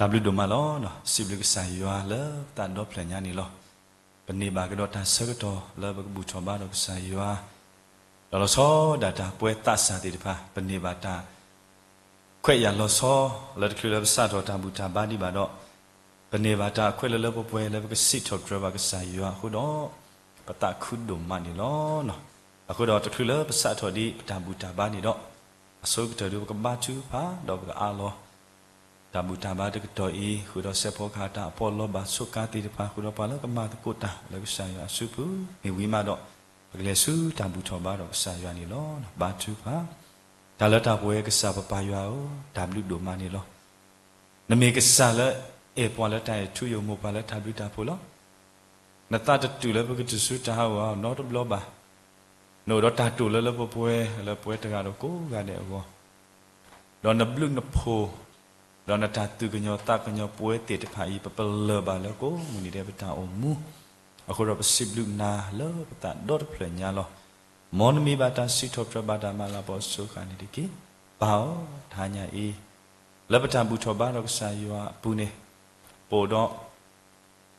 တၢ်ဘျုးဒိၣ်မးလီၤ. စံးဘျုးကစၢ်ယွၤလၢပသးဒီဖျၢၣ်ညါန့ၣ်လီၤ. ပန့ၢ်ဘၣ်ကဒီးတၢ်ဆၢကတီၢ်လၢပကဘူၣ်ထီၣ်ဘါဒီးကစၢ်ယွၤ, ဒီးလီၤဆီဒၣ်တၢ်ပှဲၤသးစၢ်သ့ၣ်တဖၣ်, ပန့ၢ်ဘၣ်တၢ် ခွဲးယာ်လီၤဆီ လၢတချုးလၢပစးထီၣ်တၢ်ဘူၣ်တၢ်ဘါဒံးဘၣ်ဒီး, ပန့ၢ်ဘၣ်တၢ်ခွဲးလၢလၢပှဲၤပှဲၤလၢပကစံးထီၣ်ပတြၢၤဘၣ်ကစၢ်ယွၤအဃိဒီး, ပသးခုဒိၣ်မးန့ၣ်လီၤ. အဃိဒီးတချုးလၢပစးထီၣ်ဒံးပတၢ်ဘူၣ်တၢ်ဘါန့ၣ်ဒီး, အဆိကတၢၢ်ဒုးပကဘါထုကဖၣ် ဒီးပကအးလီၤ တၢ်ဘူၣ်တၢ်ဘါတကတီၢ်အံၤ, ဃုာ်ဒီးစဲးဖီကဟၣ်တၢ်အပီးလီဘၣ်ဆိးကါသ့ၣ်တဖၣ်, ဃုာ်ဒီးပှၤလၢကမၤသကိးတၢ်လၢကစၢ်ယွၤအစုပူၤ, မ့ၢ်ဝံၤမးဒီး, ပကလဲၤဆူတၢ်ဘူၣ်ထီၣ်ဘါဒီးကစၢ်ယွၤန့ၣ်လီၤ. ဘါထုကဖၣ်, တၢ်လၢတၢ်ပှဲၤကစၢ်ပပၢ်ယွၤဧၢ, တၢ်ဘျုးဒိၣ်မးန့ၣ်လီၤ. နမ့ၢ်ကစၢ်လၢအဲၣ်ပှၤလၢတၢ်အဲၣ်ထူယိာ်မိၢ်ပှၢ်လၢတၢ်ဘျုးတၢ်ဖှိၣ်လီၤ. နသးတတုာ်လၢပကတုၤဆူတၢ်ဟးဂီၤအီၤနီတဘျီဘၣ်. နအိၣ်ဒီးတၢ်တိာ်လၢလၢပှဲၤပှဲၤလၢပှၤတဂၤဒီးကိးဂၤဒဲးအဂီၢ်, ဒီးနဘျုးနဖှိၣ်, ဒီးနတၢ်သူၣ်ကညီၤသးကညီၤပဝဲသ့ၣ်တဖၣ်အံၤ ပပလၢၢ်ဘၣ်လၢကိးမုၢ်နံၤဒဲးပတၢ်အိၣ်မူ, အဃိဒီးပစံးဘျုးနၤလၢပသးဒီတဖျၢၣ်ညါလီၤ. မ်နမံၤဘၣ်တၢ်စံးထီၣ်ပတြၢၤဘၣ်တၢ်မၤလၤကပီၤအစိၤဃာ်န့ၣ်တက့ၢ်. ပၢ်ဧၢ, တဟါညါအံၤ, လၢပတၢ်ဘူၣ်ထီၣ်ဘါဒီးကစၢ်ယွၤအပူၤန့ၣ်, ပအိၣ်ဒီး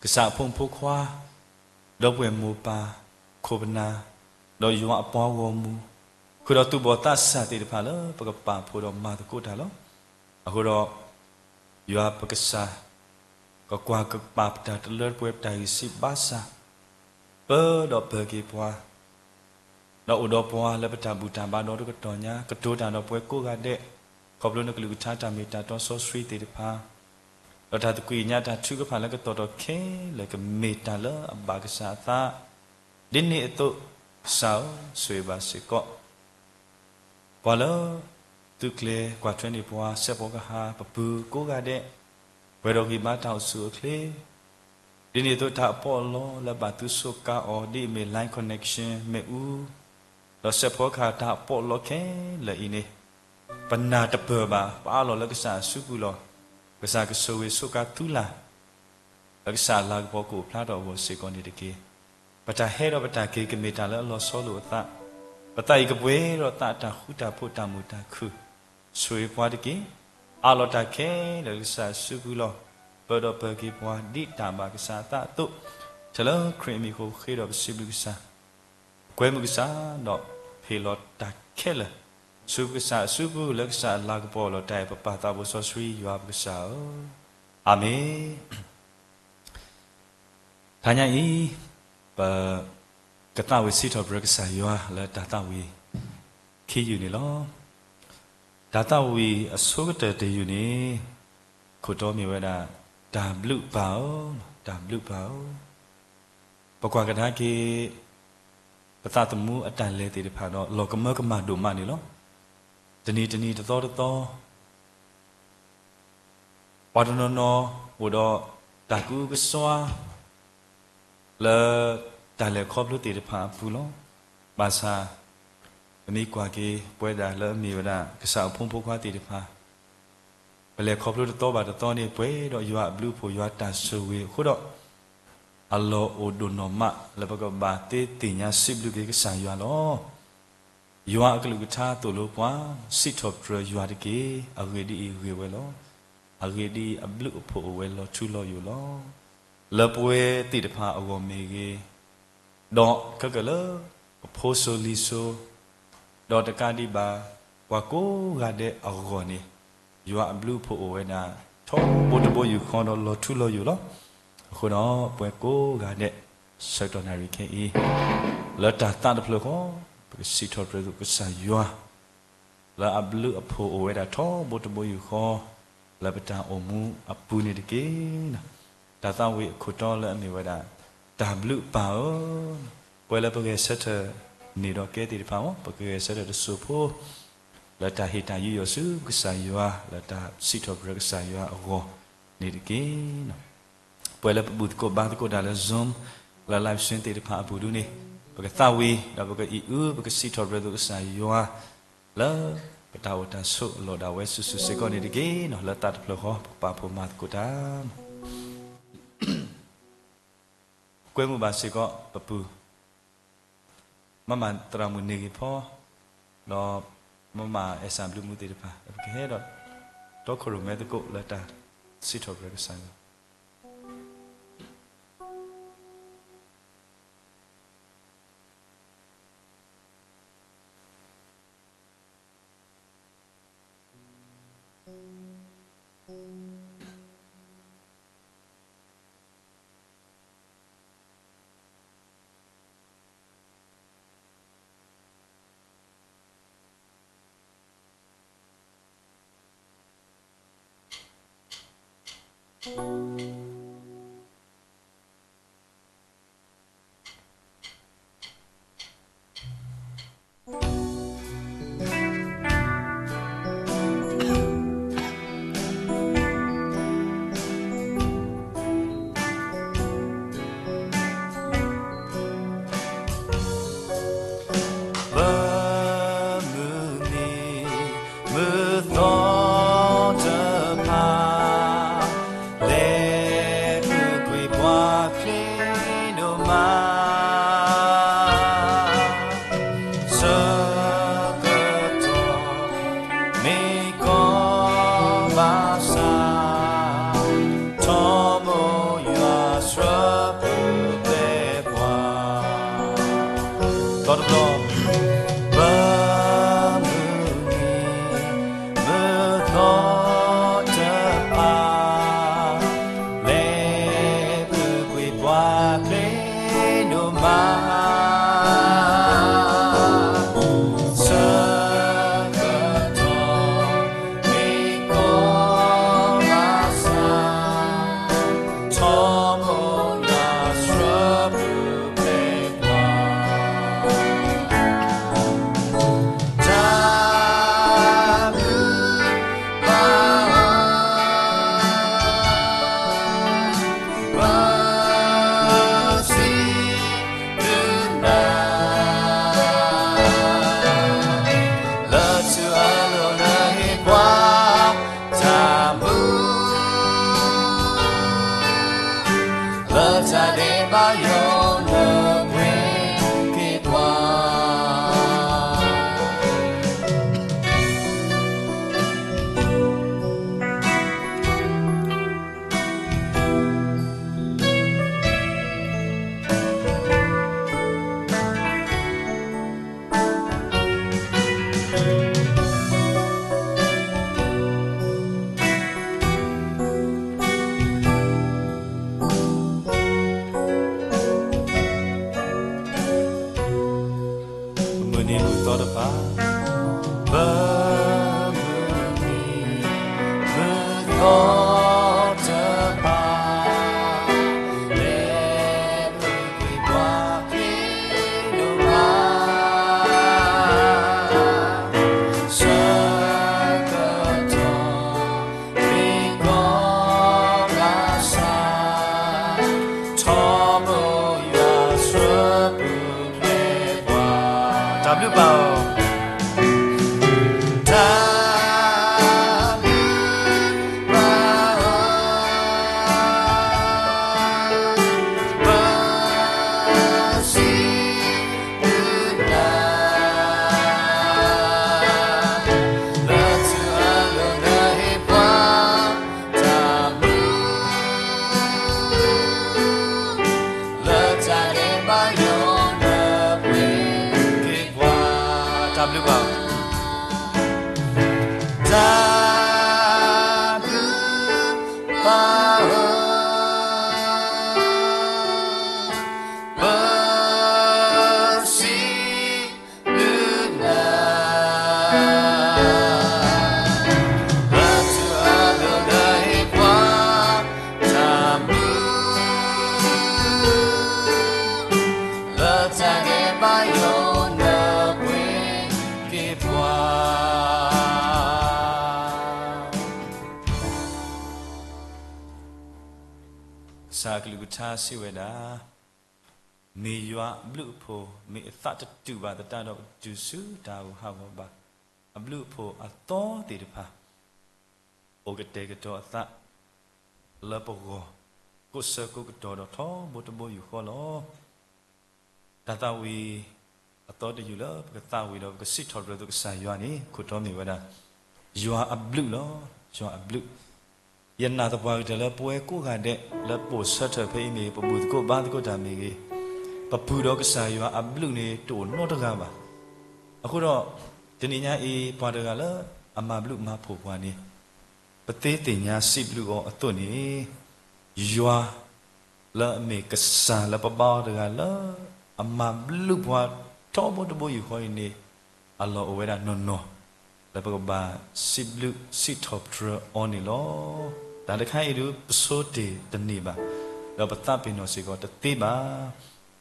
ကစၢ်အဖိမုၣ်ဖိခွါ, ဒီပုၢ်ဝဲၢ်မိၢ်ပၢ်, ခိၣ်ပနၢ်, ဒီးယွၤအပှၤဂီၢ်မုၢ်, ဃုာ်ဒီးသူၣ်ဘီၣ်သးစၢ်သ့ၣ်တဖၣ်လၢပကပာ်ဖှိၣ်ဒီးမၤသကိးတၢ်လီၤ. အဃိဒီး, ယွၤပကစၢ်, ကကွၢ်ကပာ်ပတၢ်တလၢတပှဲၤပတၢ်ဂံၢ်စၢ်ဘါစၢ်, ပၢဒီးပၢၤက့ၤပှၤ ဒီးအိၣ်ဒီးပှၤလၢပတၢ်ဘူၣ်တၢ်ဘါဒီတကတီၢ်ညါ, ကတိၤတၢ်ဒီးပှၤကိးဂၤဒဲး, ခီဖျိနကလုၢ်ကထါတၢ်မ့ၢ်တၢ်တီစီဆှံသ့ၣ်တဖၣ်, ဒီးတၢ်သကွံာ်ကညးတၢ်ထုကဖၣ်လၢကတီၢ်ထီၣ်ခဲလၢာ် ကမ့ၢ်တၢ်လၢအဘၣ်ကစၢ်အသး, ဒ်န့ၣ်အသိး, ကစၢ်ဧၢ, ဆိၣ်ဂ့ၤဘၣ်စ့ၢ်ကီး ပှၤလၢ သုးကျဲၤကွၢ်ထွဲန့ၢ်ပှၤ စဲးဖီကဟၣ် ပပုၢ်ကိးဂၤဒဲး, ပှဲၤဒီးဂံၢ်ဘါတၢ်အိၣ်ဆူၣ်အိၣ်ချ့, ဒ်န့ၣ်အသိးတၢ်အပီးအလီလၢဘၣ်သုးဆိးကါအီၤ ဒ်အမ့ၢ် line connection မ့ၣ်အူ, ဒီးစဲးဖီကဟၣ်တၢ်အပီးအလီခဲလၢာ်အံၤန့ၣ်, ပနၢ်တပၢၢ်ဘၣ် ပအးလီၤလၢကစၢ်အစုပူၤလီၤ. ကစၢ်ကဆိၣ်ဂ့ၤဆိးကါသုလၢ် လၢကစၢ်အလၤကပီၤကအိၣ်ဖျါထီၣ်အဂီၢ်စ့ၢ်ကီးန့ၣ်တက့ၢ်. ပတၢ်ဟဲဒီးပတၢ်က့ၤကမ့ၢ်တၢ်လၢအလီၤဆီလိာ်အသး, ပသးအံၤကပှဲၤဒီးသးအတၢ်ဃူတၢ်ဖိးတၢ်မုာ်တၢ်ခုၣ်, ဆိၣ်ဂ့ၤပှၤတက့ၢ်. အးလီၤတၢ်ခဲလၢာ်လၢကစၢ်အစုပူၤလီၤ. ပၢဒီးပၢၤက့ၤပှၤဒ်တၢ်ဘၣ်ကစၢ်အသးအသိး, ထဲလၢခရံာ်အမံၤအဃိပဃ့ဒီးပစံးဘျုးကစၢ် ပကွဲမုာ်ကစၢ်, ဒီးဟ့ၣ်လီၤတၢ်ခဲလၢာ်, ဆူပကစၢ်အစုပူၤလၢကစၢ်အလၤကပီၤလီၤတၢ်အံၤ ပပၢ်သးဘိစီဆှံယွၤပကစၢ်ဧၢ, အၤမ့ၣ်. တဟါညါအံၤ, ပကသးဝံၣ်စံးထီၣ်ပတြၢၤကစၢ်ယွၤလၢတၢ်သးဝံၣ်ခံယုၢ်န့ၣ်လီၤ. တၢ်သးဝံၣ်အဆိကတၢၢ်တယုၢ်န့ၣ်, ခိၣ်တီမ့ၢ်ဝဲဒၣ်, တၢ်ဘျုးပၢ်ဧၢ, တၢ်ဘျုးပၢ်ဧၢ. ပကွၢ်ကဒါက့ၤ ပသးသမူအတၢ်လဲၤသ့ၣ်တဖၣ်ဒီး လီၤကမၢကမၣ်ဒိၣ်မးန့ၣ်လီၤ. တနံၤတနံၤတသီတသီ ပှၤတနီၤနီၤအိၣ်ဒီးတၢ်ကအုကစွါ လၢတၢ်လဲၤခီဖျိသ့ၣ်တဖၣ်အပူၤလီၤ. ဘၣ်ဆၣ် ပမ့ၢ်ကွၢ်က့ၤပဝဲဒၣ်လၢအမ့ၢ်ဝဲဒၣ် ကစၢ်အဖိမုၣ်ဖိခွါသ့ၣ်တဖၣ် ပလဲၤခီဖျိတသီဘၣ်တသီန့ၣ် ပှဲၤဒီးယွၤအဘျုးအဖှိၣ် ယွၤတၢ်ဆိၣ်ဂ့ၤအဃိဒီး အလီၢ်အိၣ်ဒိၣ်နီၢ်မးလၢပကဘၣ်သ့သ့ၣ်ညါစံးဘျုးက့ၤကစၢ်ယွၤလီၤ. ယွၤအကလုၢ်ကထါသိၣ်လိပှၤ, စံးထီၣ်ပတြၢၤယွၤတက့ၢ်. အဂ့ၢ်ဒ်အံၤဂ့ၤဝဲလီၤ. အဂ့ၢ်ဒ်အံၤအဘျုးအဖှိၣ်အိၣ်ဝဲလီၤထူလီၤယိာ်လီၤ. လၢပဝဲသ့ၣ်တဖၣ်အဂီၢ်မ့ၢ်ဂ့ၤ, ဒီးခဲကလၢ ပဖိစိၤလံၤစိၤ, ဒီးတကးဒံးဘၣ် ပှၤကိးဂၤဒဲးအဂီၢ်န့ၣ်, ယွၤအဘျုးအဖှိၣ်အိၣ်ဝဲဒၣ် ထီဘိတဘိယူၢ်ဃီဒီးလီၤထူလီၤယိာ်လီၤ. အဃိဒီးပဝဲကိးဂၤဒဲး ဆၢကတီၢ်နၣ်ရံၣ်ခဲအံၤ, လၢတၢ်သးတဖျၢၣ်ဃီ, ပကစံးထီၣ်ပတြၢၤကစၢ်ယွၤ လၢအဘျုးအဖှိၣ်အိၣ်ဝဲဒၣ်ထီဘိတဘိယူၢ်ဃီ, လၢပတၢ်အိၣ်မူအပူၤန့ၣ်တက့ၢ်. တၢ်သးဝံၣ်အခိၣ်တီလၢအမ့ၢ်ဝဲဒၣ်, တၢ်ဘျုးပၢ်ဧၢ, ပှဲၤလၢပဂဲၤဆၢထၢၣ်န့ၢ်ဒီးကဲသ့ၣ်တဖၣ်အဂီၢ်, ပကဂဲၤဆၢထၢၣ်တစိၢ်ဖိ လၢတၢ်ဟ့ၣ်တၢ်ယူးယီၣ်ဆူကစၢ်ယွၤ လၢတၢ်စံးထီၣ်ပတြၢၤကစၢ်ယွၤအဂီၢ်န့ၣ်တက့ၢ်. ပှဲၤလၢပဘူၣ်သကိးဘါသကိးတၢ်လၢ Zoom, လၢ live stream သ့ၣ်တဖၣ်အပူၤဒ်န့ၣ်, ပကသးဝံၣ် ဒီးပကအံးအု ပကစံးထီၣ်ပတြၢၤကစၢ်ယွၤ လၢပတၢ်အိၣ်တၢ်ဆိးအလီၢ်ဒၣ်ဝဲစုာ်စုာ်စ့ၢ်ကီးန့ၣ်တက့ၢ်. လၢသးတဖျၢၣ်ဃီ ပကပာ်ဖှိၣ်မၤသကိးတၢ် ကွဲမုာ်ဘၣ်စ့ၢ်ကီး ပပုၢ် မမၤသရၣ်မုၣ်န့ၢ်ဂ့ၤဖီ, ဒီးမမၤအဲၣ်စၢ်ဘျုးမူသ့ၣ်တဖၣ် ပကဟဲဒီး တီခိၣ်ရိၣ်မဲသကိးလၢတၢ် စံးထီၣ်ပတြၢၤကစၢ်ယွၤ. ပမုၢ်နံၤ မုၢ်သီတဖၣ် လဲၤပူၤကွံာ်ပှၤဖျ့ဒိၣ်မး ဆၢကတီၢ် မ့ၢ်ကီဘၣ်ဆၣ် ထီဘိယွၤဆှၢပှဲၤပှၤ ဒီတဘျီ ပမုၢ်နံၤ မုၢ်သီတဖၣ် လဲၤပူၤကွံာ်ပှၤဖျ့ဒိၣ်မး ဆၢကတီၢ် မ့ၢ်ကီဘၣ်ဆၣ် ထီဘိယွၤဆှၢပှဲၤပှၤ တၢ်ဘျုးဘၣ် ပစံးဘျုးနၤ လၢထူအလိၤနဟ့ၣ်ပှၤ တၢ်မူ လၢတၢ်ဒဲးဘးယိာ်လၢပှဲၤက့ၤပှၤ ပမုၢ်နံၤမုၢ်သီတဖၣ် ပမုၢ်နံၤ မုၢ်သီတဖၣ် လဲၤပူၤကွံာ်ပှၤဖျ့ဒိၣ်မး ဆၢကတီၢ် မ့ၢ်ကီဘၣ်ဆၣ် ထီဘိယွၤဆှၢပှဲၤပှၤ တၢ်ဘျုးဘၣ်အီၤ တၢ်ဘျုးဘၣ်အီၤ ပစံးဘျုးနၤ လၢထူအလိၤနဟ့ၣ်ပှၤ တၢ်မူ လၢတၢ်ဒဲးဘးယိာ်လၢပှဲၤက့ၤပှၤ တၢ်ဘျုးဘၣ် တၢ်ဘျုးဘၣ်အီၤ ပစံးဘျုးနၤ လၢထူအလိၤနဟ့ၣ်ပှၤ တၢ်မူ လၢတၢ်ဒဲးဘးယိာ်လၢပှဲၤက့ၤပှၤ ကစၢ်အကလုၢ်ကထါစံးဝဲဒၣ်, မ့ၢ်ယွၤအဘျုးအဖှိၣ် မ့ၢ်အသးတတူာ်ဘၣ်သတးဒီးတုၤဆူတၢ်ဂီၤဟးဂီၤဘၣ်. အဘျုးအဖှိၣ်အသီသ့ၣ်တဖၣ် အိၣ်ကတဲာ်ကတီၤအသးလၢပဂီၢ် ကိးဆၢကိးကတီၢ်ဒီးထီဘိတဘိယူၢ်ဃီလီၤ. တၢ်သးဝံၣ်အသီတယုၢ်လၢပကသးဝံၣ်ဒီးပကစံးထီၣ်ပတြၢၤကစၢ်ယွၤန့ၣ် ခိၣ်တီမ့ၢ်ဝဲဒၣ် ယွၤအဘျုးလီၤ. ယွၤအဘျုး ယနာ်သပှၢ်ကတၢၢ်လၢပဝဲကိးဂၤဒဲး လၢပအိၣ်ဆၢထၢၣ်ဖဲအံၤမ့ၢ်ဂ့ၤ, ပဘူၣ်သကိးဘါသကိးတၢ်မ့ၢ်ဂ့ၤ, ပပုၢ်ဒီးကစၢ်ယွၤအဘျုးန့ၣ် တအိၣ်နီတဂၤဘၣ်. အဃိဒီး တနံၤညါအံၤ ပှၤတဂၤလၢအမၤဘျုးမၤဖှိၣ်ပှၤန့ၣ် ပသ့သ့ၣ်ညါစံးဘျုးအီၤအသိးန့ၣ် ယွၤ လၢအမ့ၢ်ကစၢ်လၢပဘါအီၤတဂၤလၢ အမၤဘျုးပှၤထီဘိတဘိယူၢ်ဃီအံၤန့ၣ် အလီၢ်အိၣ်ဝဲဒၣ်နီၢ်နီၢ် လၢပကဘၣ်စံးဘျုးစံးထီၣ်ပတြၢၤအီၤန့ၣ်လီၤ. တၢ်တခါအံၤဒုး ပဆိတ့ၢ်တန့ၢ်ဘၣ်, ဒီးပသးပ့ၤနီၣ်စ့ၢ်ကီးတသ့ဘၣ်.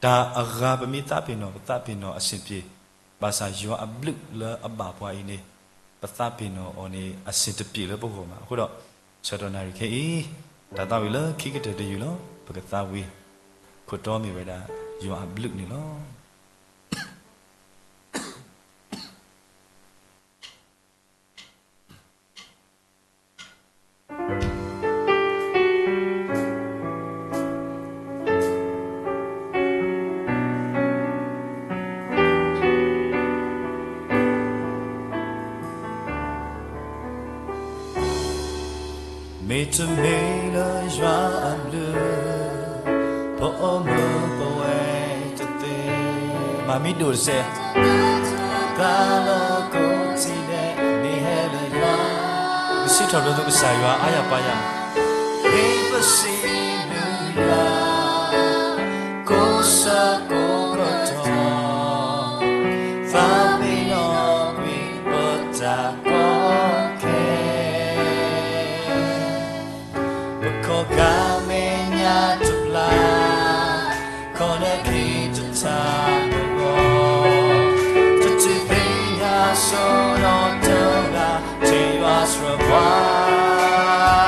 တၢ်အဂၤပမ့ၢ်သးပ့ၤနီၣ် ပသးပ့ၤနီၣ်အဆင်ပြေ, ဘၣ်ဆၣ်ယွၤအဘျုးလၢအဘၣ်ပှၤအံၤန့ၣ် ပသးပ့ၤနီၣ်အီၤန့ၣ် အဆင်တပြေလၢပဂီၢ်ဘၣ်. အဃိဒီး ဆၢကတီၢ်နၣ်ရံၣ်ခဲအံၤ တၢ်သးဝံၣ်လၢခံကတၢၢ်တယုၢ်လီၤ. ပကသးဝံၣ် ခိၣ်တီမ့ၢ်ဝဲဒၣ် ယွၤအဘျုးန့ၣ်လီၤ. မ့တမ့ၢ်လၢယွၤအဘျုး, ပအိၣ်မူပဝဲတသ့, မၤမံဒိၣ်တစဲး, သးလီၤကိးထံးဒဲး မ့ၢ်ဟဲလၢယွၤ, ပစံးထီၣ်ပတြၢၤသုကစၢ်ယွၤအါယၤပါယၤ, မ့ၢ်ပစံးဘျုးယွၤ ကိးဆၢကိးကတီၢ်, သးပ့ၤနီၣ်ကွံာ်ပတၢ်ကီခဲ, ပခီၣ်ခါမဲာ်ညါတဘျါ, ခီၣ်နၢခံတထါဘီ, တတုၤသ့ၣ်ညါစိနီတဂၤ, ထံၣ်ယွၤစၢၤပှၤ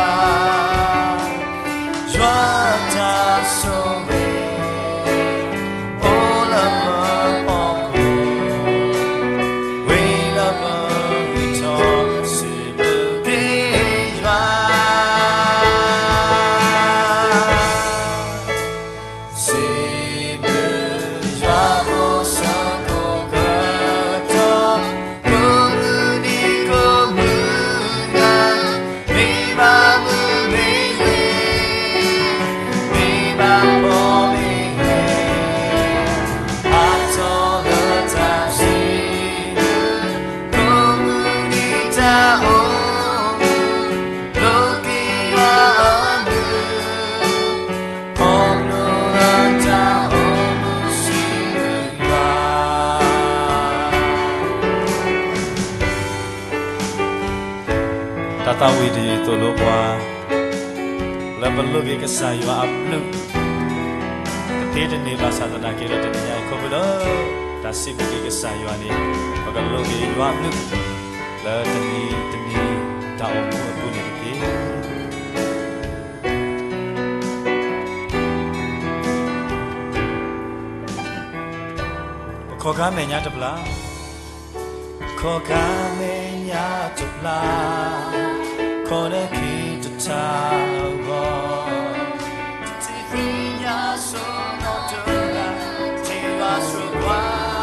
ယွၤတၢ်ဆိၣ်ဂ့ၤ အိၣ်လၢပဟီၣ်ခိၣ်, ဝံၤလၢပဂံၢ်ထီၣ် စံးဘျုးက့ၤယွၤ, စံးဘျုးယွၤ ကိးဆၢကိးကတီၢ်, ကိးမုၢ်နံၤကိးမုၢ်နၤ, မ့ၢ်ဘၣ်မုာ်မ့ၢ်ဂ့ၤ, မ့ၢ်ဘၣ်ဖှီၣ်မ့ၢ်ဂ့ၤ, အါထီၣ်လၢတၢ်စံးဘျုး, ကိးမုၢ်နံၤတၢ်အိၣ်မူ, လိးက့ၤယွၤအမုာ်, ခီဖျိလၢတၢ်အိၣ်မူစံးဘျုးယွၤ. တၢ်သးဝံၣ်တယုၢ်သိၣ်လိပှၤ လၢပလိးက့ၤကစၢ်ယွၤအဘျုး တသ့တန့ၢ်ဘၣ်ဆၣ်သနာ်က့ဒီး တနံၤညါအံၤ ခီဖျိလၢတၢ်စံးဘျုးက့ၤကစၢ်ယွၤန့ၣ် ပကလိးက့ၤယွၤအဘျုး လၢတနံၤတနံၤတၢ်အိၣ်မူအပူၤန့ၣ်တက့ၢ်. ပခီၣ်ခါမဲာ်ညါတဘျါ, ခီၣ်ခါမဲာ်ညါတဘျါ, ခီၣ်နၢခံတထါဂီၤ, တတုၤသ့ၣ်ညါစိနီတဂၤ, ထံၣ်ယွၤစၢၤပှၤ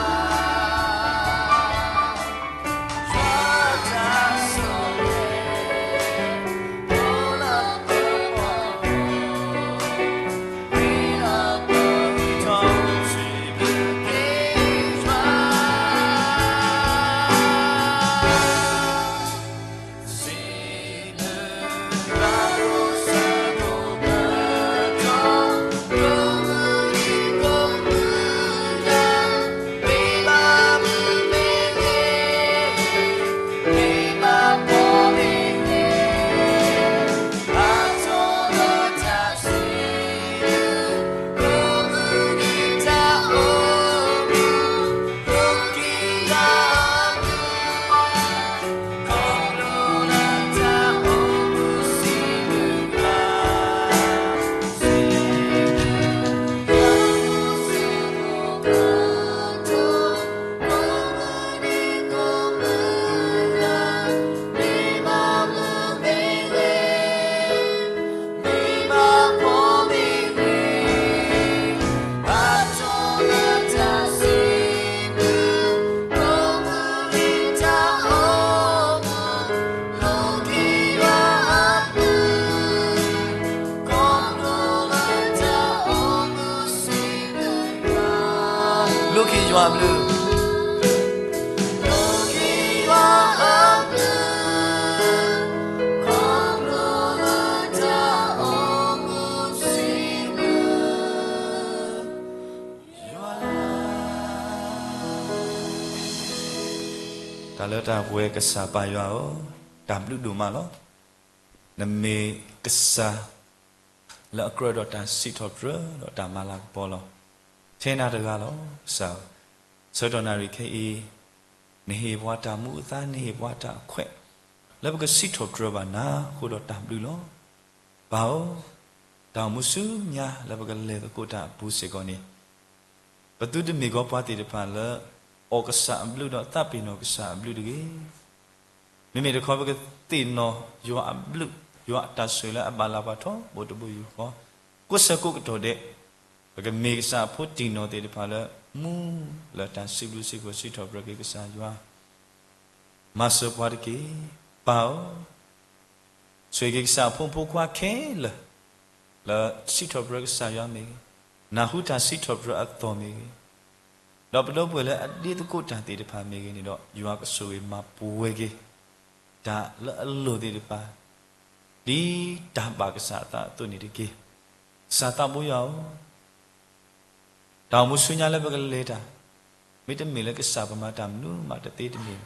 ယွၤအဘျုး, ယွၤအဘျုး, ခီဖျိလၢတၢ်အိၣ်မူစံးဘျုး တၢ်လၢတၢ်ပဝဲကစၢ်ပၢ်ယွၤဧၢ, တၢ်ဘျုးဒိၣ်မးလီၤ. နမ့ၢ်ကစၢ်လၢအကြၢးဒီးတၢ်စံးထီၣ်ပတြၢၤဒီးတၢ်မၤလၤကပီၤလီၤ. ထဲနၤတဂၤလီၤ, ကစၢ်ဧၢ, ဆၢကတီၢ်နၣ်ရံၣ်ခဲအံၤ နဟ့ၣ်ပှၤတၢ်မူအသါ, နဟ့ၣ်ပှၤတၢ်အခွဲး လၢပကစံးထီၣ်ပတြၢၤဘၣ်နၤအဃိဒီးတၢ်ဘျုးလီၤ. ပၢ်ဧၢ, တၢ်အိၣ်မူဆူညါလၢပကလဲၤသကိးတၢ်အပူၤစ့ၢ်ကီးန့ၣ် ပသုတမ့ၢ်ကီးပှၤသ့ၣ်တဖၣ်လၢ အီၣ်ကစၢ်အဘျုးဒီးသးပ့ၤနီၣ်ကစၢ်အဘျုးတဂ့ၤ. မ့မ့ၢ်တခီ ပကသ့ၣ်နီၣ်ယွၤအဘျုး, ယွၤအတၢ်ဆိၣ်ဂ့ၤလၢအဘၣ်လၤပှၤထီဘိတဘိယူၢ်ဃီ, ကိးဆၢကိးကတီၢ်ဒဲး, ပကမ့ၢ်ကစၢ်အဖိတံၢ်နီၢ်သ့ၣ်တဖၣ်လၢ မူလၢတၢ်စံးဘျုးစံးဖှိၣ်စံးထီၣ်ပတြၢၤက့ၤကစၢ်ယွၤ, မၤစၢၤပှၤတက့ၢ်, ပၢ်ဧၢ. ဆိၣ်ဂ့ၤက့ၤကစၢ်အဖိမုၣ်ဖိခွါခဲလၢာ် လၢစံးထီၣ်ပတြၢၤကစၢ်ယွၤမ့ၢ်ဂ့ၤ, နၢ်ဟူတၢ်စံးထီၣ်ပတြၢၤအသီၣ်မ့ၢ်ဂ့ၤ, ဒီးပဒီပုၢ်ဝဲၢ်လၢအဒ့သကိးတၢ်သ့ၣ်တဖၣ်မ့ၢ်ဂ့ၤန့ၣ်ဒီး ယွၤကဆိၣ်ဂ့ၤမၤပှဲၤက့ၤ တၢ်လၢအလိၣ်သ့ၣ်တဖၣ် ဒ်တၢ်ဘၣ်ကစၢ်အသးအသိးန့ၣ်တက့ၢ်. ကစၢ်သးဘိယွၤဧၢ, တၢ်အိၣ်မူဆူညါလၢပကလဲၤတၢ် မ့တမ့ၢ်လၢကစၢ်ပမၤတၢ်မနုၤမးတသ့တမံၤဘၣ်.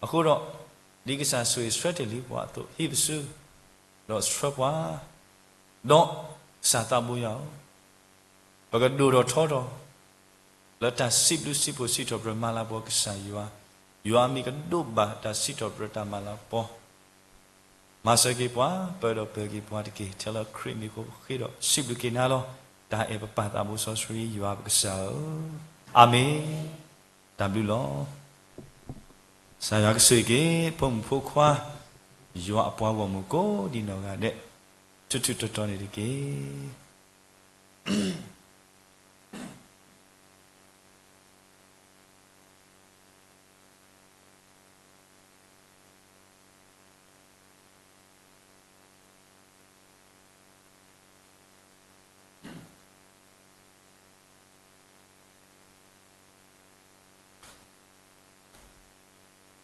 အဃိဒီး ဒ်ကစၢ်ဆိၣ်ဂ့ၤဆှၢတ့ၢ်လံပှၤအသိး ဟံးပစု ဒီးဆှၢပှၤ ဒီးကစၢ်သးဘိယွၤဧၢ, ပကဒိၣ်ထီၣ်ထီထီၣ် လၢတၢ်စံးဘျုးစံးဖှိၣ်စံးထီၣ်ပတြၢၤမၤလၤကပီၤကစၢ်ယွၤ, ယွၤအမံၤကဒိးဘၣ်တၢ်စံးထီၣ်ပတြၢၤတၢ်မၤလၤကပီၤ မၤစၢၤက့ၤပှၤ ပၢၤဒီးပၢၤက့ၤပှၤတက့ၢ်. ထဲလၢခရံာ်မံၤအဃိပဃ့ဒီးစံးဘျုးက့ၤနၤလီၤ. တၢ်အဲၣ်ပပၢ်သးဘိစီဆှံယွၤပကစၢ်ဧၢ, အၤမ့ၣ်. တၢ်ဘျုးလီၤ. ကစၢ်ယွၤကဆိၣ်ဂ့ၤက့ၤ ဖိမုၣ်ဖိခွါ ယွၤအပှၤဂီၢ်မုၢ်ကိးဒံးနီၢ်ဂၤဒဲး ထူးထူးတီၤတီၤန့ၣ်တက့ၢ်.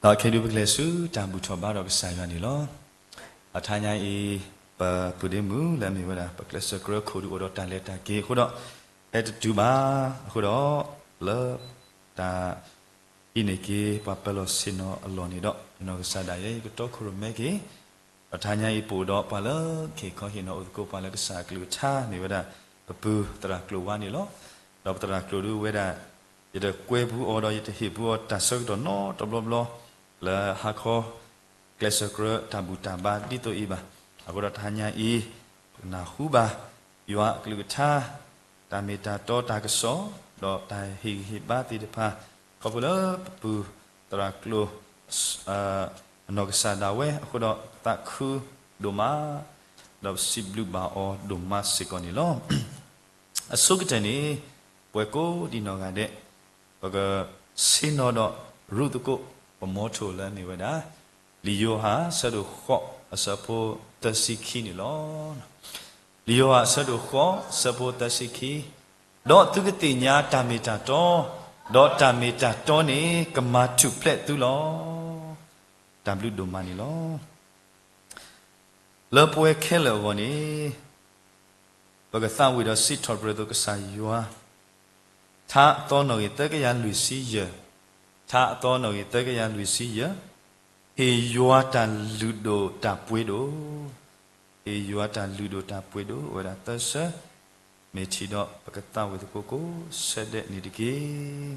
ဒီးခဲဒုးပကလဲၤဆူတၢ်ဘူၣ်ထီၣ်ဘါဒီးကစၢ်ယွၤန့ၣ်လီၤ. ဒီးတဟါညါအံၤ ပပုၢ်ဒ့မုၣ်လၢအမ့ၢ်ဝဲဒၣ် ပကျဲးစၢးကြၢးခိၣ်ဒုးအိၣ်ဒီးတၢ်လဲၤတၢ်က့ၤအဃိဒီး ဟဲတတုၤဘၣ်အဃိဒီး လၢတၢ် ဟံးန့ၢ်က့ၤပှၤပၢၤလီၢ်ဆ့ၣ်နီၤအလီၢ်န့ၣ်ဒီး ယနီၢ်ကစၢ်ဒၣ်ယဲ ယကတီခိၣ်ရိၣ်မဲက့ၤ ဒီးတဟါညါအံၤပအိၣ်ဒီးပှၤလၢခ့ၣ်ခီဟ့ၣ်နီၤအိၣ်သကိးပှၤလၢကစၢ်အကလုၢ်ကထါ မ့ၢ်ဝဲဒၣ် ပပုၢ်သရၣ်ကျိၤဝါန့ၣ်လီၤ. ဒီးပသရၣ်ကျိၤဒုးဝဲဒၣ် ယတကွဲဘူးအီၤဒီးယတဟ့ၣ်ဘူးအီၤတၢ်ဆၢကတီၢ်နီတဘျီဘျီ လၢဟါခီ ကျဲးစၢးကြၢးတၢ်ဘူၣ်တၢ်ဘါဒ်သိးအံၤဘၣ်. အဃိဒီးတဟါညါအံၤ ပကနၢ်ဟူဘၣ် ယွၤအကလုၢ်ကထါ တၢ်မ့ၢ်တၢ်တီတၢ်ကစီၣ် ဒီးတၢ်ဟ့ၣ်ဂံၢ်ဟ့ၣ်ဘါသ့ၣ်တဖၣ် ခီဖျိလၢပပုၢ်သရၣ်ကျိၤ အနီၢ်ကစၢ်ဒၣ်ဝဲအဃိဒီးသးခုဒိၣ်မး ဒီးပစံးဘျုးဘၣ်အီၤဒိၣ်မးစ့ၢ်ကီးန့ၣ်လီၤ. အဆိကတၢၢ်န့ၣ် ပဝဲကိးဒံးနီၢ်ဂၤဒဲး ပကဆ့ၣ်နီၤဒီးရူးသကိး ပမီထိၣ်လၢအမ့ၢ်ဝဲဒၣ် လံာ်ယိၤဟၣ်အဆၢဒိၣ်ဃိးအဆၢဖိသၢဆံခံန့ၣ်လီၤ. လံာ်ယိၤဟၣ်အဆၢဒိၣ်ဃိးအဆၢဖိသၢဆံခံ, ဒီးသုကသ့ၣ်ညါတၢ်မ့ၢ်တၢ်တီ, ဒီးတၢ်မ့ၢ်တၢ်တီန့ၣ်ကမၤထူၣ်ဖျဲးသုလီၤ. တၢ်ဘျုးဒိၣ်မးန့ၣ်လီၤ. လၢပဝဲခဲလၢာ်အဂီၢ်န့ၣ် ပကသးဝံၣ်ဒီးစံးထီၣ်ပတြၢၤသိးကစၢ်ယွၤ, ထါအသီနီၣ်ဂံၢ်သၢကယၤလွံၢ်ဆံယဲၢ်, ထါအသီနီၣ်ဂံၢ်သၢကယၤလွံၢ်ဆံယဲၢ်, ဟ့ၣ်ယွၤတၢ်လုၢ်ဒိၣ်တၢ်ပှ့ၤဒိၣ်, ဟ့ၣ်ယွၤတၢ်လုၢ်ဒိၣ်တၢ်ပှ့ၤဒိၣ် အိၣ်ဝဲဒၣ်သၢဆၢ, မ့ၢ်ထံၣ်ဒီးပကသးဝံၣ်သကိးကိးဆၢဒဲးန့ၣ်တက့ၢ်.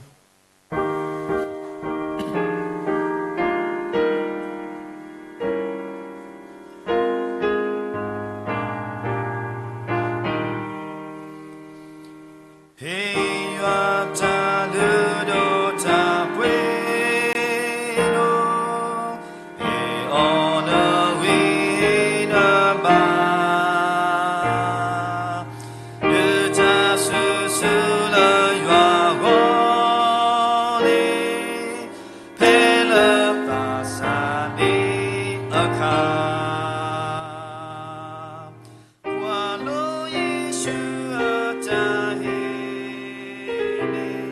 ဟ့ၣ်ယွၤတၢ်လုၢ်ဒိၣ်တၢ်ပှ့ၤဒိၣ်, ဟ့ၣ်အီၤနဂံၢ်နဘါ, ဒုးတၢ်စုဆူလၢယွၤအဂီၢ်န့ၣ်, ဖဲလၢသးစၢ်န့ၣ်အခါ, ကွၢ်လိယ့ၣ်ၡူးအတၢ်ဟ့ၣ်န့ၣ်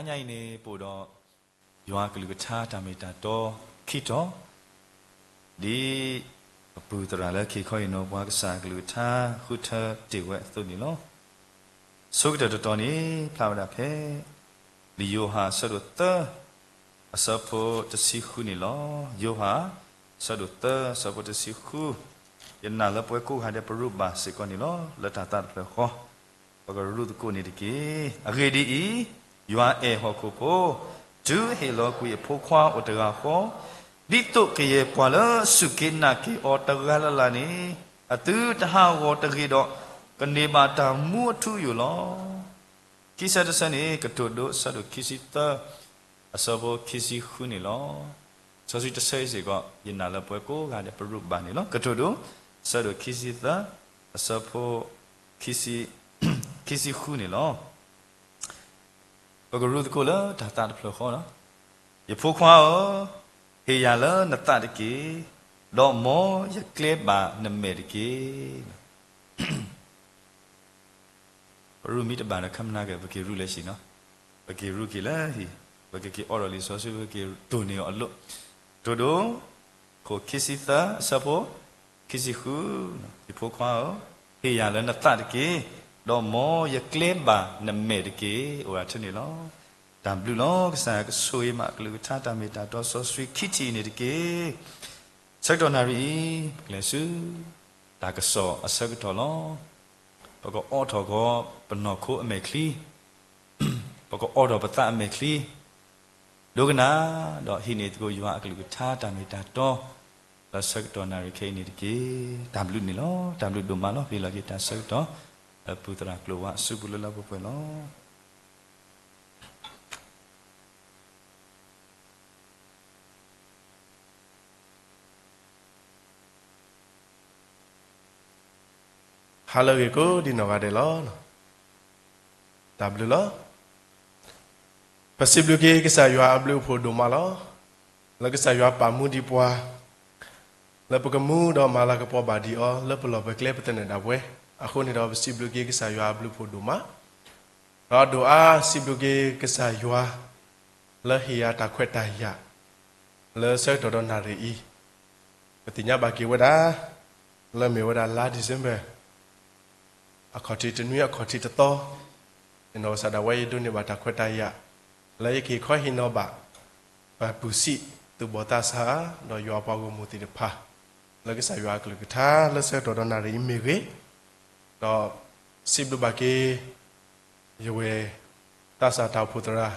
တနံၤညါအံၤန့ၣ် ပအိၣ်ဒီး ယွၤအကလုၢ်ကထါတၢ်မ့ၢ်တၢ်တီခံတီၤ, ဒ်ပပုၢ်သရၣ်လၢကဟ့ၣ်ခီဟ့ၣ်နီၤပှၤကစၢ်အကလုၢ်ကထါ ဃုထၢတ့ၢ်ဝဲအသိးန့ၣ်လီၤ. ဆိကတၢၢ်တတီၤန့ၣ် ဖျါဝဲဒၣ်ဖဲ လံာ်ယိၤဟၣ်အဆၢဒိၣ်သၢ အဆၢဖိတဆံဃုန့ၣ်လီၤ. ယိၤဟၣ် အဆၢဒိၣ်သၢ အဆၢဖိတဆံဃု, ယနာ်လၢပဝဲကိးဂၤဒဲးပရူးဘၣ်စ့ၢ်ကီးန့ၣ်လီၤ. လၢတၢ်သးတဖျၢၣ်ဃီ ပကရူးသကိးန့ၣ်တက့ၢ်. အဂ့ၢ်ဒ်အံၤ, ယွၤအဲၣ်ဟီၣ်ခိၣ်ဖိ, တုၤအဟ့ၣ်လီၤကွံာ်အဖိခွါအိၣ်တဂၤဃီ, ဒ်သိးကယဲၢ်ပှၤလၢစူၢ်က့ၤနာ်က့ၤအီၤတဂၤလၢ်လၢ်န့ၣ် အသုတဟးဂီၤတဂ့ၤဒီး ကန့ၢ်ဘၣ်တၢ်မူအထူအယိာ်လီၤ. ခံဆၢတဆၢန့ၣ် ကတိၤဒိ အဆၢဒိၣ်ခံဆံသၢ အဆၢဖိခံဆံဃုန့ၣ်လီၤ. စီဆှံတဆၢအံၤစ့ၢ်ကီး ယနာ်လၢပဝဲကိးဂၤဒဲးပရူးဘၣ်န့ၣ်လီၤ. ကတိၤဒိ အဆၢဒိၣ်ခံဆံသၢ အဆၢဖိ ခံဆံဃုန့ၣ်လီၤ. ပကရူးသကိးလၢတၢ်သးတဖျၢၣ်ဃီလီၤ. ယဖိခွါဧၢ, ဟ့ၣ်ယၤလၢနသးတက့ၢ်, ဒီးမ်ယကျဲဘၣ်နမဲာ်တက့ၢ်. ပရူးမ့ၢ်တဘၣ်ဒီး ခမနၤက့ၤ ပက့ၤရူးလၢဟံၣ်နီၤ, ပက့ၤရူးက့ၤလၢဟံၣ်, ပကက့ၤအိးထီၣ်လံာ်စီဆှံ ပက့ၤတိၢ်န့ၢ်အီၤအလိၤ. ကတိၤဒိ ခိၣ်ခံဆံသၢ အဆၢဖိ ခံဆံဃု, ယဖိခွါဧၢ, ဟ့ၣ်ယၤလၢနသးတက့ၢ်, ဒီးမ်ယကျဲဘၣ်နမဲာ်တက့ၢ်. အိၣ်ဒၣ်ထဲန့ၣ်လီၤ. တၢ်ဘျုးလီၤ. ကစၢ်ယွၤကဆိၣ်ဂ့ၤမး အကလုၢ်ကထါတၢ်မ့ၢ်တၢ်တီစီဆှံခံထံၣ်အံၤန့ၣ်တက့ၢ်. ဆၢကတီၢ်နၣ်ရံၣ်အံၤ ပကလဲၤဆူ တၢ်ကစီၣ်အဆၢကတီၢ်လီၤ. ပကအိးထီၣ်ကီး ပနီၢ်ခိအမဲာ်ချံ, ပကအိးထီၣ်ပသးအမဲာ်ချံ, ဒိကနၣ်, ဒီးဟံးန့ၢ်သကိးယွၤအကလုၢ်ကထါတၢ်မ့ၢ်တၢ်တီ လၢဆၢကတီၢ်နၣ်ရံၣ်ခဲအံၤန့ၣ်တက့ၢ်. တၢ်ဘျုးန့ၣ်လီၤ. တၢ်ဘျုးဒိၣ်မးလီၤ. ပဟ့ၣ်လီၤက့ၤတၢ်ဆၢကတီၢ် လၢပပုၢ်သရၣ်ကျိၤဝါအစုပူၤလၢလၢပှဲၤပှဲၤလီၤ. ဟါလၢအဂ့ၤကိးဒံနီၢ်ဂၤဒဲးလီၤ. တၢ်ဘျုးလီၤ. ပစံးဘျုးက့ၤကစၢ်ယွၤအဘျုးအဖှိၣ်ဒိၣ်မးလီၤ. လၢကစၢ်ယွၤပာ်မူဒံးပှၤ လၢပကမူဒီးမၤလၤကပီၤဘၣ်ဒံးအီၤ လၢပလီၢ်ပကျဲပသနၢၣ်ဒၣ်ဝဲအဃိန့ၣ်ဒီး ပစံးဘျုးက့ၤကစၢ်ယွၤအဘျုးအဖှိၣ်ဒိၣ်မး, ဒီးဒိၣ်အါစံးဘျုးက့ၤကစၢ်ယွၤ လၢဟ့ၣ်ယၤတၢ်ခွဲးတၢ်ယာ် လၢဆၢကတီၢ်ဒီးနၣ်ရံၣ်အံၤ, ပသ့ၣ်ညါဘၣ်က့ၤဝဲဒၣ် လၢမ့ၢ်ဝဲဒၣ်လါ December အခီၣ်ထံးတနွံ အခီၣ်ထံးတသီ, ယနီၢ်ကစၢ်ဒၣ်ဝဲ ယဒိးန့ၢ်ဘၣ်တၢ်ခွဲးတၢ်ယာ် လၢယကဟ့ၣ်ခီဟ့ၣ်နီၤဘၣ် ပပုၢ်စံး သူၣ်ဘီၣ်သးစၢ် ဒီးယွၤအပှၤဂီၢ်မုၢ်သ့ၣ်တဖၣ် လၢကစၢ်ယွၤအကလုၢ်ကထါ လၢဆၢကတီၢ်ဒီးနၣ်ရံၣ်အံၤမ့ၢ်ဂ့ၤ, ဒီးစံးဘျုးဘၣ်က့ၤ ယဝဲၢ် သးစၢ်တၢ်အိၣ်ဖှိၣ်သရၣ်,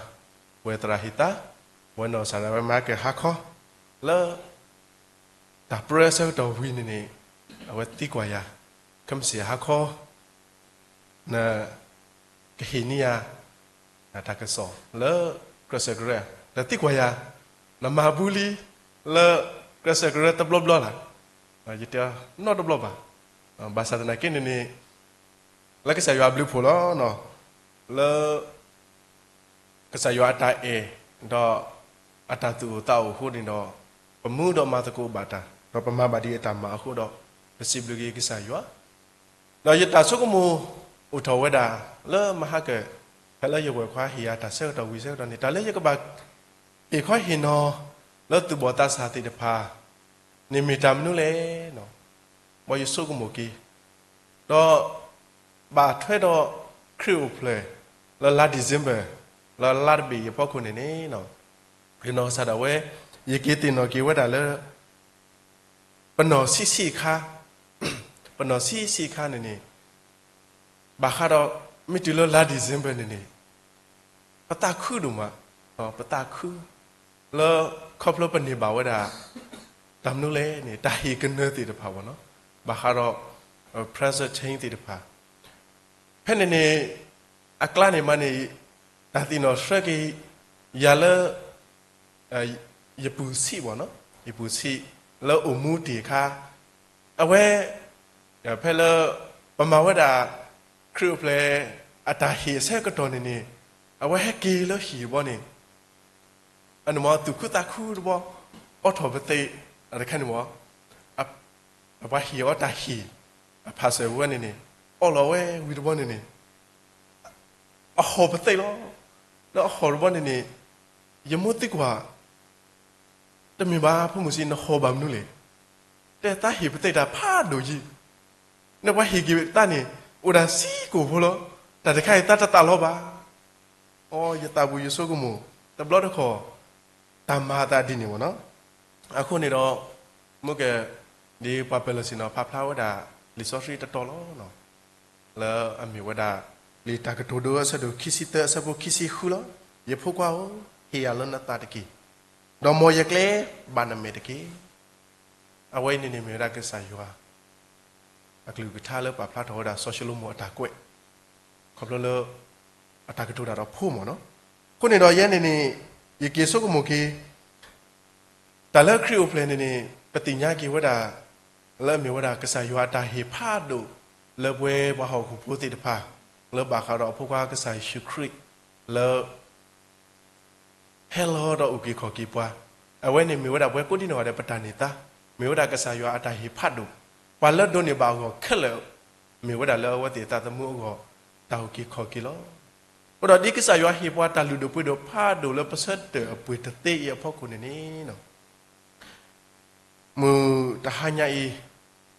ဝဲၢ်သရၣ်ဟ့ၣ်သါ, ဝဲနီၢ်ကစၢ်ဒၣ်ဝဲမၤက့ၤဟါခီ, လၢ တၢ်ပြၢဆၢကတီၢ်ဝံၤန့ၣ်န့ၣ် အဝဲသံကွၢ်ယၤ, ခဲမုၢ်ဆ့ၣ်ဟါခီ နကဟ့ၣ်န့ၢ်ယၤ တၢ်ကစီၣ်လၢ ကြၢးစၢးကရၢ, ဒီးသံကွၢ်ယၤ, နမၤဘူးလံ လၢ ကြၢးစၢးကရၢတဘျီဘျီလၢ်, ယတဲ နီတဘျီဘၣ်, ဘၣ်ဆၣ်သနာ်က့န့ၣ်န့ၣ် လၢကစၢ်ယွၤအဘျုးအဖှိၣ်လီၤ, လၢ ကစၢ်ယွၤအတၢ်အဲၣ် ဒီးအတၢ်သူၣ်အိၣ်သးအိၣ်အဃိန့ၣ်ဒီး ပမူဒီးမၤသကိးဘၣ်တၢ် ဒီးပမၤဘၣ်ဒံးအတၢ်မၤအဃိဒီး ပစံးဘျုးက့ၤကစၢ်ယွၤ, ဒီးယတၢ်ဆိကမိၣ်အိၣ်ထီၣ်ဝဲဒၣ် လၢမဟါကၢၣ် ဖဲလၢယဝဲၢ်ခွါဟ့ၣ်ယၤတၢ်ဆၢကတီၢ်ဝံၤဆၢကတီၢ်န့ၣ် တၢ်လၢယကဘၣ်ဟ့ၣ်ခီဟ့ၣ်နီၤ လၢသူၣ်ဘီၣ်သးစၢ်သ့ၣ်တဖၣ် န့ၣ်မ့ၢ်တၢ်မနုၤလဲၣ်, မ်ယဆိကမိၣ်က့ၤ ဒီး ဘၣ်ထွဲဒီးခရံာ်အိၣ်ဖျဲၣ် လၢလါ December လၢလါတဘ့ၣ်အံၤအဖီခိၣ်န့ၣ်န့ၣ် ယနီၢ်ကစၢ်ဒၣ်ဝဲ ယက့ၤသ့ၣ်နီၣ်က့ၤဝဲဒၣ်လၢ ပနီၢ်ဆံးဆံးအခါ, ပနီၢ်ဆံးဆံးအခါန့ၣ်န့ၣ် ဘၣ်ဃးဒီး မ့ၢ်တုၤလၢလါ December န့ၣ်န့ၣ် ပသးခုဒိၣ်မး, ပသးခု လၢခီဖျိပန့ၢ်ဘၣ်ဝဲဒၣ် တၢ်မနုၤလဲၣ်န့ၣ် တၢ်ဟ့ၣ်ကနၢသ့ၣ်တဖၣ်ဘၣ်နီၤ, ဘၣ်ဃးဒီး present change သ့ၣ်တဖၣ်, ဖဲန့ၣ်န့ၣ် အကျါန့ၣ်မးန့ၣ် တၢ်သ့ၣ်နီၣ်ဆှၢက့ၤ ယၤလၢ ယပုၢ်ဆံးဘၣ်နီၤ, ယပုၢ်ဆံး လၢအိၣ်မူတ့ၢ်အခါ အဝဲ ဖဲလၢ ပမၤဝဲဒၣ် ခရံာ်အိၣ်ဖျဲၣ် အတၢ်ဟ့ၣ်အဆၢကတီၢ်န့ၣ်န့ၣ် အဝဲဟဲက့ၤလၢဟံၣ်တဘျီန့ၣ် အန့ၣ်မးသူၣ်ခုသးခုတဘျီ, အိးထီၣ်ပသ့ၣ် တခါန့ၣ်မး အပှၤဟ့ၣ်အီၤတၢ်ဟ့ၣ် အဖးစၢၤဝဲန့ၣ်န့ၣ် အီၣ်လီၤဝဲဝံၤတဘျီန့ၣ်န့ၣ် အဟီၣ်ပသ့ၣ်လီၤ. ဒီးအဟီၣ်တဘျီန့ၣ်န့ၣ်, ယမိၢ်သံကွၢ်, တမ့ၢ်ဘၣ် ဖိမုၣ်ဆံး နဟီၣ်ဘၣ်မနုၤလဲၣ်. တဲသးဟ့ၣ်ပသ့ၣ်တၢ်ဖးဒိၣ်ယံၤ, နပှၤဟ့ၣ်က့ၤသးန့ၣ် အိၣ်ဒၣ်ဆံကိၣ်ဖိလီၤ. တၢ်တခါအံၤသးတသးလီၤဘၣ်. အိ ယသးပူၤယဆိကမိၣ်, တဘျီတခီၣ် တၢ်မၤအသးဒ်န့ၣ်မ့ၢ်နီၤ. အဃိန့ၣ်ဒီး မုၢ်က ဒ်ပှၤပၢၤလီၢ်ဆ့ၣ်နီၤ ဖးဖျါဝဲဒၣ် လံာ်စီဆှံတတီၤလီၤ. လၢအမ့ၢ်ဝဲဒၣ် လံာ်တၢ်ကတိၤဒိ အဆၢဒိၣ်ခံဆံသၢ အဆၢဖိခံဆံဃုလီၤ. ယဖိခွါဧၢ, ဟ့ၣ်ယၤလၢနသးတက့ၢ်, ဒီးမ်ယကျဲဘၣ်နမဲာ်တက့ၢ်. အဝဲအံၤန့ၣ်န့ၣ်မ့ၢ်ဝဲဒၣ်ကစၢ်ယွၤ အကလုၢ်ကထါလၢပာ်ဖျါထီၣ်ဝဲဒၣ်စီၤၡလိၤမိၣ်အတၢ်ကွဲး, ခီဖျိလၢ အတၢ်ကတိၤတၢ်ဒီးဖိမ့ၢ်နီၤ. အဃိန့ၣ်ဒီးယဲန့ၣ်န့ၣ် ယက့ၤဆိကမိၣ်က့ၤ တၢ်လၢခရံာ်အိၣ်ဖျဲၣ်န့ၣ်န့ၣ် ပသ့ၣ်ညါက့ၤဝဲဒၣ် လၢအမ့ၢ်ဝဲဒၣ်ကစၢ်ယွၤအတၢ်ဟ့ၣ်ဖးဒိၣ် လၢပဝဲပှၤဟီၣ်ခိၣ်ဖိသ့ၣ်တဖၣ် လၢဘၣ်ဃးဒီးအဖိခွါကစၢ်ယ့ၣ်ၡူးခရံာ် လၢ ဟဲလီၤဒီးအုၣ်က့ၤခီၣ်က့ၤပှၤ, အဝဲန့ၣ်မ့ၢ်ဝဲဒၣ်ပဝဲကိးဒံနီၢ်ဂၤဒဲးပတၢ်န့ၢ်သါ, မ့ၢ်ဝဲဒၣ်ကစၢ်ယွၤအတၢ်ဟ့ၣ်ဖးဒိၣ်, ပှၤလၢဒိးန့ၢ်ဘၣ်အဂီၢ်ခဲလၢာ်, မ့ၢ်ဝဲဒၣ်လၢအဝဲသ့ၣ်အသးသမူအဂီၢ် တၢ်အုၣ်က့ၤခီၣ်က့ၤလီၤ. အဃိဒီးဒ်ကစၢ်ယွၤဟ့ၣ်ပှၤတၢ်လုၢ်ဒိၣ်ပှ့ၤဒိၣ်ဖးဒိၣ်လၢပဆၢတၢၢ်အပှ့ၤတသ့အံၤအဖီခိၣ်န့ၣ်န့ၣ် မုၢ်တဟါညါအံၤ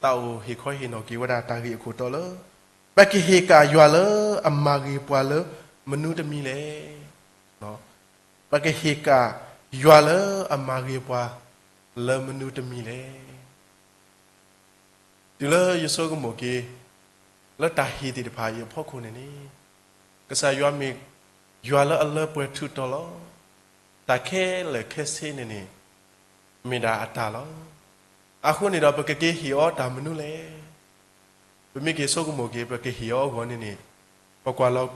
သးအိၣ်ဟ့ၣ်ခီဟ့ၣ်နီၤက့ၤဝဲဒၣ်တၢ်ဂ့ၢ်အခိၣ်တီလၢ ပကဟ့ၣ်ကၣ်ယွၤလၢအမၤဂ့ၤပှၤလၢမနုၤတမံၤလဲၣ်. ပကဟ့ၣ်ကၣ်ယွၤလၢအမၤဂ့ၤပှၤလၢမနုၤတမံၤလဲၣ်. တုၤလၢယဆိကမိၣ်က့ၤ လၢတၢ်ဟ့ၣ်သ့ၣ်တဖၣ်အံၤအဖီခိၣ်န့ၣ်န့ၣ် ကစၢ်ယွၤမ့ၢ်ယွၤလၢအလၢပှဲၤထူးတီၤလီၤ. တၢ်ခဲလၢာ်ခဲဆ့န့ၣ်န့ၣ် မ့ၢ်ဒၣ်အတၢ်လီၤ. အဃိန့ၣ်ဒီးပကက့ၤဟ့ၣ်အီၤတၢ်မနုၤလဲၣ်. ပမ့ၢ်က့ၤဆိကမိၣ်က့ၤ ပကဟ့ၣ်အီၤအဂီၢ်န့ၣ်န့ၣ် ပကွၢ်လီၤ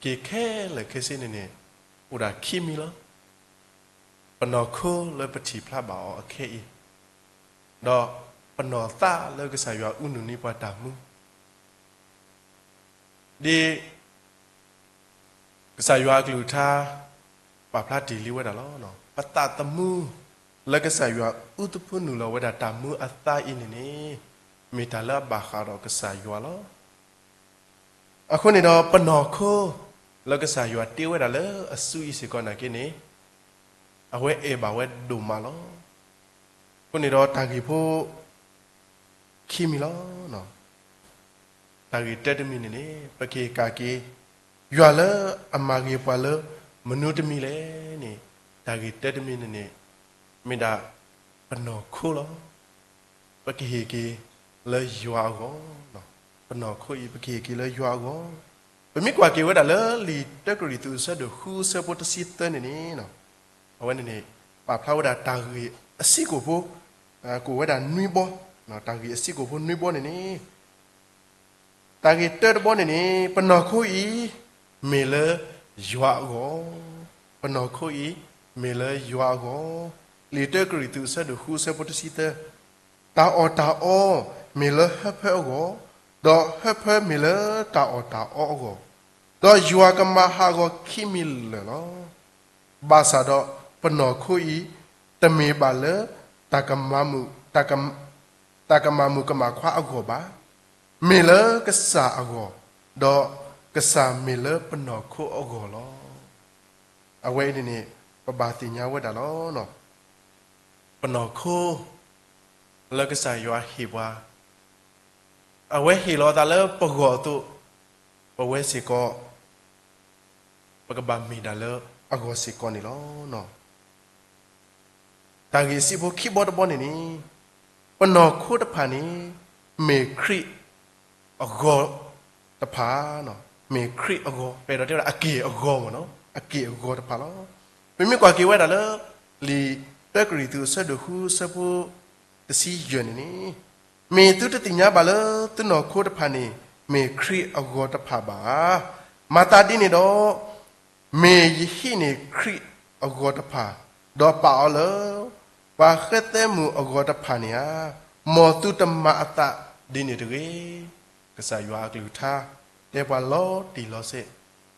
က့ၤခဲလၢာ်ခဲဆ့န့ၣ်န့ၣ် အိၣ်ဒၣ်ခံမံၤလီၤ. ပနီၢ်ခိလၢပထံၣ်ဖျါဘၣ်အီၤအခဲအံၤ, ဒီးပနီၢ်သးလၢကစၢ်ယွၤအူနုၢ်န့ၢ်ပှၤတၢ်မူ ဒ်ကစၢ်ယွၤအကလုၢ်ကထါ ပာ်ဖျါတ့ၢ်လံဝဲဒၣ်လီၤ. ပသးသမူလၢကစၢ်ယွၤအူသဖှိနုာ်လီၤဝဲဒၣ်တၢ်မူအသါအံၤန့ၣ်န့ၣ် မ့ၢ်တၢ်လၢအဘၣ်ဃးဒီးကစၢ်ယွၤလီၤ. အဃိန့ၣ်ဒီးပနီၢ်ခိ လၢကစၢ်ယွၤတ့ဝဲဒၣ်လၢအစုအံၤစ့ၢ်ကီးနာ်က့န့ၣ် အဝဲအဲၣ်ဘၣ်ဝဲဒိၣ်မးလီၤ. အဃိန့ၣ်ဒီးတၢ်ဂ့ၢ်ဖိ ခံမံၤလီၤ. တၢ်ဂ့ၢ်တၢတမံၤန့ၣ်န့ၣ် ပကဟ့ၣ်ကၣ်က့ၤ ယွၤလၢအမၤဂ့ၤပှၤလၢမနုၤတမံၤလဲၣ်န့ၣ် တၢ်ဂ့ၢ်တၢတမံၤန့ၣ်န့ၣ် မ့ၢ်ဒၣ်ပနီၢ်ခိလီၤ. ပကဟ့ၣ်က့ၤလၢယွၤအဂီၢ်, ပနီၢ်ခိအံၤ ပကဟ့ၣ်က့ၤလၢယွၤအဂီၢ်. ပမ့ၢ်ကွၢ်က့ၤဝဲဒၣ်လၢလံာ်တၢကရံၣ်သူးအဆၢဒိၣ်ဃုအဆၢဖိတဆံသၢန့ၣ်န့ၣ် အဝဲန့ၣ်န့ၣ် ပာ်ဖျါဝဲဒၣ်တၢ်ဂ့ၢ်အဆံးကိာ်ဖိ ကိးဝဲဒၣ်နွံဘီ, တၢ်ဂ့ၢ်အဆံးကိာ်ဖိနွံဘီန့ၣ်န့ၣ် တၢ်ဂ့ၢ်တၢတဘီန့ၣ်န့ၣ် ပနီၢ်ခိအံၤ မ့ၢ်လၢယွၤအဂီၢ်, ပနီၢ်ခိအံၤ မ့ၢ်လၢယွၤအဂီၢ်. လံာ်တၢကရံၣ်သူးအဆၢဒိၣ်ဃုအဆၢဖိတဆံသၢ, တၢ်အီၣ်တၢ်အီ မ့ၢ်လၢဟၢဖၢအဂီၢ်, ဒီးဟၢဖၢမ့ၢ်လၢတၢ်အီၣ်တၢ်အီအဂီၢ်, ဒီးယွၤကမၤဟးဂီၤခံမံၤလၢာ်လီၤ. ဘၣ်ဆၣ်ဒီးပနီၢ်ခိအံၤ တမ့ၢ်ဘၣ်လၢ တၢ်ကမၤမုာ် တၢ်ကမၤမုာ်ကမၣ်ခွါအဂီၢ်ဘၣ်, မ့ၢ်လၢကစၢ်အဂီၢ်, ဒီးကစၢ်မ့ၢ်လၢပနီၢ်ခိအဂီၢ်လီၤ. အဝဲအံၤန့ၣ်န့ၣ် ပဘၣ်သ့ၣ်ညါဝဲဒၣ်လီၤ. ပနီၢ်ခိ လၢကစၢ်ယွၤဟ့ၣ်ပှၤ, အဝဲဟ့ၣ်လီၤသးလၢပဂီၢ်အသိး, ပဝဲစ့ၢ်ကီး ပကဘၣ်မ့ၢ်ဒၣ်လၢအဂီၢ်စ့ၢ်ကီးန့ၣ်လီၤ. တၢ်ဂ့ၢ်အဆံးဖိခံဘီတဘီန့ၣ်န့ၣ်, ပနီၢ်ခိတဖၣ်န့ၣ် မ့ၢ်ခရံာ်အဂီၤတဖၣ်, မ့ၢ်ခရံာ်အဂီၤ ပအဲၣ်ဒိးတဲဝဲဒၣ်အက့ၢ်အဂီၤမ့ၢ်နီၤ, အက့ၢ်အဂီၤတဖၣ်လီၤ. ပမ့ၢ်ကွၢ်က့ၤဝဲဒၣ်လၢ လံာ်တၢကရံၣ်သူးအဆၢဒိၣ်ဃုအဆၢဖိ တဆံယဲၢ်န့ၣ်န့ၣ်, မ့ၢ်သုတသ့ၣ်ညါဘၣ်လၢသုနီၢ်ခိတဖၣ်န့ၣ် မ့ၢ်ခရံာ်အဂီၤတဖၣ်ဘၣ်ဧါ. မၤသးဒ်န့ၣ်ဒီး မ့ၢ်ယဟံးန့ၢ်ခရံာ်အဂီၤတဖၣ်, ဒီးပာ်အီၤလၢ ပှၤဃဲသဲမုၣ်အဂီၤတဖၣ်န့ၣ်ဧါ. မ်သုတမၤအသးဒ်န့ၣ်တဂ့ၤ. ကစၢ်ယွၤအကလုၢ်ကထါ တဲပှၤလီၤတံၢ်လီၤဆဲး,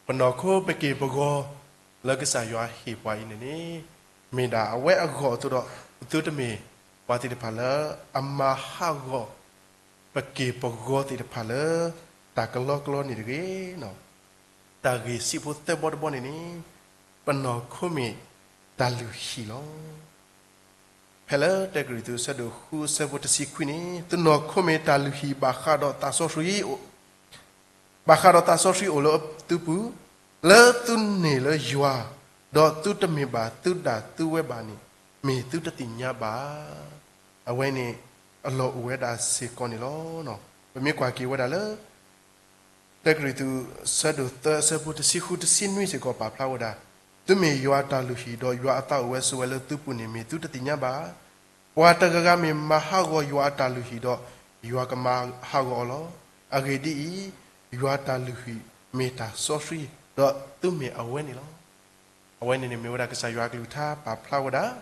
ပနီၢ်ခိပက့ၢ်ပဂီၤ လၢကစၢ်ယွၤဟ့ၣ်ပှၤအံၤန့ၣ်န့ၣ်, မ့ၢ်ဒၣ်အဝဲအဂီၢ်အသိးဒီး ပသုတမ့ၢ်ပှၤသ့ၣ်တဖၣ်လၢအမၤဟးဂီၤ ပက့ၢ်ပဂီၤသ့ၣ်တဖၣ်လၢ တၢ်ကလီကလီန့ၣ်တဂ့ၤ. တၢ်ဂ့ၢ်ဆံးဖိသၢဘီတဘီန့ၣ်န့ၣ်, ပနီၢ်ခိမ့ၢ်တၢ်လုၢ်ဟံၣ်လီၤ. ဖဲလၢတၢကရံၣ်သူး အဆၢဒိၣ်ဃု အဆၢဖိတဆံခွံန့ၣ်, သုနီၢ်ခိမ့ၢ်တၢ်လုၢ်ဟံၣ်ဘၣ်ဃးဒီးသးစီဆှံ, ဘၣ်ဃးဒီးသးစီဆှံအိၣ်လၢသုပူၤ, လၢသုန့ၢ်လၢယွၤ, ဒီးသုတမ့ၢ်ဘၣ်သုဒၣ်သုဝဲဘၣ်န့ၣ်, မ့ၢ်သုတသ့ၣ်ညါဘၣ်. အဝဲန့ၣ်အလီၢ်အိၣ်ဝဲဒၣ်စ့ၢ်ကီးန့ၣ်လီၤ. ပမ့ၢ်ကွၢ်က့ၤဝဲဒၣ်လၢ တၢကရံၣ်သူး အဆၢဒိၣ်သၢ အဆၢဖိတဆံဃု တဆံနွံစ့ၢ်ကီးပာ်ဖျါဝဲဒၣ်, သုမ့ၢ်ယွၤအတၢ်လုၢ်ဟံၣ်, ဒီးယွၤအသးအိၣ်ဝဲဆိးဝဲလၢသုပူၤန့ၣ်, မ့ၢ်သုတသ့ၣ်ညါဘၣ်. ပှၤတဂၤဂၤမ့ၢ်မၤဟးဂီၤယွၤအတၢ်လုၢ်ဟံၣ်ဒီး, ယွၤကမၤဟးဂီၤအီၤလီၤ. အဂ့ၢ်ဒ်အံၤ, ယွၤအတၢ်လုၢ်ဟံၣ်မ့ၢ်တၢ်စီဆှံ, ဒီးသုမ့ၢ်အဝဲန့ၣ်လီၤ. အဝဲန့ၣ်န့ၣ်မ့ၢ်ဝဲဒၣ်ကစၢ်ယွၤအကလုၢ်ကထါပာ်ဖျါဝဲဒၣ်,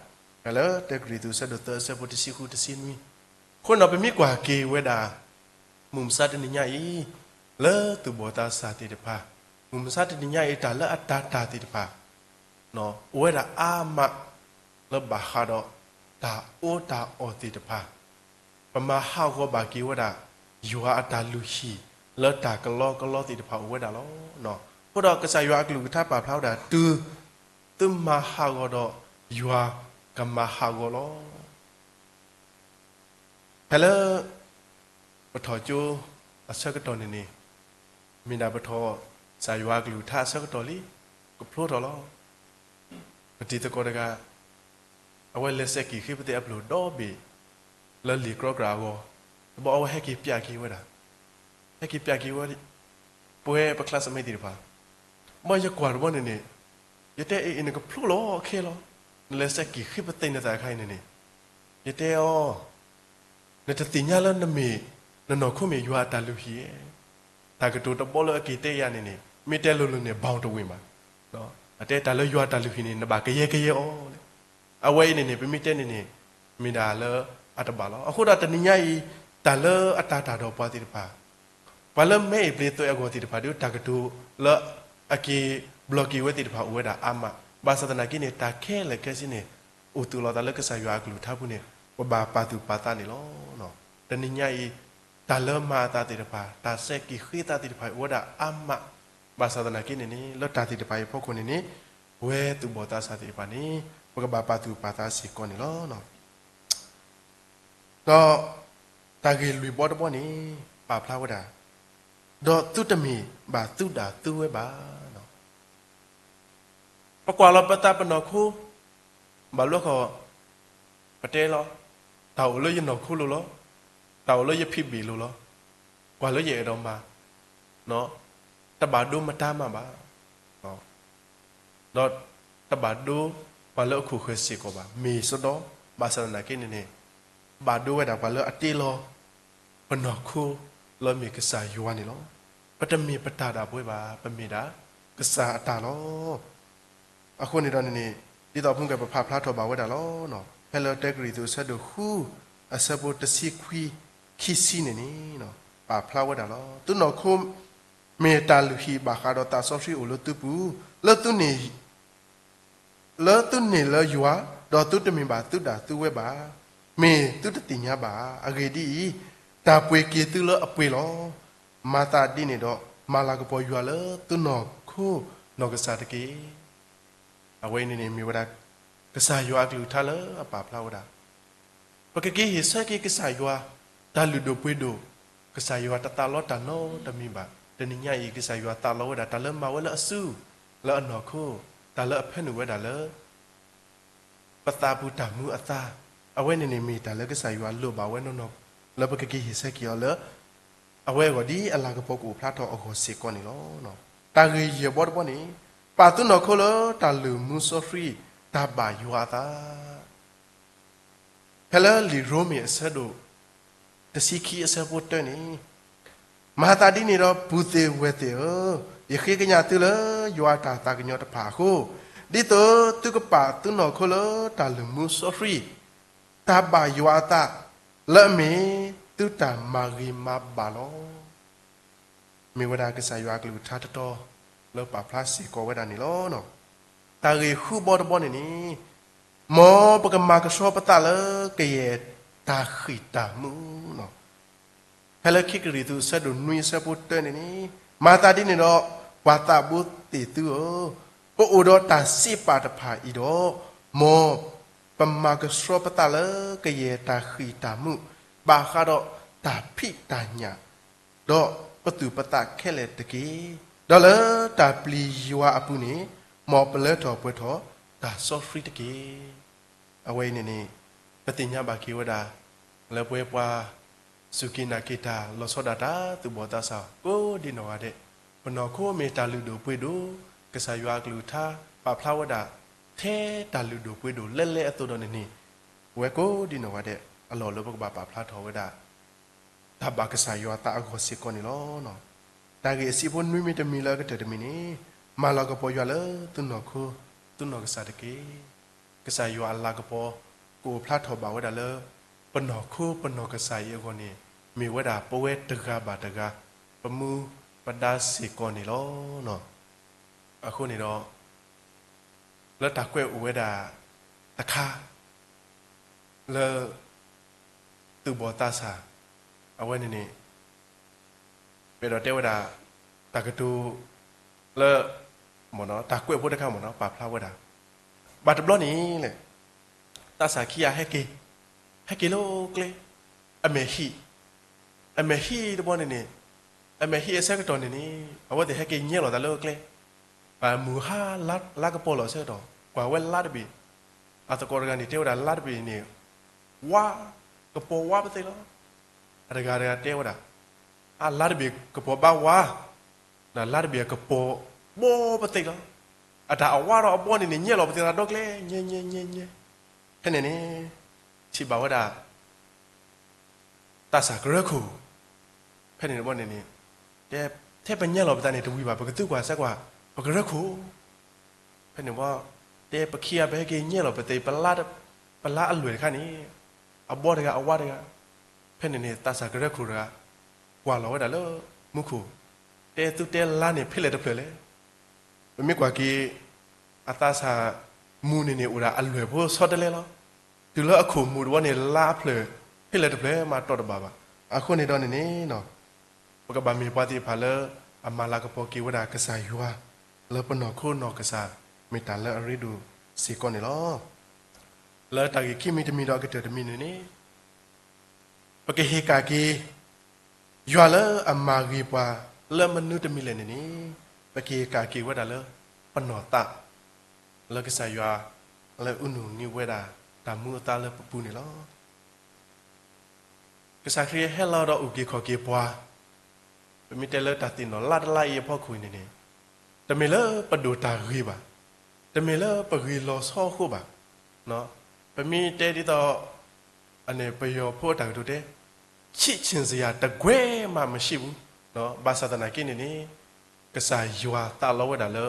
လၢတၢကရံၣ်သူး အဆၢဒိၣ်သၢ အဆၢဖိတဆံဃု တဆံနွံ. အဃိန့ၣ်ဒီး ပမ့ၢ်ကွၢ်က့ၤဝဲဒၣ် မုၢ်မဆါတနံၤညါအံၤ, လၢသူၣ်ဘီၣ်သးစၢ်သ့ၣ်တဖၣ်, မုၢ်မဆါတနံၤညါအံၤ တၢ်လၢအတၤတၢ်သ့ၣ်တဖၣ်, အိၣ်ဝဲဒၣ်အါမး လၢဘၣ်ဃးဒီး တၢ်အီတၢ်အီသ့ၣ်တဖၣ်, ပမၤဟးဂီၤဘၣ်က့ၤဝဲဒၣ် ယွၤအတၢ်လုၢ်ဟံၣ် လၢတၢ်ကလီကလီသ့ၣ်တဖၣ်အိၣ်ဝဲဒၣ်လီၤ. အဃိဒီးကစၢ်ယွၤအကလုၢ်ကထါပာ်ဖျါဝဲဒၣ်, တုၤသုမၤဟးဂီၤဒီး ယွၤကမၤဟးဂီၤလီၤ. ဖဲလၢပထီၣ်ကၠိအဆၢကတီၢ်န့ၣ်န့ၣ်, မ့ၢ်ဒၣ်ပထီၣ်ကစၢ်ယွၤအကလုၢ်ကထါအဆၢကတီၢ်လံ, ကဖျိထီၣ်လီၤ. ပတံၤသကိးတဂၤ, အဝဲလဲၤဆဲးက့ၤဃ့ပသ့ၣ်အပျိၢ်ဒီဘ့ၣ် လၢလံာ်ကြီကြာ်အဂီၢ်, တဘျီအဝဲဟဲက့ၤပျးက့ၤဝဲဒၣ်, ဟဲက့ၤပျးက့ၤဝဲ ပဝဲပ classmate သ့ၣ်တဖၣ်, ဘၣ်ယကွၢ်တဘျီန့ၣ်န့ၣ်, ယတဲအံၤ နကဖျိလီၤခဲလီၤ, နလဲၤဆဲးက့ၤဃ့ပသ့ၣ်နသးတခါအံၤန့ၣ်န့ၣ်, ယတဲအီၤ, နတသ့ၣ်ညါလၢနမ့ၢ်, နနီၢ်ခိမ့ၢ်ယွၤအတၢ်လုၢ်ဟံၣ်ဧါ. တၢ်ကတိၤတဘီလၢအက့ၤတဲယၤန့ၣ်န့ၣ်, မ့ၢ်တဲလိၤလိၤန့ၣ် ဘၣ်တဝ့ၢ်မး, အတဲတၢ်လၢယွၤအတၢ်လုၢ်ဟံၣ်န့ၣ် နဘၣ်ကယဲကယဲအီၤလဲၣ်. အဝဲအံၤန့ၣ်န့ၣ် ပမ့ၢ်တဲန့ၣ်န့ၣ်, မ့ၢ်ဒၣ်လၢအတဘၣ်လီၤ. အဃိဒီးတနံၤညါအံၤ, တၢ်လၢအတၤတၢ်ဒီးပှၤသ့ၣ်တဖၣ်, ပှၤလၢမဲအ့ၣ်ပျ့ၤသွဲၣ်အဂီၢ်သ့ၣ်တဖၣ်ဒီး တၢ်ကတိၤလၢအက့ၤဘျီက့ၤဝဲသ့ၣ်တဖၣ်အိၣ်ဝဲဒၣ်အါမး, ဘၣ်ဆၣ်သနာ်က့န့ၣ် တၢ်ခဲလၢာ်ခဲဆ့န့ၣ် အိၣ်သူၣ်လီၤသးလၢကစၢ်ယွၤအကလုၢ်ကထါပူၤန့ၣ်, ပဘၣ်ပာ်သူၣ်ပာ်သးန့ၣ်လီၤ. တနံၤညါအံၤ, တၢ်လၢမၤအသးသ့ၣ်တဖၣ်, တၢ်ဆဲးက့ၤဃ့သးသ့ၣ်တဖၣ်အံၤအိၣ်ဝဲဒၣ်အါမး, ဘၣ်ဆၣ်သနာ်က့န့ၣ်န့ၣ် လၢတၢ်သ့ၣ်တဖၣ်အံၤအဖီခိၣ်န့ၣ်န့ၣ်, ပဝဲသူၣ်ဘီၣ်သးစၢ်သ့ၣ်တဖၣ်န့ၣ်, ပကဘၣ်ပာ်သူၣ်ပာ်သးစ့ၢ်ကီးန့ၣ်လီၤ. ဒီးတၢ်ဂ့ၢ်လွံၢ်ဘီတဘီန့ၣ် ပာ်ဖျါဝဲဒၣ်, ဒီးသုတမ့ၢ်ဘၣ်သုဒၣ်သုဝဲဘၣ်. ပကွၢ်လီၤပသးပနီၢ်ခိ, ဘၣ်ဘျီဃီ, ပတဲလီၤ, တၢ်အိၣ်လၢယနီၢ်ခိလိၤလီၤ, တၢ်အိၣ်လၢယဖံးဘ့ၣ်လိၤလီၤ, ကွၢ်လၢယအဲၣ်ဒိးမၤ, တဘၣ်ဒိမတၤမးဘၣ်. ဒီးတဘၣ်ဒိပှၤလၢအခိၣ်ဃၢၤစ့ၢ်ကီးဘၣ်, မ့ၢ်စီဒီ, ဘၣ်ဆၣ်သနာ်က့န့ၣ်န့ၣ်, ဘၣ်ဒိဝဲဒၣ်ပှၤလၢအတ့လီၤ ပနီၢ်ခိလၢမ့ၢ်ကစၢ်ယွၤန့ၣ်လီၤ. ပတမ့ၢ်ပတၢ်ဒၣ်ပဝဲဘၣ်, ပမ့ၢ်ဒၣ်ကစၢ်အတၢ်လီၤ. အဃိန့ၣ်ဒီးန့ၣ်န့ၣ်, ဒ်သိးဖိကဲပဖးဖျါထီၣ်ဘၣ်ဝဲဒၣ်လီၤ. ဖဲလၢတၢကရံၣ်သူးအဆၢဒိၣ်ဃု, အဆၢဖိတဆံခွံ, ခံဆံန့ၣ်န့ၣ်, ပာ်ဖျါဝဲဒၣ်လီၤ. သုနီၢ်ခိမ့ၢ်တၢ်လုၢ်ဟံၣ်ဘၣ်ဃးဒီးသးစီဆှံအိၣ်လၢသုပူၤ, လၢသုန့ၣ် လၢသုန့ၢ်လၢယွၤ, ဒီးသုတမ့ၢ်ဘၣ်သုဒၣ်သုဝဲဘၣ်, မ့ၢ်သုတသ့ၣ်ညါဘၣ်. အဂ့ၢ်ဒ်အံၤ, တၢ်ပှ့ၤက့ၤသုလၢအပှ့ၤလီၤ. မၤသးဒ်န့ၣ်ဒီး, မၤလၤကပီၤယွၤလၢသုနီၢ်ခိနီၢ်ကစၢ်တက့ၢ်. အဝဲအံၤန့ၣ်န့ၣ်မ့ၢ်ဝဲဒၣ် ကစၢ်ယွၤအကလုၢ်ကထါလၢအပာ်ဖျါဝဲဒၣ် ပကက့ၤဟ့ၣ်ဆၢက့ၤကစၢ်ယွၤ တၢ်လုၢ်ဒိၣ်ပှ့ၤဒိၣ်, ကစၢ်ယွၤတသးလီတၢ်နီတမံၤဘၣ်. တနံၤညါအံၤ ကစၢ်ယွၤသးလီဝဲဒၣ် တၢ်လၢမၤဝဲလၢအစု, လၢအနီၢ်ခိ, တၢ်လၢအဖၢနုာ်ဝဲဒၣ်လၢ ပသးပူၤတၢ်မူအသါ, အဝဲန့ၣ်န့ၣ်မ့ၢ်တၢ်လၢကစၢ်ယွၤလိၣ်ဘၣ်ဝဲနီၢ်နီၢ်, လၢပကက့ၤဟ့ၣ်ဆၢက့ၤအီၤလၢ အဝဲအဂီၢ်ဒ်အလၤကပီၤကအိၣ်ဖျါထီၣ်အဂီၢ်စ့ၢ်ကီးန့ၣ်လီၤ. တၢ်ဂ့ၢ်ယဲၢ်ဘီတဘီန့ၣ်, ပာ်သုနီၢ်ခိလၢတၢ်လုၢ်မူစီဆှံ, တၢ်ဘၣ်ယွၤအသး ဖဲလၢလံာ်ရိမ့ၤအဆၢဒိၣ်တဆံခံအဆၢဖိတၢန့ၣ်, မၤသးဒ်န့ၣ်ဒီးပုၢ်သ့ၣ်ဝဲၢ်သ့ၣ်ဧၢ, ယဃ့ကညးသုလၢယွၤအတၢ်သးကညီၤတဖၣ်အဃိ, ဒ်သိးသုကပာ်သုနီၢ်ခိလၢတၢ်လုၢ်မူစီဆှံ, တၢ်ဘၣ်ယွၤအသး, လၢအမ့ၢ်သုတၢ်မၤဂ့ၤမၤဘၣ်လီၤ. မ့ၢ်ဝဲဒၣ်ကစၢ်ယွၤအကလုၢ်ကထါတတီၤ လၢပာ်ဖျါစ့ၢ်ကီးဝဲဒၣ်န့ၣ်လီၤ. တၢ်ဂ့ၢ်ဃုဘီတဘီန့ၣ်န့ၣ်, မ်ပကမၤကဆှီပသးလၢကယဲၢ်တၢ်ဃံၢ်တၢ်မူလီၤ. ဖဲလၢခံကရံၣ်သူးအဆၢဒိၣ်နွံအဆၢဖိတၢန့ၣ်န့ၣ်, မၤသးဒ်န့ၣ်ဒီး, ပှၤသးဘိသ့ၣ်သုဧၢ, ပအိၣ်ဒီးတၢ်စံးပာ်တဖၣ်အံၤဒီး, မ်ပမၤကဆှီပသးလၢကယဲၢ်တၢ်ဃံၢ်တၢ်မူး, ဘၣ်ဃးဒီးတၢ်ဖံးတၢ်ညၣ်, ဒီးပသူၣ်ပသးခဲလၢာ်တက့ၢ်. ဒီးလၢတၢ်ပျံၤယွၤအပူၤန့ၣ်, မ်ပလၢထီၣ်ပှဲၤထီၣ်တၢ်စီဆှံတက့ၢ်. အဝဲအံၤန့ၣ်န့ၣ်, ပသ့ၣ်ညါဘၣ်က့ၤဝဲဒၣ် လၢပဝဲပှၤစူၢ်က့ၤနာ်က့ၤတၢ် လီၤဆီဒၣ်တၢ်သူၣ်ဘီၣ်သးစၢ်ကိးဒံနီၢ်ဂၤဒဲး, ပနီၢ်ခိမ့ၢ်တၢ်လုၢ်ဒိၣ်ပှ့ၤဒိၣ်, ကစၢ်ယွၤအကလုၢ်ကထါ ပာ်ဖျါဝဲဒၣ် ထဲတၢ်လုၢ်ဒိၣ်ပှ့ၤဒိၣ်လဲၣ်လဲၣ်အသိးဒီးန့ၣ်န့ၣ်, ပဝဲကိးဒံနီၢ်ဂၤဒဲး အလီၢ်လၢပကဘၣ်ပာ်ဖျါထီၣ်ဝဲဒၣ် တၢ်ဘၣ်ကစၢ်ယွၤသးအဂီၢ်စ့ၢ်ကီးန့ၣ်လီၤ. တၢ်ဂ့ၢ်အဆံးဖိနွံမံၤတမံၤလၢအကတၢၢ်တမံၤန့ၣ်, မၤလၤကပီၤယွၤလၢသုနီၢ်ခိ, သုနီၢ်ကစၢ်တက့ၢ်. ကစၢ်ယွၤအလၤကပီၤ ကအိၣ်ဖျါထီၣ်ဘၣ်ဝဲဒၣ်လၢ ပနီၢ်ခိပနီၢ်ကစၢ်အံၤအဂီၢ်န့ၣ်, မ့ၢ်ဝဲဒၣ်ပဝဲတဂၤဘၣ်တဂၤ, ပမူပဒါစ့ၢ်ကီးန့ၣ်လီၤ. အဃိန့ၣ်ဒီး လၢတၢ်ကွဲးအိၣ်ဝဲဒၣ်တခါ လၢ သူၣ်ဘီၣ်သးစၢ် အဝဲန့ၣ်န့ၣ် ပအဲၣ်ဒိးတဲဝဲဒၣ် တၢ်ကတိၤလၢ တၢ်ကွဲးဖိတခါမ့ၢ်နီၤ ပာ်ဖျါဝဲဒၣ် ဘၣ်တဘျီန့ၣ်လဲၣ် သးစၢ်ခံဂၤဟဲက့ၤ, ဟဲက့ၤလၢကျဲ အမဲာ်ဟံၣ်, အမဲာ်ဟံၣ်တဘျီန့ၣ်န့ၣ် အမဲာ်ဟံၣ်အဆၢကတီၢ်န့ၣ်န့ၣ် အဝဲသ့ၣ်ဟဲက့ၤညဲလီၤသးလၢကျဲ ပမုၢ်ဟါလါကပီၤလီၤအဆၢကတီၢ် ကွၢ်ဝဲလါတဘ့ၣ်, အသကိးတဂၤန့ၣ် တဲဝဲဒၣ်လါတဘ့ၣ်န့ၣ် ဝါ, ကပီၤဝါပသ့ၣ်လီၤ. အတဂၤတဂၤတဲဝဲဒၣ် အလါတဘ့ၣ်ကပီၤဘၣ်ဝါ, ဒီးလါတဘ့ၣ်အကပီၤဘီပသ့ၣ်လီၤ. အတၢ်အဝါဒီးအဘီန့ၣ်န့ၣ် ညဲလီၤပသ့ၣ်သးဒီကျဲ ညဲညဲညဲညဲ, ဖဲန့ၣ်န့ၣ် ထံၣ်ဘၣ်ဝဲဒၣ် သးစၢ်ကရၢခိၣ်, ဖဲန့ၣ်တဘျီန့ၣ်န့ၣ် တဲ ထဲပညဲလီၤပသးန့ၣ်တဝံၤဘၣ် ပကသံကွၢ်စဲကွၢ် ပကရၢခိၣ် ဖဲန့ၣ်ဘီ တဲပခံဂၤပဟဲက့ၤညဲလီၤပသ့ၣ် ပလါအလွဲၢ်တခါန့ၣ် အဘီတဂၤအဝါတဂၤ, ဖဲန့ၣ်န့ၣ် သးစၢ်ကရၢခိၣ်တဂၤ ကွၢ်လီၤဝဲဒၣ်လၢမူခိၣ်, တဲသုတဲလါန့ၣ်ဖဲလဲၣ်တဖျၢၣ်လဲၣ်. ပမ့ၢ်ကွၢ်က့ၤ အသးစၢ်မူန့ၣ်န့ၣ် အိၣ်ဒၣ်အလွဲၢ်ဖိဆီတလဲလီၤ. တုၤလၢအခီၣ်မူတဘျီန့ၣ် လါအဖျၢၣ် ဖဲလဲၣ်တဖျၢၣ်မးတီၢ်တဘၣ်ဘၣ်. အဃိန့ၣ်ဒီးန့ၣ်န့ၣ် ပကဘၣ်မ့ၢ်ပှၤသ့ၣ်တဖၣ်လၢ အမၤလၤကပီၤက့ၤဝဲဒၣ်ကစၢ်ယွၤ လၢပနီၢ်ခိနီၢ်ကစၢ် မ့ၢ်တၢ်လၢအရ့ဒိၣ်စ့ၢ်ကီးန့ၣ်လီၤ. လၢတၢ်ဂ့ၢ်ခံမံၤတမံၤဒီးအကတၢၢ်တမံၤန့ၣ်န့ၣ် ပကဟ့ၣ်ကၣ်က့ၤ ယွၤလၢအမၤဂ့ၤပှၤလၢမနုၤတမံၤလဲၣ်န့ၣ်န့ၣ် ပကဟ့ၣ်ကၣ်က့ၤဝဲဒၣ်လၢပနီၢ်သး လၢကစၢ်ယွၤ လၢအုၣ်နုၢ်နံၤဝဲဒၣ် တၢ်မူအသါလၢပပူၤန့ၣ်လီၤ. ကစၢ်ခရံာ်ဟဲလီၤဒီးအုၣ်က့ၤခီၣ်က့ၤပှၤ, ပမ့ၢ်တဲလၢတၢ်သ့ၣ်နီၣ်လါတလါအံၤအဖီခိၣ်အံၤန့ၣ်န့ၣ် တမ့ၢ်လၢပဒိၣ်တၢ်ဂ့ၤဘၣ်, တမ့ၢ်လၢပဂ့ၤလီၤဆီအဃိဘၣ်. ပမ့ၢ်တဲဒ်သိး ပယီၤဖိအတၢ်ကတိၤတဲ ချစ်ခြင်းစရာ တကွဲမးမရှိဘူး, ဘၣ်ဆၣ်သနာ်က့န့ၣ်န့ၣ် ကစၢ်ယွၤသးလီဝဲဒၣ်လၢ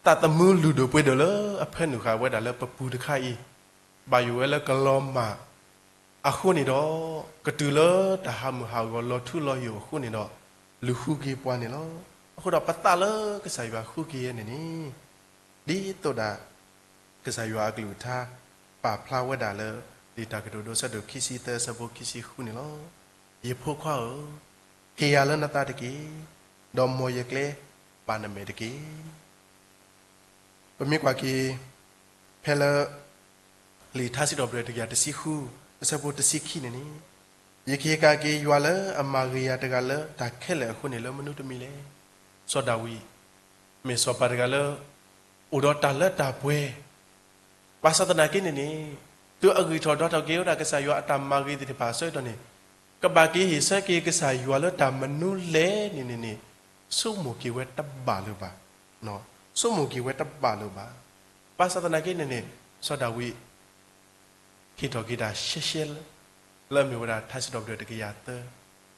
သးသမူလုၢ်ဒိၣ်ပှ့ၤဒိၣ်လၢအဖၢနုာ်ဃာ်ဝဲဒၣ်လၢပပူၤတခါအံၤ ဘၣ်ယိၣ်ဝဲလၢကလီၤမၢ်အဃိန့ၣ်ဒီး ကတုၤလၢတၢ်ဟးမုၢ်ဟးဂီၤလီၤထူလီၤယိာ်အဃိန့ၣ်ဒီး လူၤဃုက့ၤပှၤန့ၣ်လီၤ. အဃိဒီးပသးလၢကစၢ်ယွၤဃုက့ၤယဲန့ၣ်န့ၣ် ဒ်သိးဒၣ် ကစၢ်ယွၤအကလုၢ်ကထါ ပာ်ဖျါဝဲဒၣ်လၢ လံာ်တၢ်ကတိၤဒိ အဆၢဒိၣ်ခံဆံသၢ အဆၢဖိခံဆံဃုန့ၣ်လီၤ. ယဖိခွါဧၢ, ဟ့ၣ်ယၤလၢနသးတက့ၢ်, ဒီးမ်ယကျဲပာ်နမဲာ်တက့ၢ်. ပမ့ၢ်ကွၢ်က့ၤ ဖဲလၢ လံာ်ထါစံးထီၣ်ပတြၢၤတကယၤတဆံဃု အဆၢဖိတဆံခံန့ၣ်န့ၣ်, ယကဟ့ၣ်ကၣ်က့ၤယွၤလၢအမၤဂ့ၤယၤတဂၤလၢတၢ်ခဲလၢာ်အဃိန့ၣ်လၢမနုၤတမံၤလဲၣ်. စီၤဒၤဝံး မ့ၢ်စီၤပၤတဂၤလၢ အိၣ်ဒီးတၢ်လၢတၢ်ပှဲၤ ဘၣ်ဆၣ်သနာ်က့န့ၣ်န့ၣ် တုၤအဂံၢ်ထီၣ်ဒွးထီၣ်က့ၤဝဲဒၣ်ကစၢ်ယွၤအတၢ်မၤဂ့ၤသ့ၣ်တဖၣ်အဆၢကတီၢ်န့ၣ် ကဘၣ်က့ၤဟ့ၣ်ဆၢက့ၤကစၢ်ယွၤလၢတၢ်မနုၤလဲၣ်န့ၣ်န့ၣ်န့ၣ် ဆိကမိၣ်က့ၤဝဲတဘၣ်လၢၤဘၣ်, ဆိကမိၣ်က့ၤဝဲတဘၣ်လၢၤဘၣ်. ဘၣ်ဆၣ်သနာ်က့န့ၣ်န့ၣ် စီၤဒၤဝံး ဟ့ၣ်ထီၣ်က့ၤတၢ်ရှဲရှဲလၢ လၢအမ့ၢ်ဝဲဒၣ်ထါစံးထီၣ်ပတြၢၤတကယၤသၢ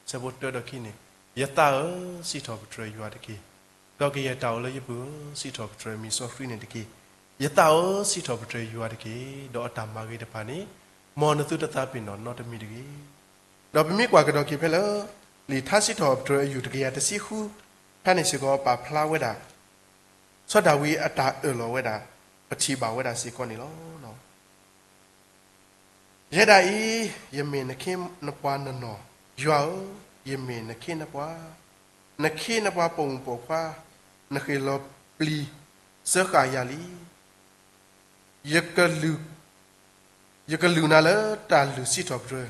အဆၢဖိတၢဒီးခံန့ၣ်, ယသးဧၢ, စံးထီၣ်ပတြၢၤယွၤတက့ၢ်. ဒီးကယဲၢ်တၢ်အိၣ်လၢယပူၤဧၢ, စံးထီၣ်ပတြၢၤမံၤစီဆှံန့ၣ်တက့ၢ်. ယသးဧၢ, စံးထီၣ်ပတြၢၤယွၤတက့ၢ်. ဒီးအတၢ်မၤဂ့ၤတဖၣ်န့ၣ် မ်နသုတသးပ့ၤနီၣ်နီတမံၤတဂ့ၤ. ဒီးပမ့ၢ်ကွၢ်ကဒီးက့ၤဖဲလၢ လံာ်ထါစံးထီၣ်ပတြၢၤအယူၢ်တကယၤတဆံဃု ဖဲန့ၣ်စ့ၢ်ကီးပာ်ဖျါဝဲဒၣ် စီၤဒၤဝံးအတၢ်အၢၣ်လီၤဝဲဒၣ် ပထံၣ်ဘၣ်ဝဲဒၣ်စ့ၢ်ကီးန့ၣ်လီၤ. ယဲဒၣ်အံၤ ယမ့ၢ်နခ့နပှၤနီၢ်နီၢ်, ယွၤဧၢ, ယမ့ၢ်နခ့နပှၤ, နခ့နပှၤပိာ်မုၣ်ပိာ်ခွါ, နဃ့ၢ်လီၤပျံၤ စၢဃာ်ယၤလံ. ယကလုၢ်နၤလၢတၢ်လုၢ်စံးထီၣ်ပတြၢၤ,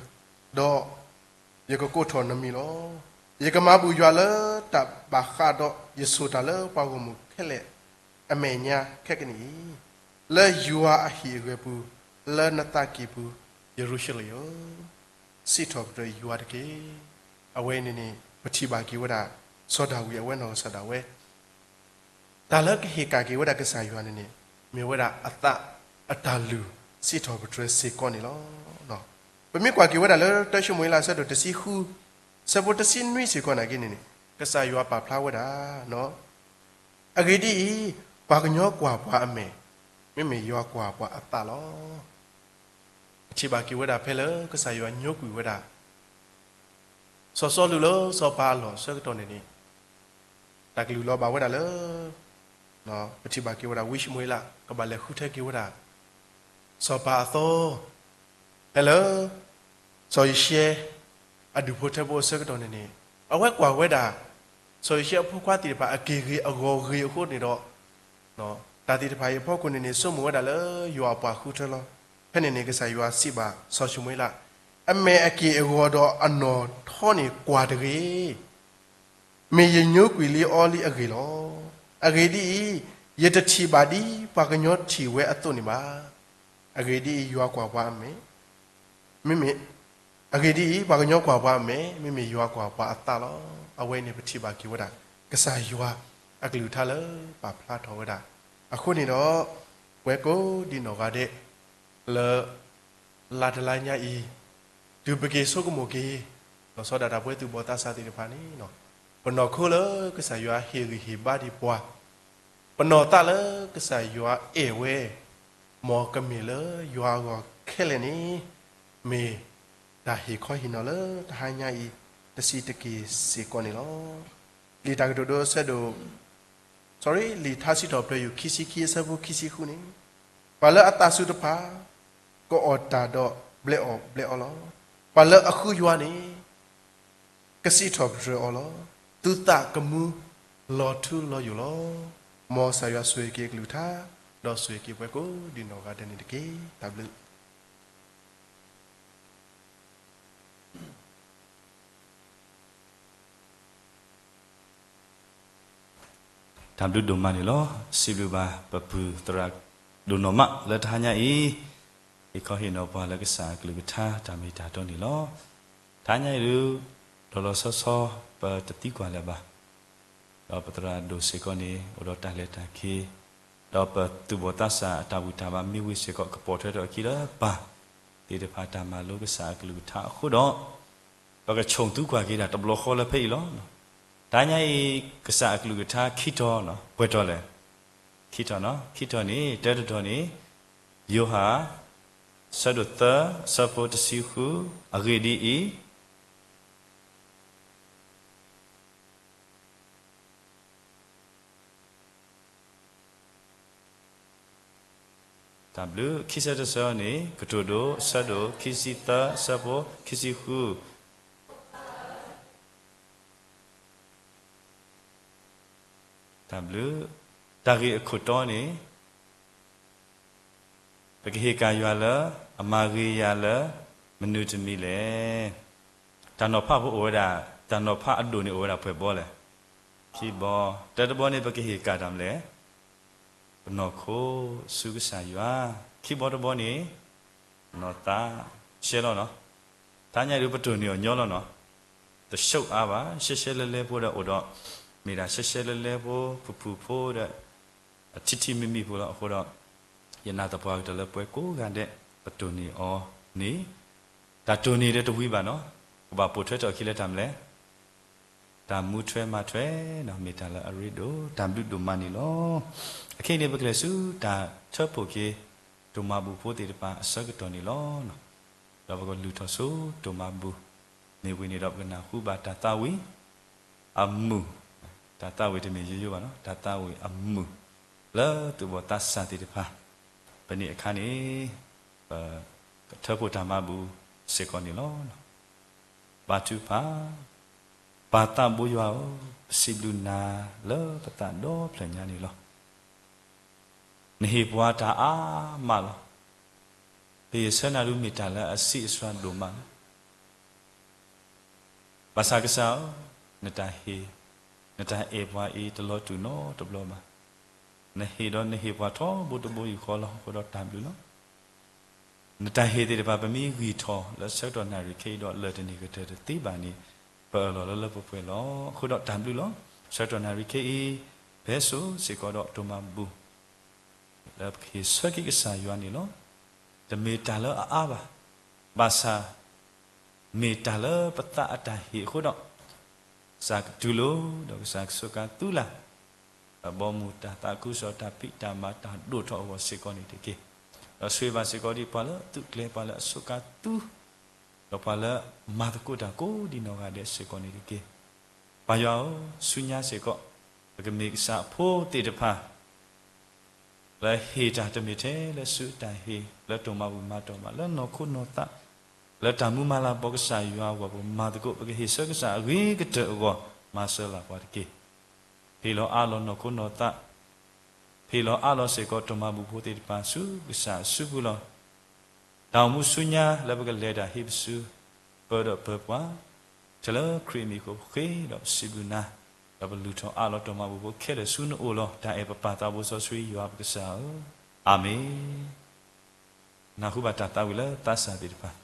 ဒီးယကကိးထီၣ်နမံၤလီၤ. ယကမၤဘူၣ်ယွၤလၢတၢ်ဘၣ်ဃးဒီးယဆိၣ်တၢ်လၢပှၤဂီၢ်မုၢ်ခဲလၢာ်အမဲာ်ညါခဲကနံၣ်အံၤ, လၢယွၤအဟံၣ်အဂီၤပူၤ, လၢနသးကံၢ်ပူၤ, ယရူၤၡလ့ၣ်ဧၢ, စံးထီၣ်ပတြၢၤယွၤတက့ၢ်. အဝဲန့ၣ်န့ၣ် ပထံၣ်ဘၣ်က့ၤဝဲဒၣ် စီၤဒၤဝံးအဝဲနီၢ်ကစၢ်ဒၣ်ဝဲ တၢ်လၢကဟ့ၣ်ကၣ်က့ၤဝဲဒၣ်ကစၢ်ယွၤန့ၣ်န့ၣ် မ့ၢ်ဝဲဒၣ်အသးအတၢ်လုၢ်စံးထီၣ်ပတြၢၤစ့ၢ်ကီးန့ၣ်လီၤ. ပမ့ၢ်ကွၢ်က့ၤဝဲဒၣ်လၢတၢၡမူၤအ့လး အဆၢဒိၣ်တဆံဃု, အဆၢဖိတဆံနွံစ့ၢ်ကီးန့ၣ်က့န့ၣ်န့ၣ် ကစၢ်ယွၤပာ်ဖျါဝဲဒၣ် အဂ့ၢ်ဒ်အံၤ, ပှၤကညီကွၢ်ပှၤအမဲာ်, မ့မ့ၢ်ယွၤကွၢ်ပှၤအသးလီၤ. ပထံၣ်ဘၣ်က့ၤဝဲဒၣ်ဖဲလၢကစၢ်ယွၤညိကွံာ်ဝဲဒၣ် စီၤစီလူးလၢစီၤပၤအလီၢ်အဆၢကတီၢ်န့ၣ်န့ၣ် တၢ်ကလုၢ်လီၤဘၣ်ဝဲဒၣ်လၢ ပထံၣ်ဘၣ်က့ၤဝဲဒၣ် ဝံၡမူၤအ့လး ကဘၣ်လဲၤဃုထၢက့ၤဝဲဒၣ် စီၤပၤအသီ ဖဲလၢ စီၤယိၤၡဲ အဒူၣ်ဖိထၢဖိအဆၢကတီၢ်န့ၣ်န့ၣ် အဝဲကွၢ်ဝဲဒၣ် စီၤယိၤၡဲအဖိခွါသ့ၣ်တဖၣ်အက့ၢ်ဂ့ၤအဂီၤဂ့ၤအဃိန့ၣ်ဒီး တၢ်သ့ၣ်တဖၣ်အံၤအဖီခိၣ်န့ၣ်န့ၣ် ဆိကမိၣ်ဝဲဒၣ်လၢယွၤအပှၤဃုထၢလီၤ. ဖဲန့ၣ်န့ၣ် ကစၢ်ယွၤစံးဘၣ်စီၤၡမူၤအ့လး, အမဲာ်အက့ၢ်အဂီၤဒီးအနီၢ်ထီန့ၣ်ကွၢ်တဂ့ၤ. မ့ၢ်ယညိကွံာ်လံအီၤလံအဂ့ၢ်လီၤ. အဂ့ၢ်ဒ်အံၤ, ယတထံၣ်ဘၣ်ဒ်ပှၤကညီထံၣ်ဝဲအသိးန့ၣ်ဘၣ်. အဂ့ၢ်ဒ်အံၤ, ယွၤကွၢ်ပှၤအမဲာ်, မ့မ့ၢ်, အဂ့ၢ်ဒ်အံၤ, ပှၤကညီကွၢ်ပှၤအမဲာ်, မ့မ့ၢ်ယွၤကွၢ်ပှၤအသးလီၤ. အဝဲန့ၣ်ပထံၣ်ဘၣ်က့ၤဝဲဒၣ် ကစၢ်ယွၤအကလုၢ်ကထါလၢပာ်ဖျါထီၣ်ဝဲဒၣ်. အဃိန့ၣ်ဒီး ပှၤကိးဒံးနီၢ်ဂၤဒဲး လၢ လါတလါညါအံၤ, တုၤပက့ၤဆိကမိၣ်က့ၤ လီၤဆီဒၣ်တၢ်ပဝဲသူၣ်ဘီၣ်သးစၢ်သ့ၣ်တဖၣ်န့ၣ်, ပနီၢ်ခိလၢကစၢ်ယွၤဟ့ၣ်ဂံၢ်ဟ့ၣ်ဘါဒံးပှၤ, ပနီၢ်သးလၢကစၢ်ယွၤအဲၣ်ဝဲ, မ်ကမ့ၢ်လၢယွၤအဂီၢ်ခဲလၢာ်န့ၣ်, မ့ၢ်တၢ်ဟ့ၣ်ခီဟ့ၣ်နီၤလၢတဟါညါအံၤ တဆံးတက့ၢ်စ့ၢ်ကီးန့ၣ်လီၤ. လံာ်တၢ်ကတိၤဒိအဆၢဒိၣ် sorry, လံာ်ထါစံးထီၣ်ပတြၢၤ ယူၢ်ခံဆံခံအဆၢဖိခံဆံဃုန့ၣ်, ပှၤလၢအသးစူၤတဖၣ် ကအီၣ်တၢ်ဒီးဘျဲးအီၣ်ဘျဲးအီလီၤ. ပှၤလၢအဃုယွၤန့ၣ် ကစံးထီၣ်ပတြၢၤအီၤလီၤ. သုသးကမူလီၤထူလီၤယိာ်လီၤ. မ်ကစၢ်ယွၤဆိၣ်ဂ့ၤက့ၤအကလုၢ်ကထါ, ဒီးဆိၣ်ဂ့ၤက့ၤပှၤကိးဒံးနီၢ်ဂၤဒဲးန့ၣ်တက့ၢ်. တၢ်ဘျုး တၢ်ဘျုးဒိၣ်မးန့ၣ်လီၤ. စံးဘျုးဘၣ်ပပုၢ်သရၣ်ဒိၣ်နီၢ်မးလၢတဟါညါအံၤ, ဟ့ၣ်ခီဟ့ၣ်နီၤပှၤလၢကစၢ်အကလုၢ်ကထါတၢ်မ့ၢ်တၢ်တီန့ၣ်လီၤ. တဟါညါအံၤဒုး လီၤလီၤဆီဆီ ပတသံကွၢ်လၢၤဘၣ်, ဒီးပသရၣ်ဒိၣ်စ့ၢ်ကီးန့ၣ် အိၣ်ဒီးတၢ်လဲၤတၢ်က့ၤ, ဒီးပသူၣ်ဘီၣ်သးစၢ်အတၢ်ဘူၣ်တၢ်ဘါမ့ၢ်ဝံၤစ့ၢ်ကီး ကပိာ်ထွဲထီၣ်အခံလၢပၢ်သ့ၣ်တဖၣ်တၢ်မၤလိကစၢ်အကလုၢ်ကထါအဃိဒီး ပကဆိၣ်သုကွၢ်က့ၤဒၣ်တဘျီဃီလၢဖဲအံၤလီၤ. တဟါညါအံၤ ကစၢ်အကလုၢ်ကထါခံတီၤ, ပှဲၤတီၤလဲၣ်, ခံတီၤ, ခံတီၤန့ၣ် တၢတတီၤန့ၣ် ယိၤဟၣ် အဆၢဒိၣ်သၢ အဆၢဖိတဆံဃု, အဂ့ၢ်ဒ်အံၤ, တၢ်ဘျုး, ခံဆၢတဆၢန့ၣ် ကတိၤဒိ အဆၢဒိၣ်ခံဆံသၢ အဆၢဖိခံဆံဃု, တၢ်ဘျုး, တၢ်ဂ့ၢ်အခိၣ်တီန့ၣ် ပကဟ့ၣ်ကၣ်ယွၤလၢ အမၤဂ့ၤယၤလၢ မနုၤတမံၤလဲၣ်. တၢ်နီၤဖးဖိအိၣ်ဝဲဒၣ်, တၢ်နီၤဖးအဒိၣ်န့ၣ်အိၣ်ဝဲဒၣ်ပှဲၤဘီလဲၣ်. ခံဘီ, တၢတဘီန့ၣ် ပကဟ့ၣ်ကၣ်တၢ်မနုၤလဲၣ်. ပနီၢ်ခိဆူကစၢ်ယွၤ, ခံဘီတဘီန့ၣ် ပနီၢ်သးရှဲလီၤနီၤ. တဟါညါဒုးပတိၢ်န့ၢ်အီၤညီလီၤနီၤ. တရှုံးအါဘၣ်, ရှဲရှဲလဲလဲဖိဒီးအိၣ်ဒီး, မ့ၢ်ဒၣ်ရှဲရှဲလဲလဲဖိ, ဖုၣ်ဖုၣ်ဖိဒီး အထံထံမံမံဖိလီၤ. အဃိဒီး ယနာ်သပှၢ်ကတၢၢ်လၢပှၤကိးဂၤဒဲး ပတိၢ်န့ၢ်အီၤန့ၣ်, တၢ်တိၢ်န့ၢ်ဒီးတဝံၤဘၣ်နီၤ, ကဘၣ်ပိာ်ထွဲထီၣ်အခံလၢတၢ်မနုၤလဲၣ်. တၢ်မူထွဲမၤထွဲနီၤ, မ့ၢ်တၢ်လၢအရ့ဒိၣ်, တၢ်ဘျုးဒိၣ်မးန့ၣ်လီၤ. အခဲအံၤန့ၣ် ပကလဲၤဆူတၢ်ထၢဖှိၣ်က့ၤ တိၢ်မၤဘူၣ်ဖိသ့ၣ်တဖၣ်အဆၢကတီၢ်န့ၣ်လီၤ. ဒီးပကလုၢ်ထီၣ်ဆူတိၢ်မၤဘူၣ်, မ့ၢ်ဝံၤန့ၣ်ဒီး ပကနၢ်ဟူဘၣ်တၢ်သးဝံၣ်အမုာ်, တၢ်သးဝံၣ်တမ့ၢ်ယိယိဘၣ်နီၤ, တၢ်သးဝံၣ်အမုာ်လၢသူၣ်ဘီၣ်သးစၢ်သ့ၣ်တဖၣ်, ပန့ၣ်အခါန့ၣ် ပကထၢဖှိၣ်တၢ်မၤဘူၣ်စ့ၢ်ကီးန့ၣ်လီၤ. ဘါထုကဖၣ်, ပၢ်သးဘိယွၤဧၢ, ပစံးဘျုးနၤလၢပသးဒီဖျၢၣ်ညါန့ၣ်လီၤ. နဟ့ၣ်ပှၤတၢ်အါမးလီၤ. ပယဆၢနၤဒုးမ့ၢ်တၢ်လၢအဆံးအစှၤဒိၣ်မးလီၤ. ဘၣ်ဆၣ်ကစၢ်ဧၢ, နတၢ်ဟ့ၣ်, နတၢ်အဲၣ်ပှၤအံၤတလီၤတူာ်နီတဘျီဘၣ်. နဟ့ၣ်ဒီးနဟ့ၣ်ပှၤထီဘိတဘိယူၢ်ဃီလီၤ. အဃိဒီးတၢ်ဘျုးလီၤ. နတၢ်ဟ့ၣ်သ့ၣ်တဖၣ် ပမ့ၢ်ဂံၢ်ထီၣ်လၢဆၢကတီၢ်နၣ်ရံၣ်ခဲအံၤဒီး လၢာ်တန့ၢ်ကတၢၢ်တသ့ဘၣ်န့ၣ်, ပအၢၣ်လီၤလၢလၢပှဲၤပှဲၤလီၤ. အဃိဒီးတၢ်ဘျုးလီၤ. ဆၢကတီၢ်နၣ်ရံၣ်ခဲအံၤ, ဖဲစိၤစ့ၢ်ကီးဒီးတိၢ်မၤဘူၣ် လၢပကဟ့ၣ်ဆၢက့ၤကစၢ်ယွၤန့ၣ်လီၤ. တမ့ၢ်တၢ်လၢအအါဘၣ်, ဘၣ်ဆၣ် မ့ၢ်တၢ်လၢပသးအတၢ်ဟ့ၣ်အဃိဒီး, ကစၢ်ကတူၢ်လိာ် ဒီးကစၢ်ကဆိးကါသူလၢ်, အဘီအမုၢ်တၢ်သးခုကစီၣ် တၢ်ဖံးတၢ်မၤတၢ်ဒိၣ်ထီၣ်အဂီၢ်စ့ၢ်ကီးန့ၣ်တက့ၢ်. ဒီးဆိၣ်ဂ့ၤဘၣ်စ့ၢ်ကီးဒ်ပှၤလၢအသုးကျဲၤ ပှၤလၢအဆိးကါသူ ဒီးပှၤလၢမၤသကိးတၢ်ကိးဒံနီၢ်ဂၤဒဲးစ့ၢ်ကီးန့ၣ်တက့ၢ်. ပၢ်ယွၤဧၢ, ဆူညါစ့ၢ်ကီး ပကမ့ၢ်ကစၢ်အဖိသ့ၣ်တဖၣ် လၢဟ့ၣ်တၢ်တမ့ၢ်ထဲလၢစုတၢ်ဟ့ၣ် လၢတိၢ်မၤဘူၣ်မၤတီၢ်ဘၣ် လၢနီၢ်ခိနီၢ်သး လၢတၢ်မူမၤလၤကပီၤကစၢ်ယွၤအဂီၢ် ပကမၤသကိး ပကဟ့ၣ်ဆၢကစၢ်အဂ့ၤကတၢၢ်အဂီၢ် မၤစၢၤလၢ်ပှၤတက့ၢ်. ဟ့ၣ်လီၤအးလီၤနီၢ်ခိနီၢ်သး ဟ့ၣ်လီၤအးလီၤစ့ၢ်ကီး တိၢ်မၤဘူၣ်ဖိသ့ၣ်တဖၣ် ဆူကစၢ်အစုပူၤလီၤ. တၢ်အိၣ်မူဆူညါလၢပကလဲၤတၢ်ဟ့ၣ်ပစု ပၢဒီးပၢပှၤ တုၤလၢခရံာ်အမံၤအဃိ ပဃ့ဒီးပစံးဘျုးနၤ ဒီးပလုၢ်ထီၣ်အးလီၤတိၢ်မၤဘူၣ်ဖိခဲလၢာ်ဆူနအိၣ်လီၤ. တၢ်အဲၣ်ပပၢ်သးဘိစီဆှံယွၤပကစၢ်ဧၢ, အၤမ့ၣ်. နၢ်ဟူဘၣ်တၢ်သးဝံၣ်လၢသးစၢ်သ့ၣ်တဖၣ်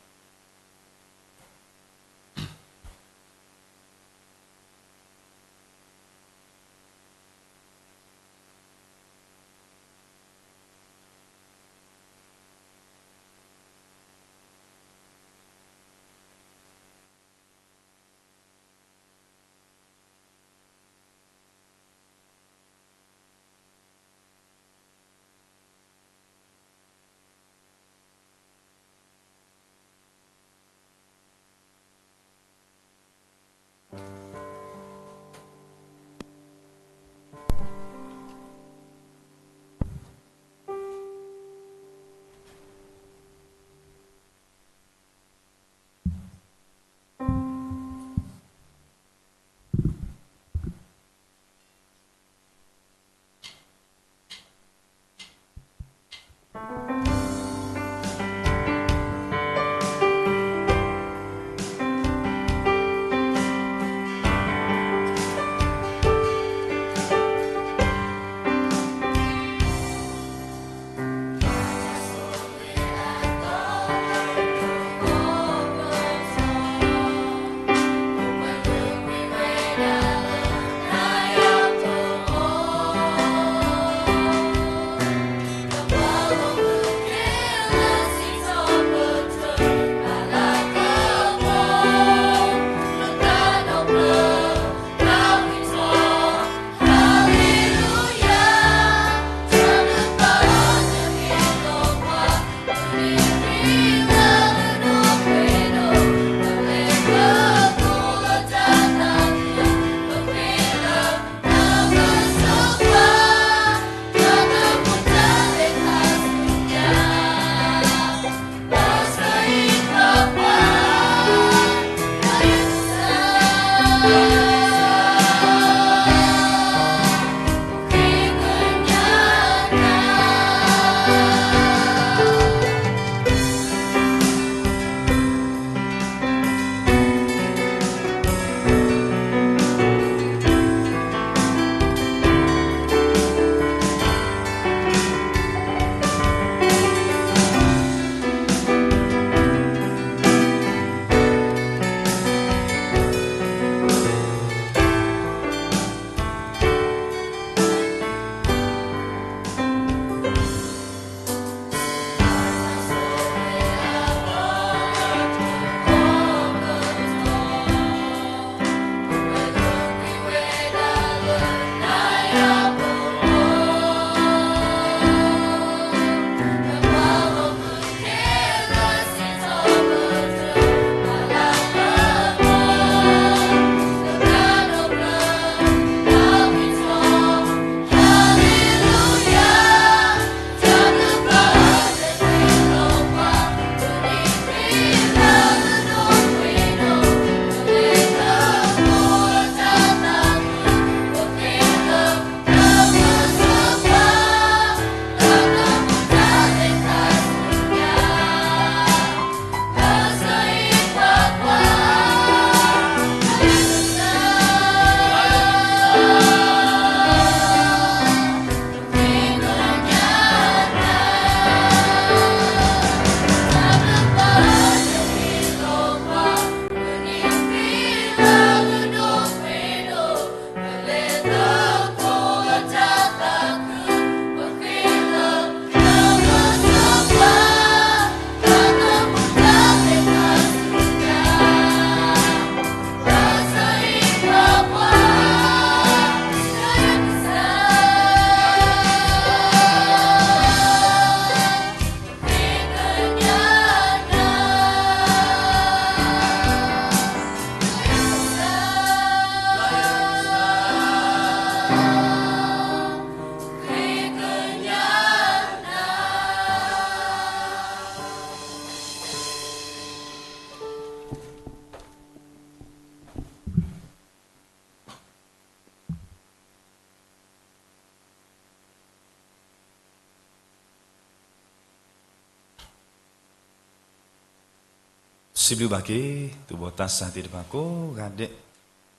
စံးဘျုးဘၣ်က့ၤ သူၣ်ဘီၣ်သးစၢ်သ့ၣ်တဖၣ်ကိးဂၤဒဲး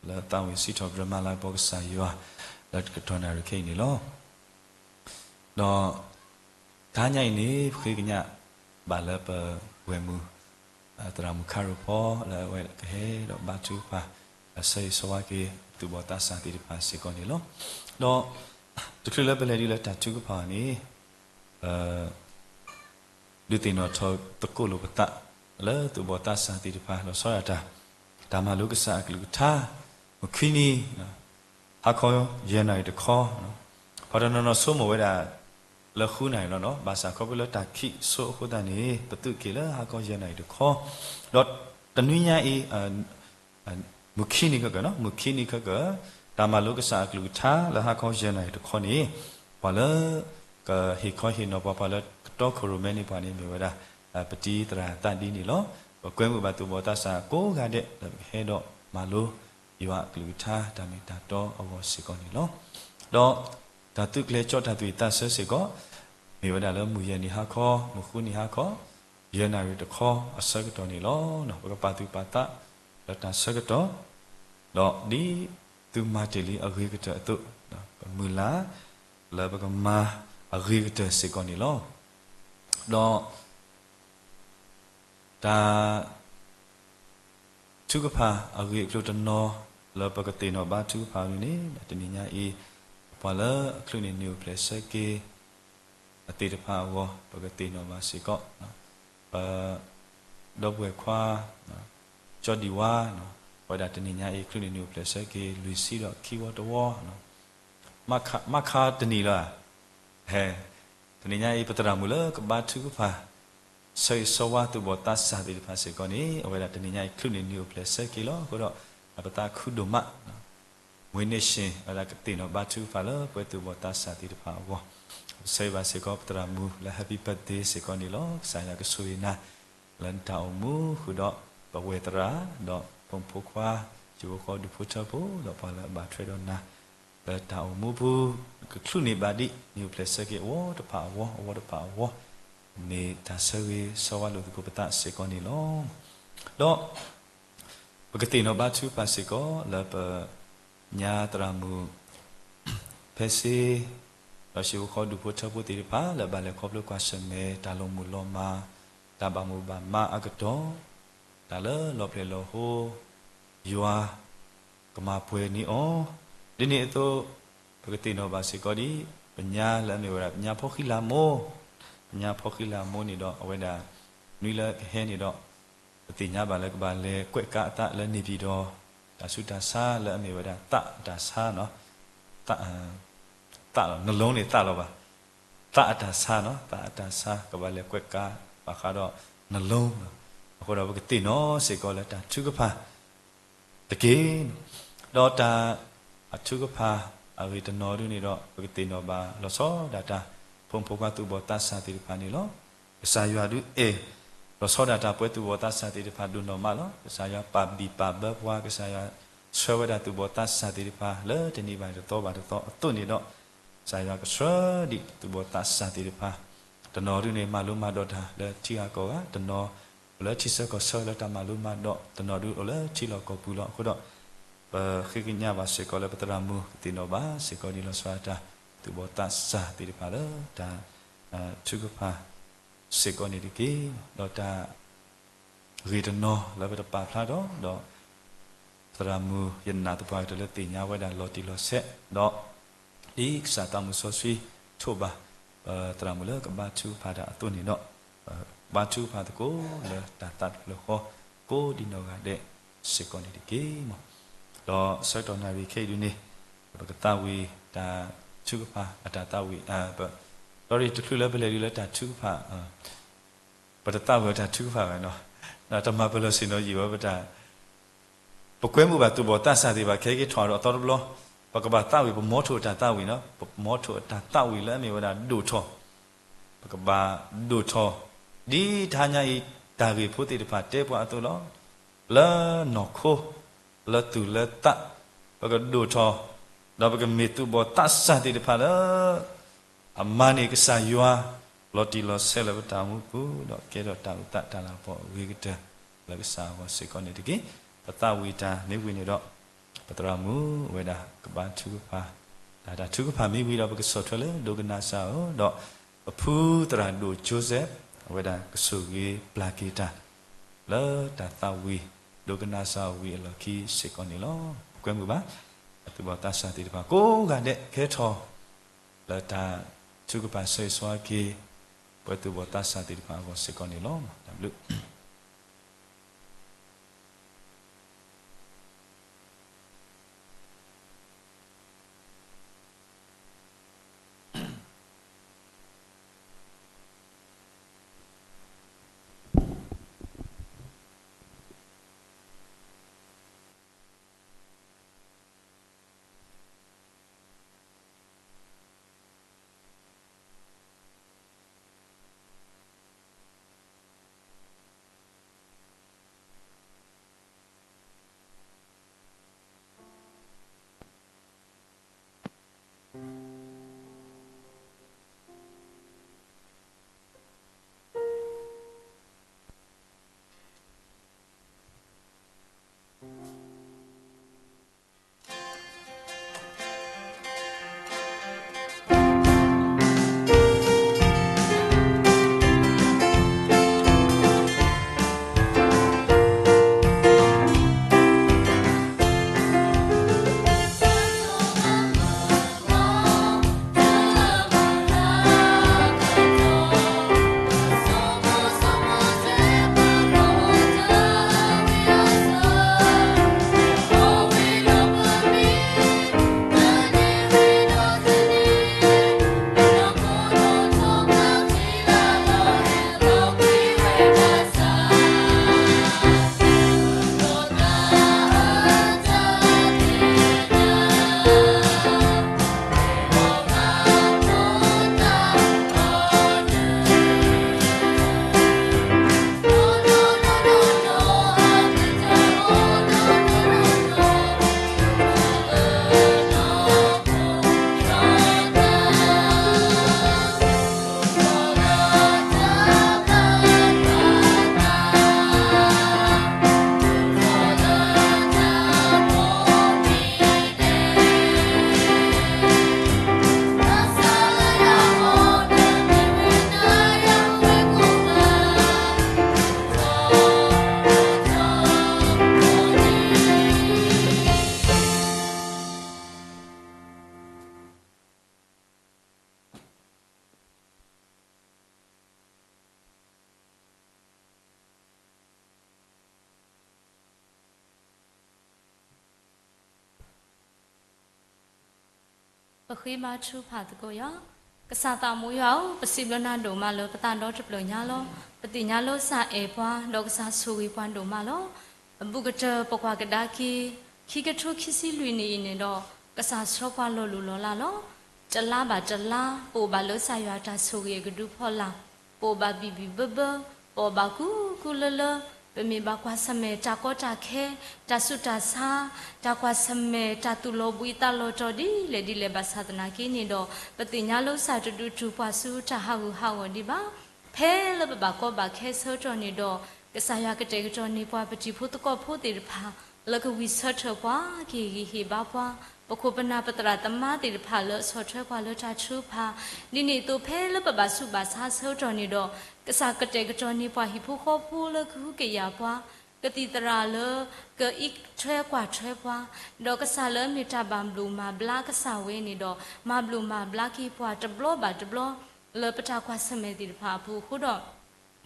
လၢသးဝံၣ်စံးထီၣ်ပတြၢၤမၤလၤကပီၤကစၢ်ယွၤ လၢတကတီၢ်နၣ်ရံၣ်ခဲအံၤန့ၣ်လီၤ. ဒီးတဟါညါအံၤန့ၣ် ပဃ့ကညးဘၣ်လၢပဝဲၢ်မုၢ် သရၣ်မုၣ်ခါရူၢ်ဖီ လၢအဝဲကဟဲဒီးဘါထုကဖၣ် ဆၢဂ့ၤဆၢဝါက့ၤ သူၣ်ဘီၣ်သးစၢ်သ့ၣ်တဖၣ်စ့ၢ်ကီးန့ၣ်လီၤ. ဒီးတချုးလၢပလဲၤဒ်လၢတၢ်ထုကဖၣ်န့ၣ် ပ ဒုးသ့ၣ်နီၣ်ထီၣ်သကိးလိာ်ပသး လၢသူၣ်ဘီၣ်သးစၢ်သ့ၣ်တဖၣ် လီၤဆီဒၣ်တၢ် တၢ်မၤလိကစၢ်အကလုၢ်ကထါ မုၢ်ခံနံၤ ဟါခီယဲၢ်နၣ်ရံၣ်တခီ, ပှၤတနီၤနီၤဆိကမိၣ်ဝဲဒၣ် လၢဃုနၣ်ရံၣ်လီၤနီၤ, ဘၣ်ဆၣ်ခီဖျိလၢတၢ်ခံးဆိအဃိသတးန့ၣ် ပသုးက့ၤလၢဟါခီယဲၢ်နၣ်ရံၣ်တခီ, ဒီးတနွံညါအံၤ မုၢ်ခံနံၤခဲကၢးနီၤ, မုၢ်ခံနံၤခဲကၢး တၢ်မၤလိကစၢ်အကလုၢ်ကထါလၢဟါခီယဲၢ်နၣ်ရံၣ်တခီန့ၣ် ပှၤလၢကဟ့ၣ်ခီဟ့ၣ်နီၤပှၤ ပှၤလၢကတီခိၣ်ရိၣ်မဲန့ၢ်ပှၤန့ၣ် မ့ၢ်ဝဲဒၣ် ပတံၤသရၣ်သးဒ်န့ၣ်လီၤ. ပကွဲမုာ်ဘၣ်သူၣ်ဘီၣ်သးစၢ်ကိးဂၤဒဲး လၢပကဟဲဒီးမၤလိယွၤအကလုၢ်ကထါတၢ်မ့ၢ်တၢ်တီအဂီၢ်စ့ၢ်ကီးန့ၣ်လီၤ. ဒီးတၢ်သုးကျဲၤကၠီတၢ်သူၣ်ဝံၣ်သးဆၢစ့ၢ်ကီး မ့ၢ်ဝဲဒၣ်လၢမုၢ်ယဲၢ်နံၤဟါခီ, မုၢ်ဃုနံၤဟါခီ, ယဲၢ်နၣ်ရံၣ်တခီအဆၢကတီၢ်န့ၣ်လီၤ. ပကပာ်သူၣ်ပာ်သးလၢတၢ်ဆၢကတီၢ်, ဒီးဒ်သုမၤတ့ၢ်လံအဂ့ၤကတၢၢ်အသိး, ပမုၢ်လၢ်လၢပကမၤအဂ့ၤကတၢၢ်စ့ၢ်ကီးန့ၣ်လီၤ. ဒီး တၢ်ထုကဖၣ်အဂ့ၢ်အကျိၤတနီၤ လၢပကသ့ၣ်နီၣ်ဘါထုကဖၣ်အီၤန့ၣ် တနံၤညါအံၤ ပှၤလၢအချုးန့ၢ်နံၣ်အိၣ်ဖျဲၣ်ဆၢက့ၤ အသ့ၣ်တဖၣ်အဂီၢ် ပကသ့ၣ်နီၣ်ဘၣ်စ့ၢ်ကီး ပ ဒီပုၢ်ဝဲၢ်ခွါ ကၠီဒံၣ်ဝါ အဝဲဒၣ်တနံၤညါအံၤ ချုးန့ၢ်နံၣ်အိၣ်ဖျဲၣ်ဆၢက့ၤ လွံၢ်ဆံဒီးခံဝီတဝီ မၤခါတနံၤလီၤ. တနံၤညါအံၤ ပသရၣ်မုၣ်လၢကဘါထုကဖၣ် ဆၢဂ့ၤဆၢဝါသူၣ်ဘီၣ်သးစၢ်သ့ၣ်တဖၣ်စ့ၢ်ကီးန့ၣ် အဝဲဒၣ်တနံၤညါအံၤ ချုးန့ၢ်နံၣ်အိၣ်ဖျဲၣ်ဆၢက့ၤလီၤ. အဃိဒီး ပသးခုဒိၣ်မး ဝ့ၢ်န့ၣ်ဆ့ၣ် အဝဲဒၣ်ကသ့ၣ်နီၣ်ဘါထုကဖၣ်လၢပှၤသူၣ်ဘီၣ်သးစၢ်သ့ၣ်တဖၣ်အဂီၢ် ပဆၢဂ့ၤဘၣ်စ့ၢ်ကီး ပသရၣ်မုၣ်လၢ Happy Birthday စ့ၢ်ကီးန့ၣ်လီၤ. ကစၢ်ယွၤကဆိၣ်ဂ့ၤနၤ လၢနတၢ်အိၣ်မူဃုာ်ဒီး ပဝဲၢ်သရၣ် ဒီးဖိမုၣ်ဖိခွါ ဟံၣ်ဖိဃီဒူၣ်ဖိထၢဖိ ဒီးပှၤလၢအဘၣ်ထွဲဒီးနၤ လၢတၢ်အိၣ်မူပူၤ ကချုးန့ၢ်ဘၣ်ဒ် နံၣ်အိၣ်ဖျဲၣ်ဆၢက့ၤအဝီတဖၣ်အဝီ အဝီတဖၣ်အဝီ မ့ၢ်တၢ်ဆၢဂ့ၤဆၢဝါလိာ်သကိးပသးစ့ၢ်ကီးန့ၣ်လီၤ. ဒီး ပကသ့ၣ်နီၣ်ဘါထုကဖၣ်စ့ၢ်ကီးလၢပ ညါသရၣ်မုၣ် ဖဲစ့ ဒီးဟံၣ်ဖိဃီဒူၣ်ဖိထၢဖိသ့ၣ်တဖၣ် လၢဘၣ်လဲၤခီဖျိကွၢ်ဆၢၣ်မဲာ် တၢ်လီၤမုၢ်လီၤမၢ် တၢ်ဘၣ်မိၣ်ဘၣ်မးအကတီၢ် တၢ်လၢလီၤဖျဲၣ်လီၤဟိ ယွၤကမၤပှဲၤန့ၢ်အီၤ ဒ်န့ၣ်အသိး ပကသ့ၣ်နီၣ်ဘၣ်စ့ၢ်ကီးဒ် ပညါလၢအမ့ၢ်ဝဲဒၣ် ပညါဖီဃံလၤမိၢ်, ပညါဖီဃံလၤမိၢ်န့ၣ်ဒီး အဝဲဒၣ် နွံလၢကဟဲန့ၣ်ဒီး ပသ့ၣ်ညါဘၣ်လၢကဘၣ်လဲၤကွဲးကါအသးလၢန့ၣ်ပၠံၣ်တီၣ် တၢ်ဆူးတၢ်ဆါလၢအမ့ၢ်ဝဲဒၣ်သးအတၢ်ဆါနီၤ, သး သးလီၤ နလိန့ၣ်သးလီၤဘၣ်, သးအတၢ်ဆါနီၤ, သးအတၢ်ဆါ ကဘၣ်လဲၤကွဲးကါ ဘၣ်ဃးဒီးနလိ, အဃိဒီးပကသ့ၣ်နီၣ်စ့ၢ်ကီးလၢတၢ်ထုကဖၣ် တက့ၢ်. ဒီးတၢ်အထုကဖၣ်အဂ့ၢ်တနီၤဒုန့ၣ်ဒီး ပကသ့ၣ်နီၣ်ဘၣ်လီၤဆီဒၣ်တၢ် ဖိမုၣ်ဖိခွါသူၣ်ဘီၣ်သးစၢ်သ့ၣ်တဖၣ်န့ၣ်လီၤ. ကစၢ်ယွၤဒုးအဲၣ် လီၤဆီဒၣ်တၢ်ပှဲၤသူၣ်ဘီၣ်သးစၢ်သ့ၣ်တဖၣ်ဒိၣ်နီၢ်မးလီၤ. ကစၢ်ယွၤပာ်ဘံၣ်ပာ်ဘၢပှၤ, ကစၢ်ယွၤဆှၢဝဲဒၣ်သူၣ်ဘီၣ်သးစၢ်သ့ၣ်တဖၣ် လၢတနံၤဘၣ်တသီဘၣ်တသီအသိးန့ၣ်ဒီး ကစၢ်ယွၤကဆှၢဒံးသူၣ်ဘီၣ်သးစၢ်သ့ၣ်တဖၣ် တနီၤဒုန့ၣ် မၤလိမၤဒိးတၢ်လၢထံဂၤကီၢ်ဂၤ, တနီၤအိၣ်လၢထံဆၢကီၢ်ဆၢလၢတၢ်မၤလိမၤဒိး, တနီၤဒုအိၣ်လၢထံလီၢ်ကီၢ်ပူၤလီၤ. အဃိဒီး ပဃ့ကညးဘၣ်စ့ၢ်ကီးလၢပသရၣ်မုၣ်ကသ့ၣ်နီၣ်ဘၣ်စ့ၢ်ကီးဒ်လီၤဆီဒၣ်တၢ် သူၣ်ဘီၣ်သးစၢ်သ့ၣ်တဖၣ်လၢတၢ်ထုကဖၣ်စ့ၢ်ကီးန့ၣ်တက့ၢ်. ဒီးတၢ် ဂ့ၢ်တနီၤလၢပတပာ်ဖျါထီၣ်ဒီး သရၣ်မုၣ်ယနာ်သပှၢ်ကတၢၢ်လၢသ့ၣ်ညါဝဲဒၣ်လီၤတံၢ်လီၤဆဲး, ဒီးဒ်ကစၢ်သးမုၣ်စီဆှံထိးဘၣ် ပသရၣ်မုၣ်လၢကဘါထုကဖၣ်တၢ်အသိးန့ၣ်ဒီး ဘါထုကဖၣ်သကိးလၢတၢ်သးတဖျၢၣ်ဃီ ကိးဒံနီၢ်ဂၤဒဲးစ့ၢ်ကီးန့ၣ်တက့ၢ်. ဒီးဆၢကတီၢ်နၣ်ရံၣ်ခဲအံၤဒုန့ၣ် ပကသးဝံၣ်တၢ်ထုကဖၣ်အတၢ်သးဝံၣ်, ဒီးတချုးလၢပလဲၤဒုးလၢတၢ်ထုကဖၣ် ပတသးဝံၣ်အတၢ်ထုကဖၣ်ဘၣ်နီၤ, တမၤပလီၢ်ဆ့ၣ်နီၤယံာ်ဝဲပတၢ်, ပကွဲမုာ်ဘၣ်သူၣ်ဘီၣ်သးစၢ်သ့ၣ်တဖၣ် ခဲက့ၤထီၣ်ဒီးအသီတဘျီ, ပကဘၣ်သးဝံၣ် ပမီထိၣ်အတၢ်သးဝံၣ်နီၤ, ပမီထိၣ်အတၢ်သးဝံၣ်လၢအမ့ၢ်ဝဲဒၣ်ဒိၣ်ထီၣ်, ပကဘၣ်ဒိၣ်ထီၣ်, ဒ်တဟါညါအံၤ တၢ်ဂ့ၢ်ဖိသ့ၣ်တဖၣ်တဲပှၤအသိးလီၤ. လၢနီၢ်ခိ, လၢသူၣ်လၢသး, ပကဒိၣ်ထီၣ်, ဒီးပကမ့ၢ်သူၣ်ဘီၣ်သးစၢ်သ့ၣ်တဖၣ်လၢ အမၤန့ၢ်ကစၢ်ယွၤ လီၤတံၢ်လီၤဆဲးလၢပတၢ်အိၣ်မူပူၤ ဒီးကဲထီၣ်တၢ်အိၣ်သးတၢ်လၤကပီၤအဂ့ၤကတၢၢ် လၢကစၢ်အဂီၢ်စ့ၢ်ကီးန့ၣ်တက့ၢ်. ပသးဝံၣ်တၢ်မ့ၢ်ဝံၤန့ၣ်ဒီး ပသရၣ်မုၣ်ဝဲဒၣ်ကဘါထုကဖၣ်, တၢ်ထုကဖၣ်မ့ၢ်ဝံၤဒီး ပကဆီၣ်ထွဲလၢဒိကနၣ်စၢ်ဧၢ, ဒီးပဖုသရၣ်ဒိၣ် Joseph အဝဲဒၣ်ကဆိၣ်ဂ့ၤပျၢ်က့ၤတၢ် လၢတၢ်သးဝံၣ်ဒိကနၣ်စၢ်ဝံၤအလီၢ်ခံစ့ၢ်ကီးန့ၣ်လီၤ. ပကွဲမုာ်ဘၣ် ပှၤသူၣ်ဘီၣ်သးစၢ်သ့ၣ်တဖၣ်ကိးဂၤဒဲး ကဲထီၣ်လၢတၢ်ထုကဖၣ်ဆၢဂ့ၤဆၢဝါက့ၤ ပှၤသူၣ်ဘီၣ်သးစၢ်သ့ၣ်တဖၣ်အဂီၢ်စ့ၢ်ကီးန့ၣ်လီၤ. တၢ်ဘျုးပဃ့ဘါထုကဖၣ်သကိးယွၤ. ကစၢ်သးမူယွၤဧၢ, ပစံးဘျုးနၤဒိၣ်မးလၢပသးဒီတဖျၢၣ်ညါလီၤ. ပသ့ၣ်ညါလၢကစၢ်အဲၣ်ပှၤ, ဒီးကစၢ်ဆိၣ်ဂ့ၤပှၤဒိၣ်မးလီၤ. အဘူးကတၢၢ်ပကွၢ်ကဒါက့ၤ ခံကထိခံဆံလွံၢ်နံၣ်အံၤန့ၣ်ဒီး ကစၢ်ဆှၢပှၤလီၤလိၢ်လီၤလးလီၤ. တလါဘၣ်တလါ ပအိၣ်ဘၣ်လၢကစၢ်ယွၤတၢ်ဆိၣ်ဂ့ၤအကဒုဖီလာ်, ပအိၣ်ဘၣ်ဘံၣ်ဘံၣ်ဘၢဘၢ, ပအီၣ်ဘၣ်ကူကူလၢလၢ, ပမ့ၢ်ဘၣ်ကွၢ်ဆၢၣ်မဲာ်တၢ်ကီတၢ်ခဲ, တၢ်ဆူးတၢ်ဆါ, တၢ်ကွၢ်ဆၢၣ်မဲာ်တၢ်သူၣ်လီၤဘှံးသးလီၤတီၤဒ်လဲၣ်ဒ်လဲၣ်ဘၣ်ဆၣ်သနာ်က့န့ၣ်ဒီး ပသ့ၣ်ညါလၢကစၢ်တဒုးတုၤပှၤဆူတၢ်ဟးဂူာ်ဟးဂီၤဒံးဘၣ်. ဖဲလၢပဘၣ်ကီဘၣ်ခဲဆၢကတီၢ်န့ၣ်ဒီး ကစၢ်ယွၤကတဲာ်ကတီၤန့ၢ်ပှၤပတံၤဖိသကိးဖိသ့ၣ်တဖၣ် လၢကဝံၢ်ဆၢထၢၣ်ပှၤ, ကဟ့ၣ်ဂံၢ်ဟ့ၣ်ဘါပှၤ, ပခိၣ်ပနၢ်ပသရၣ်သမါသ့ၣ်တဖၣ်လၢအဆီၣ်ထွဲပှၤလၢတၢ်ထုကဖၣ်, ဒ်န့ၣ်အသိးဖဲလၢပဘၣ်ဆူးဘၣ်ဆါဆၢကတီၢ်န့ၣ်ဒီး ကစၢ်ကတဲာ်ကတီၤန့ၢ်ပှၤဟံၣ်ဖိဃီဖိလၢကဟုကယာ်ပှၤ, ကသံၣ်သရၣ်လၢကအံးထွဲကွၢ်ထွဲပှၤ, ဒီးကစၢ်လၢအမ့ၢ်တၢ်ဘၣ်ဘျုးမၤဘျါကစၢ်ဝဲန့ၣ်ဒီး မၤဘျုးမၤဘျါက့ၤပှၤတဘျီဘၣ်တဘျီ လၢပတၢ်ကွၢ်ဆၢၣ်မဲာ်သ့ၣ်တဖၣ်အပူၤအဃိဒီး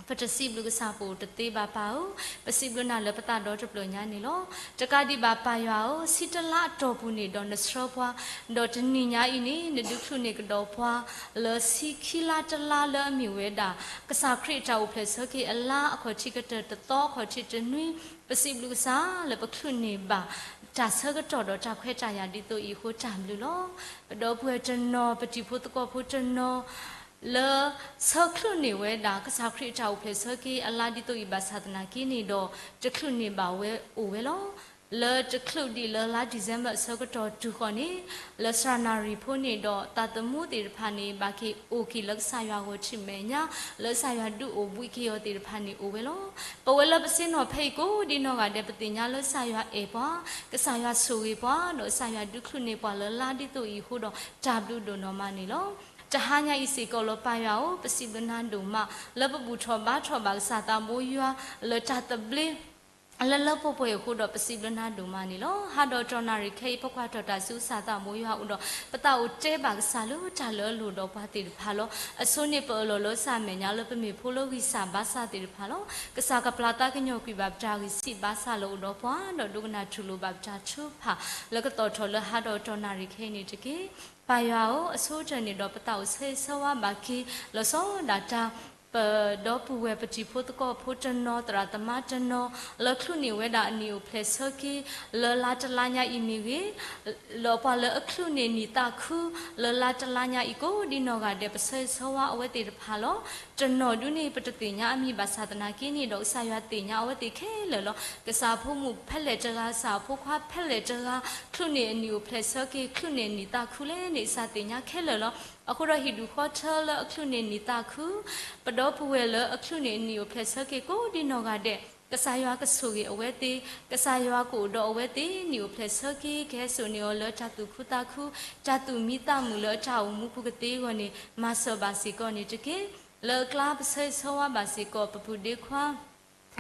ပတစံးဘျုးကစၢ်ပအိၣ်တသ့ဘၣ်ပၢ်ဧၢ, ပစံးဘျုးနၤလၢပသးဒီတဖျၢၣ်ညါန့ၣ်လီၤ. တကးဒံးဘၣ်ပၢ်ယွၤဧၢ, ဆံတလါအတီၢ်ပူၤန့ၣ်ဒီးနဆှၢပှၤ, ဒီးတနံၤညါအံၤန့ၣ် နဒုးချုးန့ၢ်ကဒီးပှၤ လၢဆံခံလါတလါလၢအမ့ၢ်ဝဲဒၣ် ကစၢ်ခရံာ်အတၢ်အိၣ်ဖျဲၣ်ဆၢက့ၤအလါ အခီၣ်ထံးကတၢၢ်တသီအခီၣ်ထံးတနွံ, ပစံးဘျုးကစၢ်လၢပချုးန့ၢ်ဘၣ် တၢ်ဆၢကတီၢ်ဒီးတၢ်ခွဲးတၢ်ယာ်ဒ်သိးအံၤအဃိတၢ်ဘျုးလီၤ. ပဒီပုၢ်ဝဲၢ်တနီၤ ပတံၤဖိသကိးဖိတနီၤ လၢဆၢချုးန့ၢ်ဝဲဒၣ် ကစၢ်ခရံာ်အတၢ်အိၣ်ဖျဲၣ်ဆၢက့ၤအလါဒ်သိးအံၤဘၣ်ဆၣ်သနာ်က့န့ၣ်ဒီး တချုးန့ၢ်ဘၣ်ဝဲအိၣ်ဝဲလီၤ. လၢတချုးဒံးလၢလါ December အဆၢကတီၢ်တုၤဃီၤန့ၣ်, လၢစှၤနၣ်ရံၣ်ဖိန့ၣ်ဒီး သးသမူသ့ၣ်တဖၣ်န့ၣ် ဘၣ်က့ၤအိၣ်က့ၤလၢကစၢ်ယွၤဂီၢ်ထံးမဲာ်ညါ, လၢကစၢ်ယွၤဒုးအိၣ်ဘှံးက့ၤအီၤသ့ၣ်တဖၣ်န့ၣ်အိၣ်ဝဲလီၤ. ပဝဲလၢပစ့ၢ်နီၤဖဲအံၤကိးဒံနီၢ်ဂၤဒဲး ပသ့ၣ်ညါလၢကစၢ်ယွၤအဲၣ်ပှၤ, ကစၢ်ယွၤဆိၣ်ဂ့ၤပှၤ, ဒီးကစၢ်ယွၤဒုးချုးန့ၢ်ပှၤလၢလါဒ်သိးအံၤအဃိဒီး တၢ်ဘျုးဒိၣ်နီၢ်မးန့ၣ်လီၤ. တဟါညါအံၤစ့ၢ်ကီးလီၤ ပၢ်ယွၤဧၢ, ပစံးဘျုးနၤဒိၣ်မး လၢပဘူၣ်ထီၣ်ဘါထီၣ်ဘၣ်ကစၢ်သးဘိယွၤ လၢတၢ်သဘျ့ လၢလၢပှဲၤပှဲၤအဃိဒီး ပစံးဘျုးနၤဒိၣ်မးန့ၣ်လီၤ. ဟါဒီးတနၣ်ရံၣ်ခဲအံၤ ပကွၢ်ထီၣ်တၢ်ဆူကစၢ်သးဘိယွၤအအိၣ်ဒီး ပသးအိၣ်တဲဘၣ်ကစၢ်လၢတၢ်လၢအလိၣ်ဒီးပှၤသ့ၣ်တဖၣ်လီၤ. အဆိန့ၣ် ပအၢၣ်လီၤလၢကစၢ်အမဲာ်ညါ လၢပမ့ၢ်ဖိလၢဂံၢ်စၢ်ဘါစၢ်သ့ၣ်တဖၣ်လီၤ. ကစၢ်ကပျၢ်သးကညီၤကွံာ်ဘၣ်ပတၢ်ဂံၢ်ဆံးဘါစၢ်လၢအိၣ်ဒီးပှၤ ဒီးဒိကနၣ်ထူၣ်လိာ်ဘၣ်ပတၢ်ထုကဖၣ် လၢကသီၣ်ထီၣ်လၢဟါဒီးတနၣ်ရံၣ်ခဲအံၤန့ၣ်တက့ၢ်. ပၢ်ယွၤဧၢ, အဆိကတၢၢ်န့ၣ်ဒီး ပသးအိၣ်ဆၢဂ့ၤဆၢဝါဘၣ်က့ၤ လီၤဆီဒၣ်တၢ် ပဒီပုၢ်ဝဲၢ်ပတံၤဖိသကိးဖိတနီၤ သရၣ်သမါတနီၤ လၢချုးန့ၢ်ဝဲဒၣ်အနံၣ်အိၣ်ဖျဲၣ်ဆၢက့ၤ လၢလါတလါညါအံၤမ့ၢ်ဂ့ၤ, ဒီးပှၤလၢအချုးန့ၢ်နံၣ်သးခု လၢလါတလါညါအံၤကိးဒံနီၢ်ဂၤဒဲး ပဆၢဂ့ၤဆၢဝါအဝဲသ့ၣ်တဖၣ်လီၤ. တနီၤဒုန့ၣ် ပတသ့ၣ်ညါအမံၤဘၣ်ဆၣ်သနာ်က့န့ၣ်ဒီး ကစၢ်ယွၤသ့ၣ်ညါအဝဲသ့ၣ်ခဲလၢာ်လီၤ. ကစၢ်ဖိမုၣ်ဖဲလဲၣ်တဂၤ, ကစၢ်ဖိခွါဖဲလဲၣ်တဂၤ ချုးန့ၢ်အနံၣ်အိၣ်ဖျဲၣ်ဆၢက့ၤ ချုးန့ၢ်နံၣ်သးခုလဲၣ်န့ၣ် ကစၢ်သ့ၣ်ညါခဲလၢာ်လီၤ. အဃိဒီးဟံၣ်ဒူၣ်ဃီထၢလၢအချုးန့ၢ်နံၣ်သးခု, ပဒီပုၢ်ဝဲၢ်လၢအချုးန့ၢ်အနံၣ်အိၣ်ဖျဲၣ်ဆၢက့ၤကိးဒံနီၢ်ဂၤဒဲး, ကစၢ်ယွၤကဆိၣ်ဂ့ၤအဝဲသ့ၣ်, ကစၢ်ယွၤကအိၣ်ဒီးအဝဲသ့ၣ် နံၣ်အိၣ်ဖျဲၣ်ဆၢက့ၤ ကဟဲစိာ်န့ၢ်အီၤလၢတၢ်သူၣ်ခုသးခု, တၢ်သူၣ်မံသးမုာ်လၢအတၢ်အိၣ်မူပူၤကသ့အဂီၢ်န့ၣ် မၤစၢၤဘၣ်စ့ၢ်ကီးန့ၣ်တက့ၢ်. လၢအကျါပဆၢဂ့ၤဆၢဝါဘၣ်စ့ၢ်ကီး ပပုၢ်ဒ့ခွါ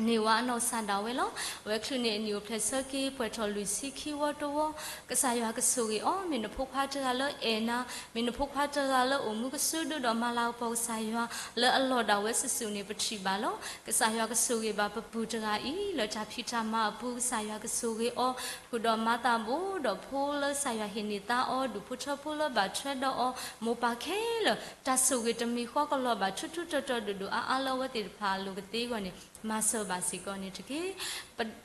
န့ၢ်ဝါအနီၢ်ကစၢ်ဒၣ်ဝဲလီၤ. အဝဲချုးန့ၢ်အနံၣ်အိၣ်ဖျဲၣ်ဆၢက့ၤ ပှဲၤထီၣ်လွံၢ်ဆံခံဝီတဝီ, ကစၢ်ယွၤကဆိၣ်ဂ့ၤအီၤ, မ့ၢ်နဖိခွါတဂၤလၢအဲၣ်နၤ, မ့ၢ်နဖိခွါတဂၤလၢအိၣ်မူကစုဒုဒီးမၤလၤကပီၤကစၢ်ယွၤ လၢအလီၢ်ဒၣ်ဝဲစုာ်စုာ်န့ၣ် ပထံၣ်ဘၣ်လီၤ. ကစၢ်ယွၤကဆိၣ်ဂ့ၤဘၣ်ပပုၢ်တဂၤအံၤ လၢတၢ်ဖံးတၢ်မၤအပူၤ ကစၢ်ယွၤကဆိၣ်ဂ့ၤအီၤ, ဃုာ်ဒီးမၤသးဘိဒီးဖိလၢကစၢ်ယွၤဟ့ၣ်န့ၢ်သါအီၤ, ဒူၣ်ဖိထၢဖိလၢဘၣ်ထွဲဒီးအီၤ, မိၢ်ပၢ်ခဲလၢာ် တၢ်ဆိၣ်ဂ့ၤတမံၤဃီကလီၤဘၣ် ထူးထူးတီၤတီၤဒိၣ်ဒိၣ်အါအါလၢအဝဲသ့ၣ်တဖၣ်အလိၤကသ့အဂီၢ်န့ၣ် မၤစၢၤဘၣ်စ့ၢ်ကီးန့ၣ်တက့ၢ်.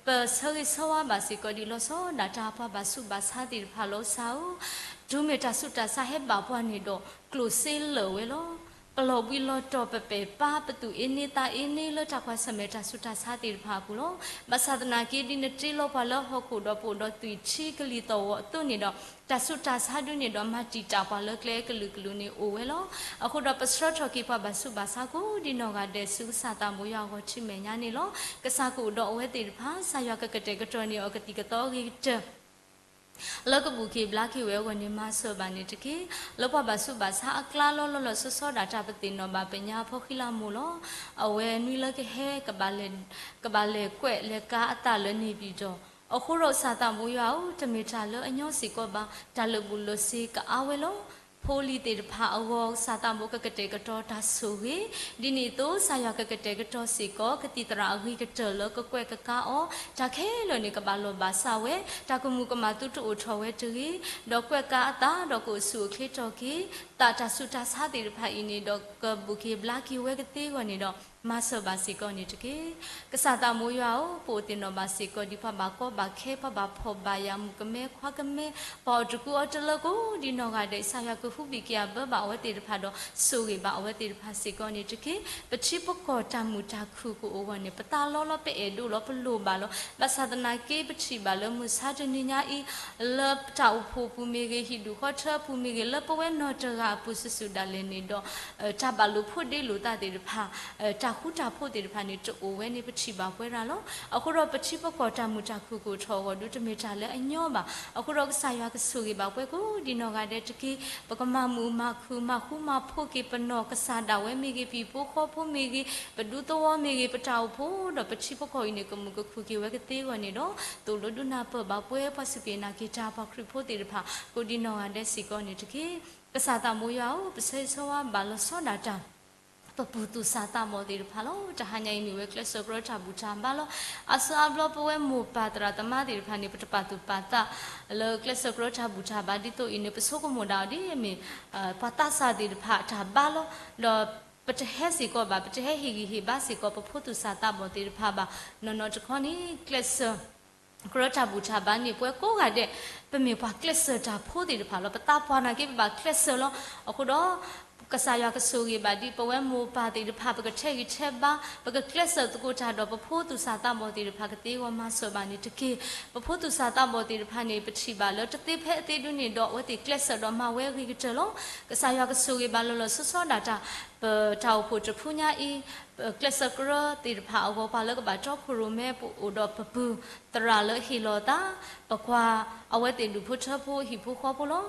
ပဆၢဂ့ၤဆၢဝါဘၣ်စ့ၢ်ကီးဒ်လီၤဆီဒၣ်တၢ်ပှၤဘၣ်ဆူးဘၣ်ဆါသ့ၣ်တဖၣ်လီၤ. ကစၢ်ဧၢ, တုၤမ့ၢ်တၢ်ဆူးတၢ်ဆါဟဲဘၣ်ပှၤန့ၣ်ဒီး ကျိၣ်စ့လၢာ်ဝဲလီၤ. ပလီၢ်ဘှံးလီၤတီၤ ပပဲာ်ပါ ပသူၣ်အ့န့သးအ့န့လၢတၢ်ကွၢ်ဆၢၣ်မဲာ်တၢ်ဆူးတၢ်ဆါသ့ၣ်တဖၣ်အပူၤလီၤ. ဘၣ်ဆၣ်သနာ်က့ ဒ်နတ့လီၤပှၤလၢဟီၣ်ခိၣ်ဒီးပအိၣ်ဒီးသွံၣ်ထံကလံၤသီၣ်ဂီၤအသိးန့ၣ်ဒီး တၢ်ဆူးတၢ်ဆါဒုန့ၣ်ဒီး မၤတံာ်တာ်ပှၤလၢကျဲကလုာ်ကလုာ်န့ၣ်အိၣ်ဝဲလီၤ. အဃိဒီးပဆှၢထီၣ်က့ၤပှၤဘၣ်ဆူးဘၣ်ဆါကိးဒံနီၢ်ဂၤဒဲး ဆူကစၢ်သးဘိယွၤအဂီၢ်ထံးမဲာ်ညါန့ၣ်လီၤ. ကစၢ်ကအိၣ်ဒီးအဝဲသ့ၣ်တဖၣ်, ကစၢ်ယွၤကကတဲာ်ကတီၤန့ၢ်အီၤကသံၣ်ကသီအဂ့ၤကတၢၢ် လၢကဘူၣ်က့ၤဘျါက့ၤဝဲအဂီၢ်န့ၣ် မၤစၢၤဘၣ်န့ၣ်တက့ၢ်. လၢပှၤဘၣ်ဆူးဘၣ်ဆါအကျါလီၤ လီၤလီၤဆီဆီဒၣ်တၢ်ပသ့ၣ်နီၣ်ဘၣ် ပညါဖီဃံလၤမိၢ်လီၤ. အဝဲနွံလၢကဟဲ ကဘၣ်လဲၤကွဲးလဲၤကါအသးလၢန့ၣ်ဘံၣ်ဒီး အဃိဒီးကစၢ်သးဘိယွၤဧၢ, တမ့ၢ်တၢ်လၢအညီစ့ၢ်ကီးဘၣ်, တၢ်လၢာ်ဘူၣ်လၢာ်စ့ၤကအါဝဲလီၤ. ဖိလံၤသ့ၣ်တဖၣ်အဂီၢ် ကစၢ်သးဘိကကတဲာ်ကတီၤတၢ်ဆိၣ်ဂ့ၤ, ဒ်န့ၣ်အသိး ကစၢ်ယွၤကကတဲာ်ကတီၤစ့ၢ်ကီး ကသံၣ်သရၣ်အဂ့ၤကတၢၢ်လၢကကွဲးကကါအီၤ, တၢ်ခဲလၢာ်န့ၣ် ကဘၣ်လီၢ်ဘၣ်စးဝဲ, တၢ်ကမူၤကမၣ်သုတအိၣ်ထီၣ်ဝဲတဂ့ၤ, ဒီးကွဲးကါအသး ဒီးကအိၣ်ဆူၣ်အိၣ်ချ့ထီၣ်က့ၤ သးတၢ်ဆူးတၢ်ဆါသ့ၣ်တဖၣ်အံၤန့ၣ်ဒီး ကဘူၣ်က့ၤဘျါက့ၤဝဲကသ့အဂီၢ်န့ၣ်ဒီး မၤစၢၤဘၣ်စ့ၢ်ကီးန့ၣ်တက့ၢ်. ကစၢ်သးဘိယွၤဧၢ, ပအိၣ်သ့ၣ်နီၣ်ဘၣ်စ့ၢ်ကီး ဒ်ပှၤဘၣ်ကီဘၣ်ခဲ ပှၤဘၣ်ဖှီၣ်ဘၣ်ယာ် မုၣ်ကမဲခွါကမဲ ပှၤအိၣ်တကူအီတလၢကိးဒံနီၢ်ဂၤဒဲး ကစၢ်ယွၤကဟူးဘံၣ်က့ၤအဘၢဘၣ်အဝဲသ့ၣ်တဖၣ်ဒီး ဆိၣ်ဂ့ၤဘၣ်အဝဲသ့ၣ်တဖၣ်စ့ၢ်ကီးန့ၣ်တက့ၢ်. ပထံပကီၢ်တၢ်မုာ်တၢ်ခုၣ်ကအိၣ်အဂီၢ်န့ၣ် ပသးလီလီၤ ပအဲၣ်ဒိးလီၤ ပလိၣ်ဘၣ်လီၤ. ဘၣ်ဆၣ်သနာ်က့ ပထံၣ်ဘၣ်လၢမုၢ်ဆါတနံၤညါအံၤ လၢတၢ်အိၣ်ဖှိၣ်အပူၤမ့ၢ်ဂ့ၤ, ဟံၣ်ဒူၣ်ဃီထၢအပူၤမ့ၢ်ဂ့ၤ, လၢပဝဲနီၢ်တဂၤအပူၤစုာ်စုာ်ဒၣ်လဲာ်န့ၣ်ဒီး တၢ်ဘၣ်လိာ်ဖိးဒ့လိာ်သးသ့ၣ်တဖၣ် တၢ်ဃူတၢ်ဖိးသ့ၣ်တဖၣ်န့ၣ် တအိၣ်ဝဲန့ၣ် ပထံၣ်ဘၣ်ပဝဲဒၣ်လီၤ. အဃိဒီးပထံပကီၢ်တၢ်မုာ်တၢ်ခုၣ်ကအိၣ်ထီၣ်အဂီၢ်ဒု တမ့ၢ်တၢ်လၢအညီဘၣ်. အဃိဒီးကစၢ်ယွၤကဆိၣ်ဂ့ၤဘၣ်ပှၤကိးဒံနီၢ်ဂၤဒဲးတက့ၢ်. ပကမၤမုာ်မၤခုၣ် မၤဃူမၤဖိးက့ၤ ပနီၢ်ကစၢ်ဒၣ်ဝဲမ့ၢ်ဂ့ၤ, ပဟံၣ်ဖိဃီဖိမ့ၢ်ဂ့ၤ, ပဒူသဝီမ့ၢ်ဂ့ၤ, ပတၢ်အိၣ်ဖှိၣ်ဒီးပထံပကီၢ်အံၤန့ၣ် ကမုာ်ကခုၣ်က့ၤဝဲကသ့အဂီၢ်န့ၣ်ဒီး သိၣ်လိဒုးနၢ်ပၢၢ်ဘၣ်ပှၤ ပှၤစူၢ်က့ၤနာ်က့ၤတၢ် ပှၤခရံာ်ဖိသ့ၣ်တဖၣ် ကိးဒံနီၢ်ဂၤဒဲးစ့ၢ်ကီးန့ၣ်တက့ၢ်. ကစၢ်သးဘိယွၤဧၢ, ပဆၢဂ့ၤဆၢဝါဘၣ်လီၤဆီဒၣ်တၢ် ပပူၤသူၣ်စၢ်သးဘီၣ်သ့ၣ်တဖၣ်လီၤ. တဟါညါအံၤမ့ၢ်ဝဲကျဲးစၢးကရၢတၢ်ဘူၣ်တၢ်ဘါလီၤ. အါစုအါဘျီပဝဲမိၢ်ပၢ်သရၣ်သမါသ့ၣ်တဖၣ်န့ၣ် ပတပာ်သူၣ်ပာ်သး လၢကျဲးစၢးကရၢတၢ်ဘူၣ်တၢ်ဘါဒ်သိးအံၤန့ၣ် ပဆိကမိၣ်ဒၣ်အီၤဒ်အမ့ၢ် ပှၤသးစၢ်သ့ၣ်တဖၣ်တၢ်ဘါလီၤ. ဒီးပတဟဲစ့ၢ်ကီးဘၣ်, ပတဟဲဟ့ၣ်ဂံၢ်ဟ့ၣ်ဘါစ့ၢ်ကီး ပဖိသူၣ်စၢ်သးဘီၣ်သ့ၣ်တဖၣ်ဘၣ်. နီၢ်နီၢ်တခီန့ၣ် ကျဲးစၢး ကရၢတၢ်ဘူၣ်တၢ်ဘါန့ၣ် ပဝဲကိးဂၤဒဲး ပမ့ၢ်ပှၤကျဲးစၢးတၢ်ဖိသ့ၣ်တဖၣ်လီၤ. ပသးပှၢ်နာ်က့ ပဘၣ်ကျဲးစၢးလီၤ. အဃိဒီး ကစၢ်ယွၤကဆိၣ်ဂ့ၤဘၣ်ဒ်ပဝဲမိၢ်ပၢ်သ့ၣ်တဖၣ် ပကထဲးဂံၢ်ထဲးဘါ, ပကကျဲးစၢးသကိးတၢ်ဒီးပဖိသူၣ်စၢ်သးဘီၣ်သ့ၣ်တဖၣ် ကသ့အဂီၢ်မၤစၢၤဘၣ်န့ၣ်တက့ၢ်. ပဖိသူၣ်စၢ်သးဘီၣ်သ့ၣ်တဖၣ်န့ၣ် ပထံၣ်ဘၣ်လၢတသ့ဖဲအသ့ဒုန့ၣ်ဒီး အဝဲသ့ၣ်ကျဲးစၢးဒီးမၤဝဲအဂ့ၤကတၢၢ်လီၤ. ကစၢ်ယွၤကဆိၣ်ဂ့ၤဘၣ်လီၤလီၤဆီဆီဒၣ်တၢ် ပတၢ်အိၣ်ဖှိၣ်တဖုညါအံၤ ပကျဲးစၢးကြၢးသ့ၣ်တဖၣ်အဂီၢ် ပှၤလၢကဘၣ်တီခိၣ်ရိၣ်မဲ ပအိၣ်ဒီးပပုၢ်သရၣ်လၢဟ့ၣ်လီၤသး, ပကွၢ်အဝဲသ့ၣ်ဒူၣ်ဖိထၢဖိဟံၣ်ဖိဃီဖိလီၤ.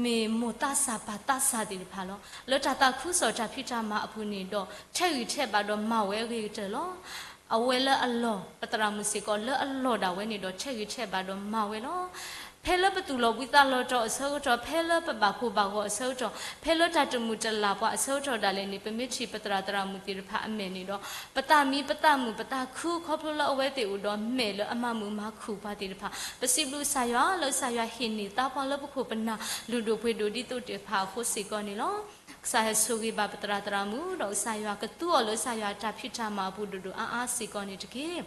မ့ၢ်မိၢ်သးစၢ်ပၢ်သးစၢ်သ့ၣ်တဖၣ်လီၤ. လၢတၢ်သးခုကစီၣ်တၢ်ဖံးတၢ်မၤအပူၤန့ၣ်ဒီး ထဲးဂံၢ်ထဲးဘါဒီးမၤဝဲအဂ့ၤကတၢၢ်လီၤ. အဝဲလၢအလီၢ် ပသရၣ်မုၣ်စ့ၢ်ကီးလၢအလီၢ်ဒၣ်ဝဲန့ၣ်ဒီး ထဲးဂံၢ်ထဲးဘါဒီးမၤဝဲလီၤ. ဖဲလၢပသူၣ်လီၤဘှံးသးလီၤတီၤအဆၢကတီၢ်, ဖဲလၢပဘၣ်ကိၢ်ဘၣ်ဂီၤအဆၢကတီၢ်, ဖဲလၢတၢ်တမုာ်တလၤပှၤအဆၢကတီၢ်ဒၣ်လဲာ်န့ၣ် ပမ့ၢ်ထံၣ်ပသရၣ်သရၣ်မုၣ်သ့ၣ်တဖၣ်အမဲာ်န့ၣ်ဒီး ပသးမံပသးမုာ်ပသးခု ခီဖျိလၢအဝဲသ့ၣ်အိၣ်ဒီးမဲာ်လၢအမၤမုာ်မၤခုၣ်ပှၤသ့ၣ်တဖၣ်, ပစံးဘျုးကစၢ်ယွၤလၢကစၢ်ယွၤဟ့ၣ်န့ၢ်သါပှၤလၢပခိၣ်ပနၢ်လုၢ်ဒိၣ်ပှ့ၤဒိၣ်ဒ်သိးသ့ၣ်တဖၣ်အဃိစ့ၢ်ကီးန့ၣ်လီၤ. ကစၢ်ယွၤဆိၣ်ဂ့ၤဘၣ်ပသရၣ်သရၣ်မုၣ် ဒီးကစၢ်ယွၤကသူအီၤလၢကစၢ်ယွၤအတၢ်ဖံးတၢ်မၤအပူၤဒိၣ်ဒိၣ်အါအါစ့ၢ်ကီးန့ၣ်တက့ၢ်.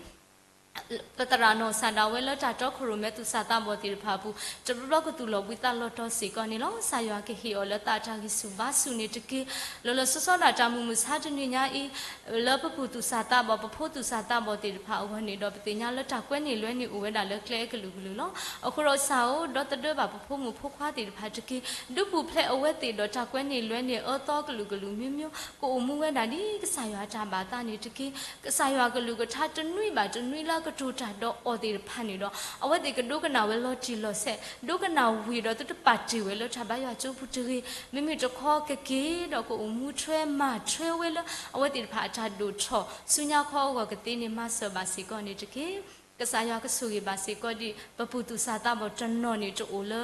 ပသရၣ်နီၢ်စၢ်ဒၣ်ဝဲလၢတၢ်တီခိၣ်ရိၣ်မဲသူၣ်စၢ်သးဘီၣ်သ့ၣ်တဖၣ်အပူၤ တဘျီဘျီကသူၣ်လီၤဘှံးသးလီၤတီၤစ့ၢ်ကီးန့ၣ်လီၤ. ကစၢ်ယွၤကဟ့ၣ်အီၤလၢသးအတၢ်ဂံၢ်ဆူၣ်ဘါဆူၣ်န့ၣ်တက့ၢ်. လီၤလီၤဆီဆီဒၣ်တၢ်မုၢ်မဆါတနံၤညါအံၤ လၢပပုၢ်သူၣ်စၢ်သးဘီၣ် ပဖိသူၣ်စၢ်သးဘီၣ်သ့ၣ်တဖၣ်အဂီၢ်န့ၣ်ဒီး ပသ့ၣ်ညါလၢတၢ်ကွဲန့ၢ်လွဲန့ၢ်အိၣ်ဝဲဒၣ်လၢကျဲအကလုာ်ကလုာ်လီၤ. အဃိဒီးကစၢ်ဧၢ, ဒီသဒၢဘၣ်ပဖိမုၣ်ဖိခွါသ့ၣ်တဖၣ်တက့ၢ်. ဒုးပူၤဖျဲးအဝဲသ့ၣ်ဒီးတၢ်ကွဲန့ၢ်လွဲန့ၢ်အၢသီကလုာ်ကလုာ်မ့ၢ်မ့ၢ် ကအိၣ်မူဝဲဒၣ်ဒ်ကစၢ်ယွၤအတၢ်ဘၣ်သးန့ၣ်တက့ၢ်. ကစၢ်ယွၤကလုၢ်ကထါတနွံဘၣ်တနွံလၢအကတိၤတၢ်ဒီးအီၤသ့ၣ်တဖၣ်န့ၣ်ဒီး အဝဲသ့ၣ်ကဒိကနၣ်ဝဲလီၤတံၢ်လီၤဆဲး, ဒိကနၣ်ဝံၤဒီးသုတပာ်တ့ၢ်ဝဲလၢတၢ်ဘါယွၤကၠိပူၤတဂ့ၤ, မ့မ့ၢ်တခီကက့ၤဒီးကအိၣ်မူထွဲမၤထွဲဝဲလၢ အဝဲသ့ၣ်တဖၣ်အတၢ်ဒိၣ်ထီၣ် ဆူညါခီအဂီၢ်ကသ့န့ၣ် မၤစၢၤဘၣ်စ့ၢ်ကီးန့ၣ်တက့ၢ်. ကစၢ်ယွၤကဆိၣ်ဂ့ၤဘၣ်စ့ၢ်ကီးဒ် ပပုၢ်သူၣ်စၢ်သးဘီၣ်တနီၤန့ၣ် တအိၣ်လၢ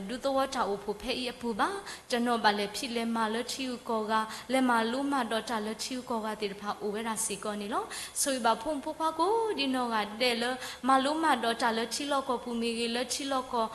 ဒူသဝီတၢ်အိၣ်ဖှိၣ်ဖဲအံၤအပူၤဘၣ်. တနီၤဘၣ်လဲၤဖံးလဲၤမၤလၢထံဂုၤကီၢ်ဂၤ, လဲၤမၤလိမၤဒိးတၢ်လၢထံဂုၤကီၢ်ဂၤသ့ၣ်တဖၣ်အိၣ်ဝဲဒၣ်စ့ၢ်ကီးန့ၣ်လီၤ. ဆိၣ်ဂ့ၤဘၣ်ဖိမုၣ်ဖိခွါကိးဒ်နီၢ်ဂၤဒဲးလၢ မၤလိမၤဒိးတၢ်လၢထံလီၢ်ကီၢ်ပူၤမ့ၢ်ဂ့ၤ, လၢထံလီၢ်ကီၢ် ထံ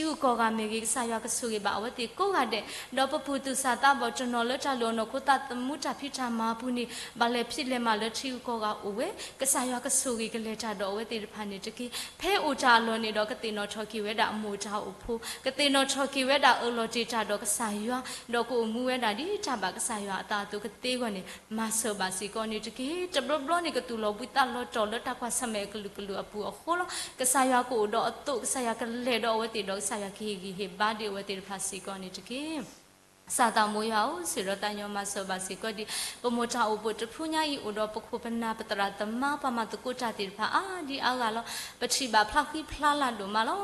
ဂုၤကီၢ်ဂၤမ့ၢ်ဂ့ၤ, ကစၢ်ယွၤကဆိၣ်ဂ့ၤဘၣ်အဝဲသ့ၣ်ကိးဂၤဒဲး, ဒီးပပုၢ်သူၣ်စၢ်သးဘီၣ်တနီၤလၢတၢ်လုၢ်အီၣ်နီၢ်ခိသးသမူတၢ်ဖံးတၢ်မၤအပူၤန့ၣ် ဘၣ်လဲၤဖံးလဲၤမၤလၢထံဂုၤကီၢ်ဂၤအိၣ်ဝဲ, ကစၢ်ယွၤကဆိၣ်ဂ့ၤကလဲၤတၢ်ဒီးအဝဲသ့ၣ်တဖၣ်န့ၣ်တက့ၢ်. ဖဲအိၣ်တၢ်အလီၢ်န့ၣ်ဒီး ကသ့ၣ်နီၣ်ထီၣ်က့ၤဝဲဒၣ်အမိၢ်တၢ်အိၣ်ဖိ, ကသ့ၣ်နီၣ်ထီၣ်က့ၤဝဲဒၣ်အၢၣ်လီၤတ့ၢ်တၢ်ဒီးကစၢ်ယွၤ, ဒီးကအိၣ်မူဝဲဒၣ်ဒ်တၢ်ဘၣ်ကစၢ်ယွၤအသးအသိးကသ့အဂီၢ်န့ၣ် မၤစၢၤဘၣ်စ့ၢ်ကီးန့ၣ်တက့ၢ်. တဘျီဘျီန့ၣ် ကသူၣ်လီၤဘှံးသးလီၤတီၤလၢတၢ်ကွၢ်ဆၢၣ်မဲာ်အကလုာ်ကလုာ်အပူၤအဃိလီၤ. ကစၢ်ယွၤကအိၣ်ဒီးအသိး, ကစၢ်ယွၤကလဲၤဒီးအဝဲသ့ၣ်ဒီး ကစၢ်ယွၤကဟ့ၣ်ဂံၢ်ဟ့ၣ်ဘါဒံးအဝဲသ့ၣ်တဖၣ်စ့ၢ်ကီးန့ၣ်တက့ၢ်. ကစၢ်သးမိၢ်ယွၤဧၢ, ဆၢဒီးသးညီမၤစၢၤဘၣ်စ့ၢ်ကီးဒံး ပမိၢ်တၢ်အိၣ်ဖှိၣ်တဖုညါအံၤ အိၣ်ဒီးပခိၣ်ပနၢ်ပသရၣ်သမါ ပှၤမၤသကိးတၢ်သ့ၣ်တဖၣ်အါဒံအါဂၤလီၤ. ပထံၣ်ဘၣ်ဖျါဃံဖျါလၤဒိၣ်မးလီၤ.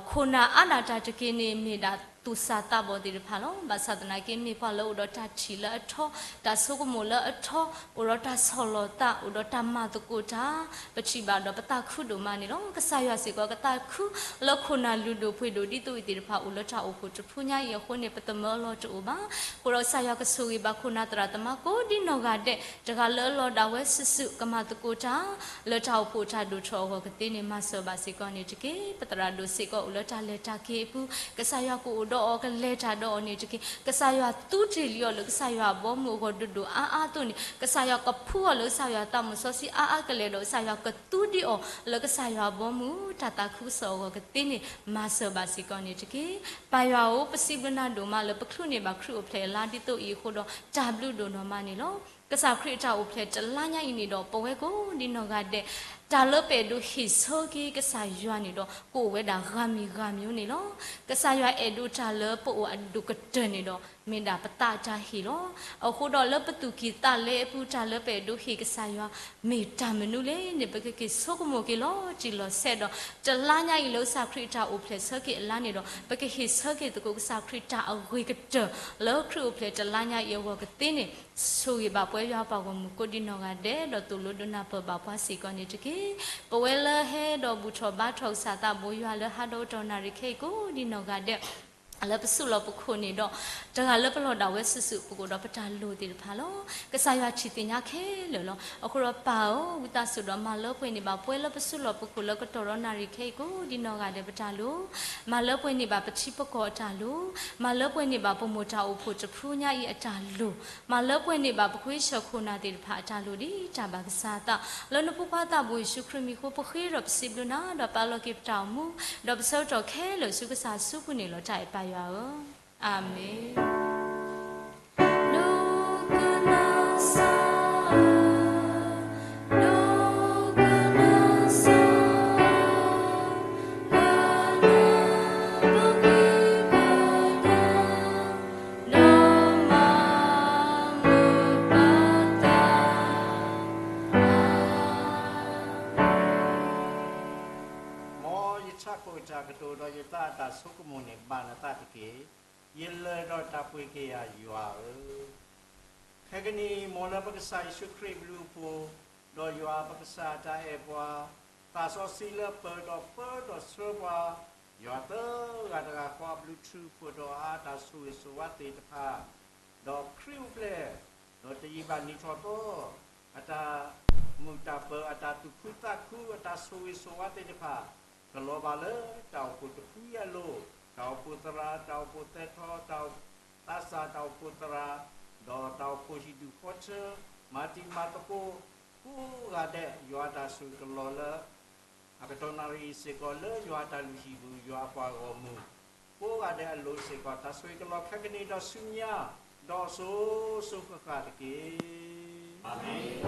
ခိၣ်နၢ်အါဒၣ်တၢ်တက့ၢ်န့ၣ် မ့ၢ်ဒၣ်သူၣ်စၢ်သးဘီၣ်သ့ၣ်တဖၣ်လီၤ. ဘၣ်ဆၣ်သနာ်က့ မ့ၢ်ပှၤလၢအိၣ်ဒီးတၢ်ထံၣ်လၢအထီ, တၢ်ဆိကမိၣ်လၢအထီ, အိၣ်ဒီးတၢ်ဆီၣ်လီၤသး, အိၣ်ဒီးတၢ်မၤသကိးတၢ်, ပထံၣ်ဘၣ်ဒီးပသးခုဒိၣ်မးန့ၣ်လီၤ. ကစၢ်ယွၤစ့ၢ်ကီးကသးခုလၢခိၣ်နၢ်လုၢ်ဒိၣ်ပှ့ၤဒိၣ်ဒ်သိးအံၤသ့ၣ်တဖၣ်အိၣ်လၢတၢ်အိၣ်ဖှိၣ်တဖုညါအံၤအဃိန့ၣ် ပသမၢအလီၢ်တအိၣ်ဘၣ်. အဃိဒီးကစၢ်ယွၤကဆိၣ်ဂ့ၤဘၣ်ခိၣ်နၢ်သရၣ်သမါကိးဒ်နီၢ်ဂၤဒဲး, တဂၤလၢအလီၢ်ဒၣ်ဝဲစုာ်စုာ် ကမၤသကိးတၢ် လၢတၢ်အိၣ်ဖှိၣ်တၢ်ဒိၣ်ထီၣ်အဂီၢ်ကသ့န့ၣ် မၤစၢၤဘၣ်စ့ၢ်ကီးန့ၣ်တက့ၢ်. ပသရၣ်ဒိၣ်စ့ၢ်ကီးအိၣ်လၢတၢ်လဲၤတၢ်က့ၤအပူၤ, ကစၢ်ယွၤကအိၣ်ဒီးအီၤ ကလဲၤတၢ်ဒီးအီၤန့ၣ်တက့ၢ်. ကစၢ်ယွၤသူတ့ၢ်လံအီၤလၢကစၢ်ယွၤအဘီအမုၢ်အဂီၢ်ဒိၣ်ဒိၣ်အါအါအသိးန့ၣ် ကစၢ်ယွၤကဖှူအီၤလၢကစၢ်ယွၤသးမုၢ်စီဆှံအါအါကလဲာ်ဒီး ကစၢ်ယွၤကသူဒံးအီၤလၢကစၢ်ယွၤအဘီအမုၢ် တၢ်သးခုကစီၣ်အဂီၢ်ကသ့န့ၣ် မၤစၢၤဘၣ်စ့ၢ်ကီးန့ၣ်တက့ၢ်. ပၢ်ယွၤဧၢ, ပစံးဘျုးနၤဒိၣ်မးလၢပချုးန့ၢ်ဘၣ်ခရံာ်အိၣ်ဖျဲၣ်အလါဒ်သိးအံၤအဃိဒီး တၢ်ဘျုးဒိၣ်နီၢ်မးန့ၣ်လီၤ. ကစၢ်ခရံာ်အတၢ်အိၣ်ဖျဲၣ်တလါညါအံၤန့ၣ်ဒီး ပဝဲကိးဒ်နီၢ်ဂၤဒဲး တၢ်လၢပအဲၣ်ဒိးဟ့ၣ်ဆၢက့ၤကစၢ်ယွၤန့ၣ်ဒီး ကအိၣ်ဝဲဒၣ်ဂၤမံၤဂၤမံၤန့ၣ်လီၤ. ကစၢ်ယွၤအဲၣ်ဒိးတၢ်လၢပအိၣ်အဒိၣ်ကတၢၢ်န့ၣ်ဒီး မ့ၢ်ဒၣ်ပသးအတၢ်ဟ့ၣ်လီၤ. အဃိဒီးလၢပသူၣ်ကံၢ်သးလဲအပူၤ တၢ်လၢပအဲၣ်ဒိးဟ့ၣ်ကစၢ်ယွၤ မ့ၢ်တၢ်မနုၤလဲၣ်န့ၣ် ပကက့ၤဆိကမိၣ်က့ၤလီၤတံၢ်လီၤဆဲးဒီး တလါညါအံၤလၢကစၢ်ခရံာ်အတၢ်အိၣ်ဖျဲၣ်ဆၢက့ၤအလါန့ၣ်ဒီး ပကဟ့ၣ်ဆၢက့ၤသကိးကစၢ်ခရံာ်တၢ်အဂ့ၤကတၢၢ် လၢခရံာ်အိၣ်ဖျဲၣ်တလါညါအံၤအဂီၢ်ကသ့န့ၣ် ဆိၣ်ဂ့ၤဘၣ်ပဝဲယွၤပှၤဂီၢ်မုၢ်ကိးဒ်နီၢ်ဂၤဒဲး ဒီးသိၣ်လိဒိးနၢ်ပၢၢ်ဘၣ်ပှၤစ့ၢ်ကီးန့ၣ်တက့ၢ်. ပဝဲလၢဟဲဒီးဘူၣ်ထီၣ်ဘါထီၣ်ကစၢ်သးဘိယွၤလၢဟးဒီးအိၣ်တီၢ်နၣ်ရံၣ်ခဲအံၤကိးဒ်နီၢ်ဂၤဒဲး လၢပစုလီၢ်ပခိၣ်န့ၣ်ဒီး တဂၤလၢပလီၢ်ဒၣ်ဝဲစုာ်စုာ် ပကအိၣ်ဒီးပတၢ်လိၣ်သ့ၣ်တဖၣ်လီၤ. ကစၢ်ယွၤထံၣ်သ့ၣ်ညါခဲလၢာ်လီၤ. အဃိဒီးပၢ်ဧၢ, ဝံသးစူၤဒီးမၤလၢပှဲၤန့ၢ်ဘၣ်ပဝဲလၢပစုလီၢ်ပခိၣ်လၢကတီၢ်ဒီးနၣ်ရံၣ်ခဲအံၤကိးဒ်နီၢ်ဂၤဒဲးပတၢ်လိၣ်, မၤလၢပှဲၤန့ၢ်ဘၣ်ပထံပကီၢ်အတၢ်လိၣ်, မၤလၢပှဲၤန့ၢ်ဘၣ်ပမိၢ်တၢ်အိၣ်ဖှိၣ်တဖုညါအံၤအတၢ်လိၣ်, မၤလၢပှဲၤန့ၢ်ဘၣ်ပခွ့ဆၢၣ်ခိၣ်နၢ်သ့ၣ်တဖၣ်အတၢ်လိၣ်ဒ်တၢ်ဘၣ်ကစၢ်အသး လၢနဖိခွါသးဘိယ့ၣ်ၡူးခရံာ်မံၤအဃိ ပဃ့ဒီးပစံးဘျုးနၤ ဒီးပာ်လီၤက့ၤပတၢ်အိၣ်မူ ဒီးပဆၢကတီၢ်ခဲလၢာ်ဆူကစၢ်အစုပူၤန့ၣ်လီၤတၢ်အဲၣ်ပၢ်ယွၤဧၢ, အၤမ့ၣ်. ယဖိးတၢ်ကတိၤဒီးယသးအတၢ်ဆိကမိၣ်န့ၣ် ဘၣ်နသးတက့ၢ်. ယလၢၢ်ဒီးတၢ်ပှ့ၤက့ၤယၤယွၤဧၢ. ခဲကနံၣ်အံၤ မ်လၢပကစၢ်ယ့ၣ်ၡူးခရံာ်အဘျုးအဖှိၣ်, ဒီးယွၤပကစၢ်အတၢ်အဲၣ်ပှၤ, သးစီဆှံလၢပၢၤဒီးပၢဒီးဆှၢပှၤ, ယွၤသၢဂၤတဂၤဃီအဘျုးထူး ဖှိၣ်ဒီးအါတၢ်ဆိၣ်ဂ့ၤဆိၣ်ဝါသ့ၣ်တဖၣ်, ဒီးခရံာ်အိၣ်ဖျဲၣ်, ဒီးတယံာ်ဘၣ်နံၤထီၣ်သီ အတၢ်မုာ်တၢ်ပၢၤ အတၢ်သူၣ်ခုသးခု အတၢ်ဆိၣ်ဂ့ၤဆိၣ်ဝါသ့ၣ်တဖၣ်, ကလီၤဘၣ်လၢတၢ်အိၣ်ဖှိၣ်တဖုအံၤအလိၤ, တၢ်အိၣ်ဖှိၣ်သရၣ်, တၢ်အိၣ်ဖှိၣ်သဲထီ, တၢ်အိၣ်ဖှိၣ်သးစၢ်, တၢ်အိၣ်ဖှိၣ်သရၣ်, ဒီးတၢ်အိၣ်ဖှိၣ်ဟံၣ်ဒူၣ်ဃီထၢ, မၤတံၤမၤသကိး, ကိးဂၤဒဲး ယွၤတၢ်ဆိၣ်ဂ့ၤကလီၤလၢ အကတီၢ်နၣ်ရံၣ်အံၤစ့ၢ်ကီး လၢယွၤအတၢ်လုၢ်ဟံၣ်ပူၤ ယွၤအပှၤဂီၢ်မုၢ် ကိးဂၤဒဲးအလိၤစ့ၢ်ကီး တၢ်ဆိၣ်ဂ့ၤကလီၤခဲကနံၣ်ဒီးဆူညါ ဒီးစိၤစိၤဃၣ်ဃၣ်တက့ၢ်. အၤမ့ၣ်.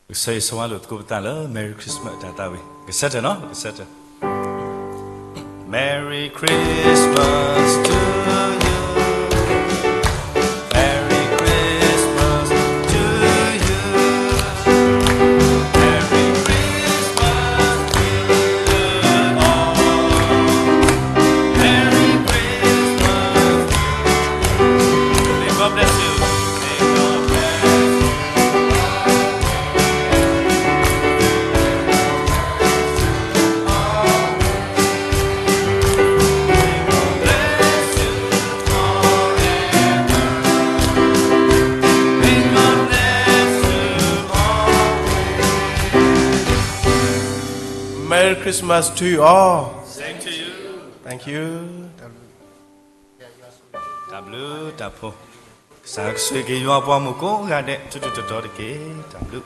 ကစၢ်ယွၤဆိၣ်ဂ့ၤလိာ်သကိးပသးလၢ Merry Christmas အတၢ်သးဝံၣ် ကစၢ်တဲနီၤ ကစၢ်တဲ Merry Christmas to you. Merry Christmas to you. Merry Christmas to you all. Merry Christmas. May God bless you. May God bless you. Merry Christmas to you all. Same to you. Thank you. တၢ်ဘျုးတၢ်ဖှိၣ်, ကစၢ်ကဆိၣ်ဂ့ၤက့ၤယွၤအပှၤမုၣ်ကိးဂၤဒဲး ထူးထူးတီၤတီၤတက့ၢ်. တၢ်ဘျုး.